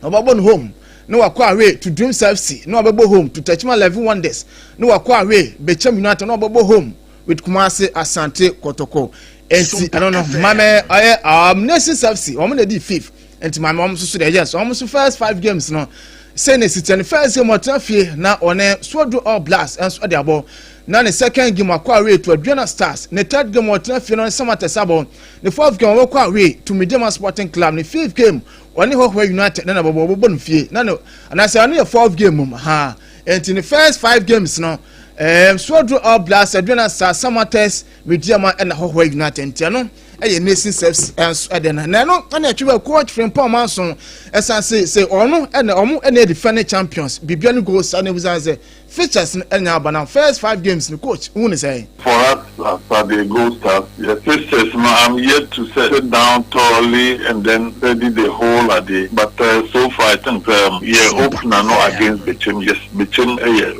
Speaker 17: ɔbɛbɔ no home, na wakɔ away to Dreams FC, na wabɛbɔ home to Techiman 11 Wonders, na wakɔ away Bechem United, na wabɛbɔ home with Kumasi Asante Kɔtɔkɔ. Nti ɛno no, maame ɔyɛ Nations FC, wɔn na di fifth, nti maame wɔn nso so deɛ, yes, wɔn nso first five games no sɛ ne si kyɛ. Ne first game, ɔtena fie na ɔne Swedru All Blacks nso ɛde abɔ. Na ne second game, akɔ away to Aduana Stars. Ne third game, ɔtena fie na ɔne Samartex abɔ. Ne fourth game, ɔbɛkɔ away to Medeama Sporting Club. Ne fifth game, ɔne Hohoe United na na bɔbɔ, ɔbɛbɔ no fie na ne anaasɛ ɔne yɛ fourth game mu ha. Nti ne first five games no, Swedru All Blacks, Aduana Stars, Samartex, Medeama ɛna Hohoe United. Nti ɛno ɛyɛ Nations FC ɛnso ɛde no na ɛno ɛna ɛtwi bɛ coach Frimpong Manso, ɛsan se sɛ ɔno ɛna ɔmo ɛna yɛ defending champions Bibiani Gold Stars, na ebusa sɛ fixtures no ɛna aba na first five games no, coach hu ne sɛ.
Speaker 20: For us as the Gold Stars, the fixtures, no, I'm yet to sit down thoroughly and then study the whole of the. But so far, I think yeah, opener no against Bechem. Yes, Bechem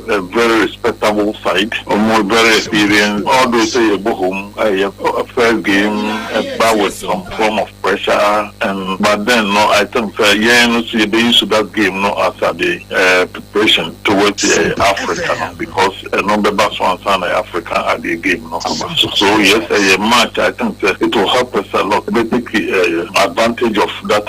Speaker 20: a very respectable side, more very experienced. Although sɛ home, first game, but with some form of pressure, and but then no, I think yeah, no, so they use that game no as a the preparation towards Africa no, because no be so ansa na Africa at the game no. So yes, a match I think it will help us a lot. We take advantage of that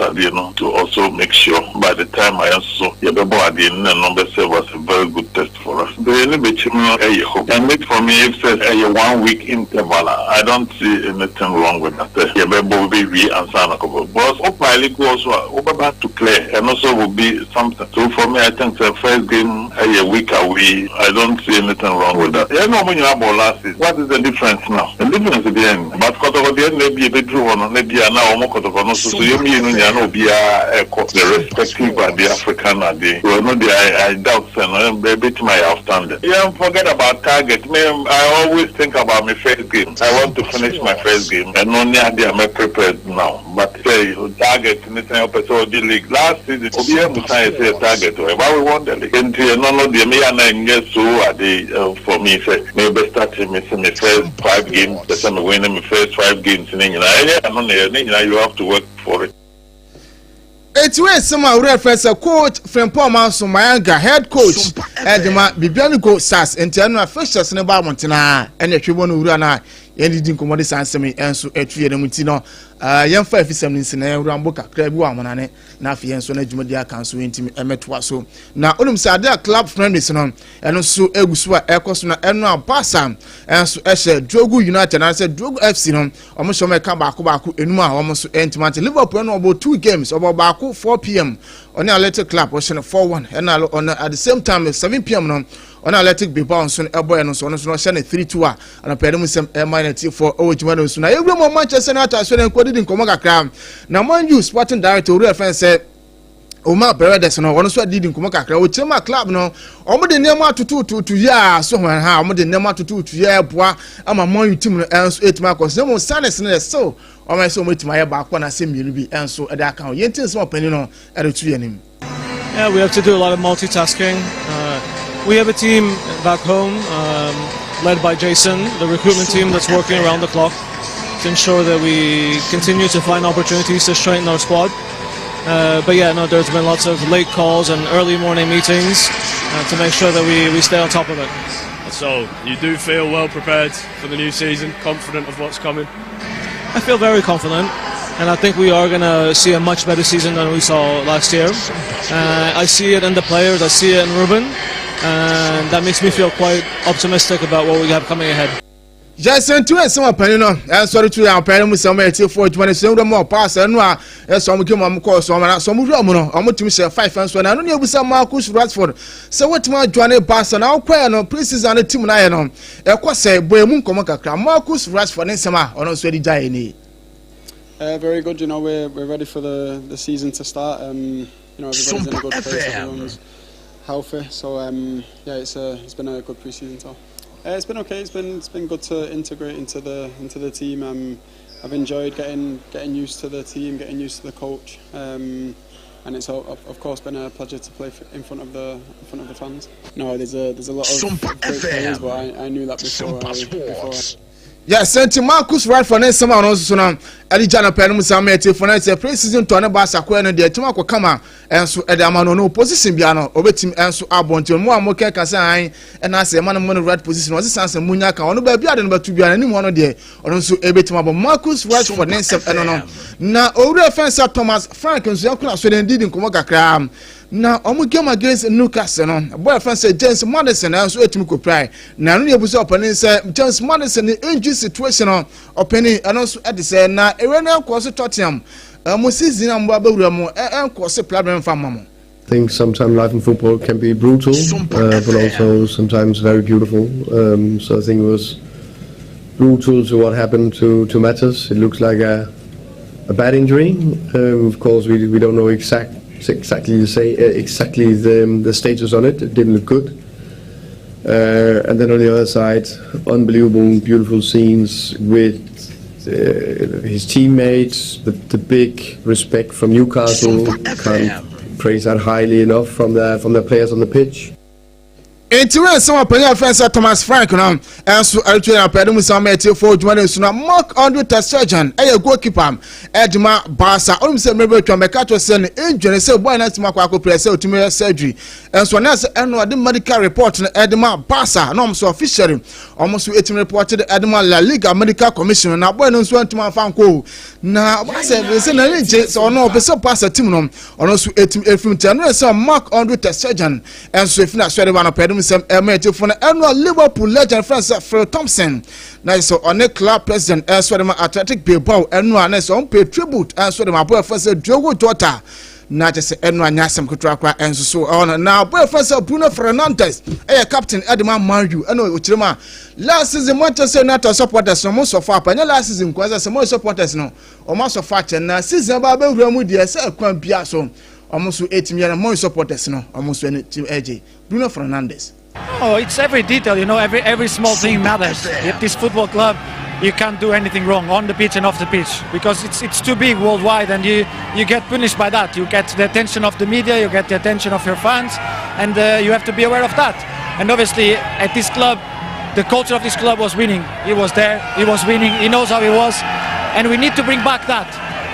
Speaker 20: to also make sure by the time I also yɛbɛbɔ adeɛ no na number serve as a very good test for us. The hope. And it for me, if it's a 1 week interval, I don't see anything wrong with that. Yɛbɛbɔ bɛwie ansa na kɔbɔ. Because o go also over back to clear and also will be something. So for me, I think the first game a week away, I don't see anything wrong with that. Yeah, no, when you have last season, what is the difference now? The difference is the end. But Kotoko deɛ na ebi ebeduru hɔ no na ebi a na wɔn Kotoko no so so yɛn mmienu nyinaa na obiara ɛkɔ the respective ade African ade. So no deɛ, I doubt sɛ no ebetumi ayɛ outstanding. Yeah, forget about target. Me, I always think about my first game. I want to finish my first game. And only ade I'm prepared now. But sɛ target ne sɛ ɔpɛ sɛ ɔdi league last season, obiara musa yɛ sɛ target wɔ, but we won the league. Nti ɛno no deɛ me yɛ ana nyɛ so ade for me sɛ me bɛ start me sɛ me first five games pɛ sɛ me win me first five games ne nyinaa, ɛnyɛ ɛno na yɛ ne nyinaa, you have to work for it.
Speaker 17: Eti wei nsɛm a owura frɛ sɛ coach Frimpong Manso Mayanga head coach ɛde ma Bibiani Gold Stars nti ɛno a fixtures no ba abɔnten a ɛna ɛhwɛ mu no owura no a yɛn didi nkɔmmɔ de saa nsɛm yi nso ɛtu yɛn mu nti no yɛmfa afisɛm no nsi na yɛn wura kakra bi wɔ amonane na afei yɛn nso no adwumadi aka nso yɛntumi ɛmɛtoa so na onim sɛ ade a club friendlies no ɛno nso egu so a ɛkɔ so na ɛno a Barca ɛnso ɛhyɛ Drogo United anaasɛ Drogo FC no wɔn hyɛ wɔn ɛka baako baako enum a wɔn nso ɛntumi ante Liverpool ɛno ɔbɔ two games ɔbɔ baako 4 pm ɔne Athletic Club ɔhyɛ no 4-1 ɛna ɔno at the same time 7 pm no ɔne Athletic Bilbao nso no ɛbɔ ɛno nso ɔno nso no ɔhyɛ no 3-2 a anɔpɛ no mu nsɛm ɛma yɛn atiefoɔ ɛwɔ dwuma no nso na yɛwura mu Manchester United so ne nkɔ didi nkɔmmɔ kakra na Man U sporting director owura fɛn sɛ Omar Paredes no ɔno nso adidi nkɔmmɔ kakra ɔkyerɛ mu a club no wɔn de nneɛma atotototo yɛ a so hɔn ha wɔn de nneɛma atototo yɛ ɛboa ama Man U team no ɛnso ɛtumi akɔ so na mmom Sanes no yɛ still wɔn ayɛ sɛ wɔn atumi ayɛ baako anaasɛ mmienu bi ɛnso ɛde aka ho yɛn ti nsɛm ɔpanin no ɛde to yɛn anim.
Speaker 21: Yeah, we have to do a lot of multitasking. Uh, we have a team back home um, led by Jason, the recruitment team that's working around the clock to ensure that we continue to find opportunities to strengthen our squad. Uh, but yeah, no, there's been lots of late calls and early morning meetings uh, to make sure that we, we stay on top of it.
Speaker 22: So you do feel well prepared for the new season, confident of what's coming?
Speaker 21: I feel very confident and I think we are going to see a much better season than we saw last year. Uh, I see it in the players, I see it in Ruben, and that makes me feel quite optimistic about what we have coming ahead.
Speaker 17: Jason tu nsɛm ɔpanin no ɛsɔre tu yɛn ɔpanin mu sɛm ɛtiefo adwuma no sɛm wura mu ɔpaasa ɛno a ɛsɛ ɔmo game ɔmo kɔɔ so ɔmo na sɛ ɔmo wura mu no ɔmo tumi hyɛ five nso na ɛno ne ebusa Marcus Rashford sɛ wɔtumi adwa ne baasa na ɔkɔɛ no pre-season no team no ayɛ no ɛkɔ sɛ bɔ emu nkɔmɔ kakra Marcus Rashford ne nsɛm a ɔno nso ɛde gya yɛ nie.
Speaker 23: Uh, very good, you know, we're, we're ready for the, the season to start. Um, you know, everybody's in a good place, everyone's healthy. So, um, yeah, it's, a, uh, it's been a good pre-season. So. Uh, it's been okay. It's been it's been good to integrate into the into the team. Um, I've enjoyed getting getting used to the team, getting used to the coach, um, and it's of course been a pleasure to play in front of the in front of the fans. No, there's a there's a lot of great players, but I, I knew that before. I, before I,
Speaker 17: Yes, nti Marcus Rashford ne nsɛm a ɔno nso so no ɛde gya no pɛɛ no mu saa ma ɛtiefo no sɛ pre-season tour ne Barca kɔɛ no deɛ ɛtumi akɔ kama ɛnso ɛde ama no no position bia no ɔbɛtumi ɛnso abɔ nti ɔmo a mo kɛka sɛ an ɛna asɛ ɛma no mo no right position ɔse san sɛ munya ka ɔno baabi ade no bɛto bia n'anim hɔ no deɛ ɔno nso ɛbɛtumi abɔ Marcus Rashford ne nsɛm ɛno no na owura fɛn sɛ Thomas Frank nso yɛn so de didi nkɔmɔ kakraa Na wɔn game against Newcastle no, boy fɛn sɛ James Maddison nso etumi kɔ pirae. Na ɛno na ebu sɛ ɔpanin sɛ James Maddison ne injury situation no, ɔpanin ɛno nso ɛde sɛ na ewia no ɛnkɔɔ so Tottenham mo season a mo abɛwura mu ɛnkɔɔ so pira bɛn fa ma mo.
Speaker 24: I think sometimes life in football can be brutal, uh, but also sometimes very beautiful. Um, so I think it was brutal to what happened to, to Matters. It looks like a, a bad injury. Um, of course, we, we don't know exact, exactly the say, uh, exactly the, um, the status on it. It didn't look good. Uh, and then on the other side, unbelievable, beautiful scenes with uh, his teammates, the, the big respect from Newcastle. Can't praise that highly enough from the from the players on the pitch.
Speaker 17: Enti wei nsɛm ɔpanyin a wɔfrɛ no sɛ Thomas Frank no nso ɛreto yɛn apɛde mu nsɛm ama atiefo dwuma no nso na Marc Andre ter Stegen ɛyɛ goalkeeper ɛde ma Barca ɔnom sɛ mmerɛ bɛtwa mɛka kyerɛ sɛ ne injury no sɛ boy no atumi akɔ akɔpira sɛ ɔtumi yɛ surgery nso ɔne sɛ ɛno ɔde medical report no ɛde ma Barca na ɔmo so officially ɔmo nso ɛtumi report de ɛde ma La Liga medical commission na boy no nso antumi amfa nkɔ na sɛ sɛ n'ani gye sɛ ɔno ɔpɛ sɛ Barca team no ɔno nso ɛtumi ɛfiri nti ɛno yɛ sɛ Marc Andre ter Stegen Ɛnso efi n'asɔre ba no pɛɛ dum nsɛm ɛma atiefo no ɛno a Liverpool legend frɛ sɛ Phil Thompson na sɛ ɔne club president ɛnso de ma Athletic Bilbao ɛno a na sɛ ɔmo pay tribute ɛnso de ma aboɔ ɛfrɛ sɛ Diogo Jota na kyɛ sɛ ɛno anyɛ asɛm ketewa koraa ɛnso so ɛwɔ no na aboɔ ɛfrɛ sɛ Bruno Fernandes ɛyɛ captain ɛde ma Man U ɛna ɔkyerɛ mu a last season Manchester United supporters no mo sɔfo apa ɛnyɛ last season nko ɛsɛ sɛ mo supporters no wɔn asɔfo akyɛ na season ba abɛwura mu deɛ sɛ ɛkwan bia so Wɔn nso etumi yɛ no Moy supporters no wɔn nso ɛne team ɛgye Bruno Fernandes.
Speaker 25: Oh, it's every detail, you know, every every small thing matters. At this football club, you can't do anything wrong on the pitch and off the pitch because it's it's too big worldwide, and you you get punished by that. You get the attention of the media, you get the attention of your fans, and uh, you have to be aware of that. And obviously, at this club, the culture of this club was winning. He was there, he was winning, he knows how he was, and we need to bring back that.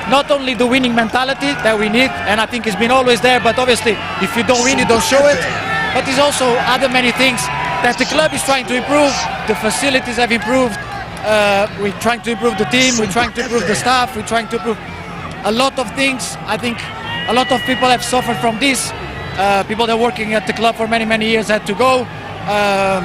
Speaker 25: Not only the winning mentality that we need, and I think it's been always there, but obviously if you don't win, you don't show it. But there's also other many things that the club is trying to improve. The facilities have improved. Uh, we're trying to improve the team. We're trying to improve the staff. We're trying to improve a lot of things. I think a lot of people have suffered from this. Uh, people that are working at the club for many, many years had to go. Um,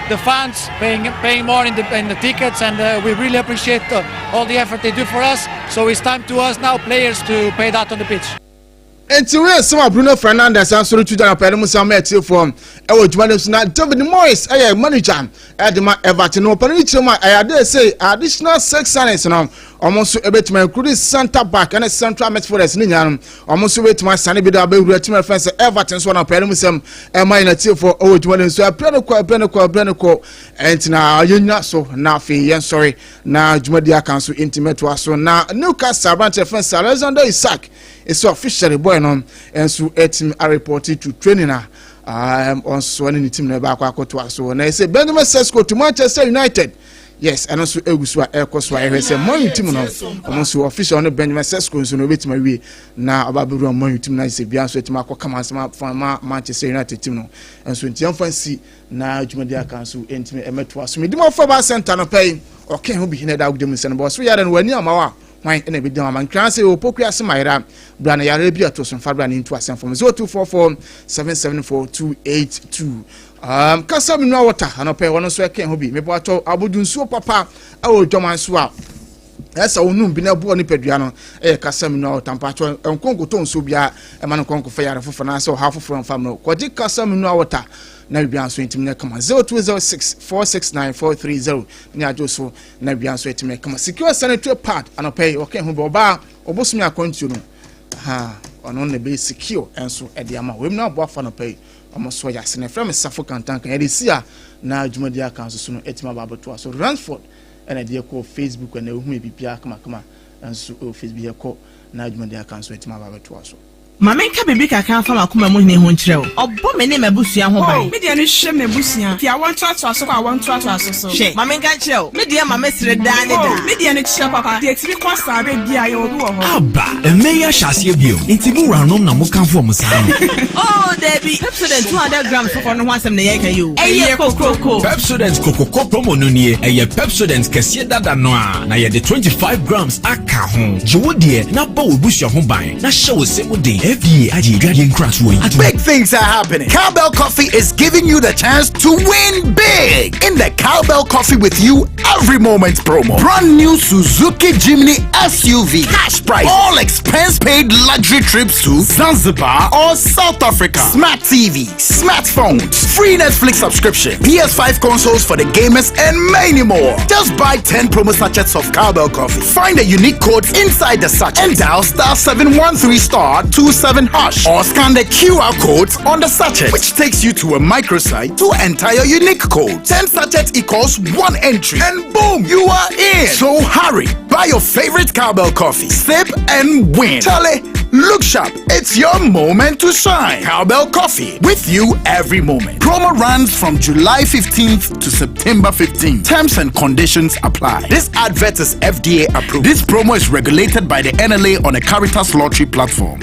Speaker 25: the fans paying paying more in the in the tickets, and uh, we really appreciate uh, all the effort they do for us. So it's time to us now, players, to pay that on the pitch.
Speaker 17: Enti wei asɛm a Bruno Fernandes nso reto dwa anɔpa yi no mu sɛ ama atiefoɔ ɛwɔ dwuma no so na David Moyes ɛyɛ manager ɛde ma Everton no ɔpɛ no kyerɛ mu a ɛyɛ adeɛ sɛ additional six signings no wɔn nso ɛbɛtumi including centre back ɛne central midfielders ne nyinaa no wɔn nso bɛtumi asane bi de abɛwura team ɛfɛn sɛ Everton nso anɔpa yi no mu sɛm ɛma yɛn atiefoɔ ɛwɔ dwuma no so ɛbrɛ no kɔ ɛbrɛ no kɔ ɛbrɛ no kɔ ɛnti na yɛnyina so na afei yɛn sɔre na dwumadi aka nso ntumi ɛtoa so na Newcastle aberanteɛ fɛn sɛ Alexander Isak Esi officially boy no nso atumi areport to training a um, ɔnso ne ne team no ɛbaakɔ akɔtoa so na ɛsɛ Benjamin Sesko to Manchester United yes ɛno nso egu so a ɛkɔ so a ɛhwɛ sɛ Man U team no ɔmo nso official no Benjamin Sesko nso no obetumi awie na ɔba abɛwura Man U team no ayɛ sɛ bia nso atumi akɔ kama asɛm afa ma Manchester United team no nso nti ɛmfa nsi na dwumadi aka nso ntumi ɛmɛtoa so medi mo afɔ ba center no pɛ yi ɔkɛn ho bi na ɛda agudie mu nsɛm bɔ so yare no w'ani ama wa Hwan na ebedi ho ama? Nkran sɛ yɛwɔ poku ase ma yera. Bra na yare bi ɛto so mfa bra ne ntu asɛm fam. 0244 774 282. Um, kasa mi nua wɔta anɔpɛ wɔn nso ɛka ho bi. Mebɔ atɔ abodu nsuo papa ɛwɔ dwaman so a ɛsɛ wo num bi na ɛboɔ nipadua no ɛyɛ kasa mi nua wɔta mpatsɔ nkonkoto nsuo biara ɛma no nkonko fɛ yare foforɔ na sɛ ɔha foforɔ nfa mu kɔgye kasa mi nua wɔta na biribiara nso ntumi nyɛ kama 0206 469 430 ne adwo so na wia nso atumi kama secure sanitary pad anɔpɛ yi ɔka ho bɛ ɔbaa ɔbosome akwantuo no ha ɔno na ɛbɛyɛ secure nso ɛde ama wɔn mu aboafo anɔpɛ yi wɔn so yɛ ase na ɛfrɛ me safo kantanka yɛde si a na dwumadi aka nso so no atumi aba abɛtoa so Ransford ɛna ɛde ɛkɔ Facebook ɛna ɛhu yɛ biribiara kamakama nso ɛwɔ Facebook yɛkɔ na dwumadi aka nso atumi aba abɛtoa so.
Speaker 14: Ma menka biribi kakra mfa m'akoma mu hene ho nkyerɛ wo. Ɔbɔ me ne m'abusua ho ban.
Speaker 15: Oh, me deɛ no hwɛ m'abusua. Fi awoɔ ntoatoaso kɔ awoɔ ntoatoaso so.
Speaker 14: Hwɛ, ma menka nkyerɛ wo, me deɛ ma mesere daa ne daa.
Speaker 15: Oh, me deɛ no kyerɛ papa. Deɛ ɛtumi kɔ saa berɛ biara, yɛwɔ bi wɔ hɔ.
Speaker 16: Aba! Mmɛ yi ahyɛ aseɛ bio, nti mo wuranom na mokamfo wɔn saa no?
Speaker 14: Oh, dabi! Pepsodent 200 grams foforɔ no ho asɛm na yɛreka yi o. Ɛyɛ kokroko!
Speaker 16: Pepsodent Kokoko Promo no nie, ɛyɛ Pepsodent kɛseɛ dada no ara, na yɛde 25 grams aka ho. Gye wo deɛ na bɔ w'abusua ho ban. Na hyɛ wo se mu den. FDA agye adwadeɛ nkratoɔ yi atom.
Speaker 8: Big things are happening. Cowbell Coffee is giving you the chance to win big in the Cowbell Coffee with you every moment promo. Brand new Suzuki Jimny SUV, cash prize, all expense paid luxury trips to Zanzibar or South Africa, smart TV, smartphones, free Netflix subscription, PS5 consoles for the gamers, and many more. Just buy 10 promo sachets of Cowbell Coffee. Find a unique code inside the sachet and dial star 713 star 27 hash or scan the QR codes on the sachet, which takes you to a microsite to enter your unique code. 10 sachets equals one entry, and boom, you are in. So hurry, buy your favorite cowbell coffee, sip and win. Charlie, look sharp. It's your moment to shine. Cowbell Coffee with you every moment. Promo runs from July 15th to September 15th. Terms and conditions apply. This advert is FDA approved. This promo is regulated by the NLA on a Caritas Lottery platform.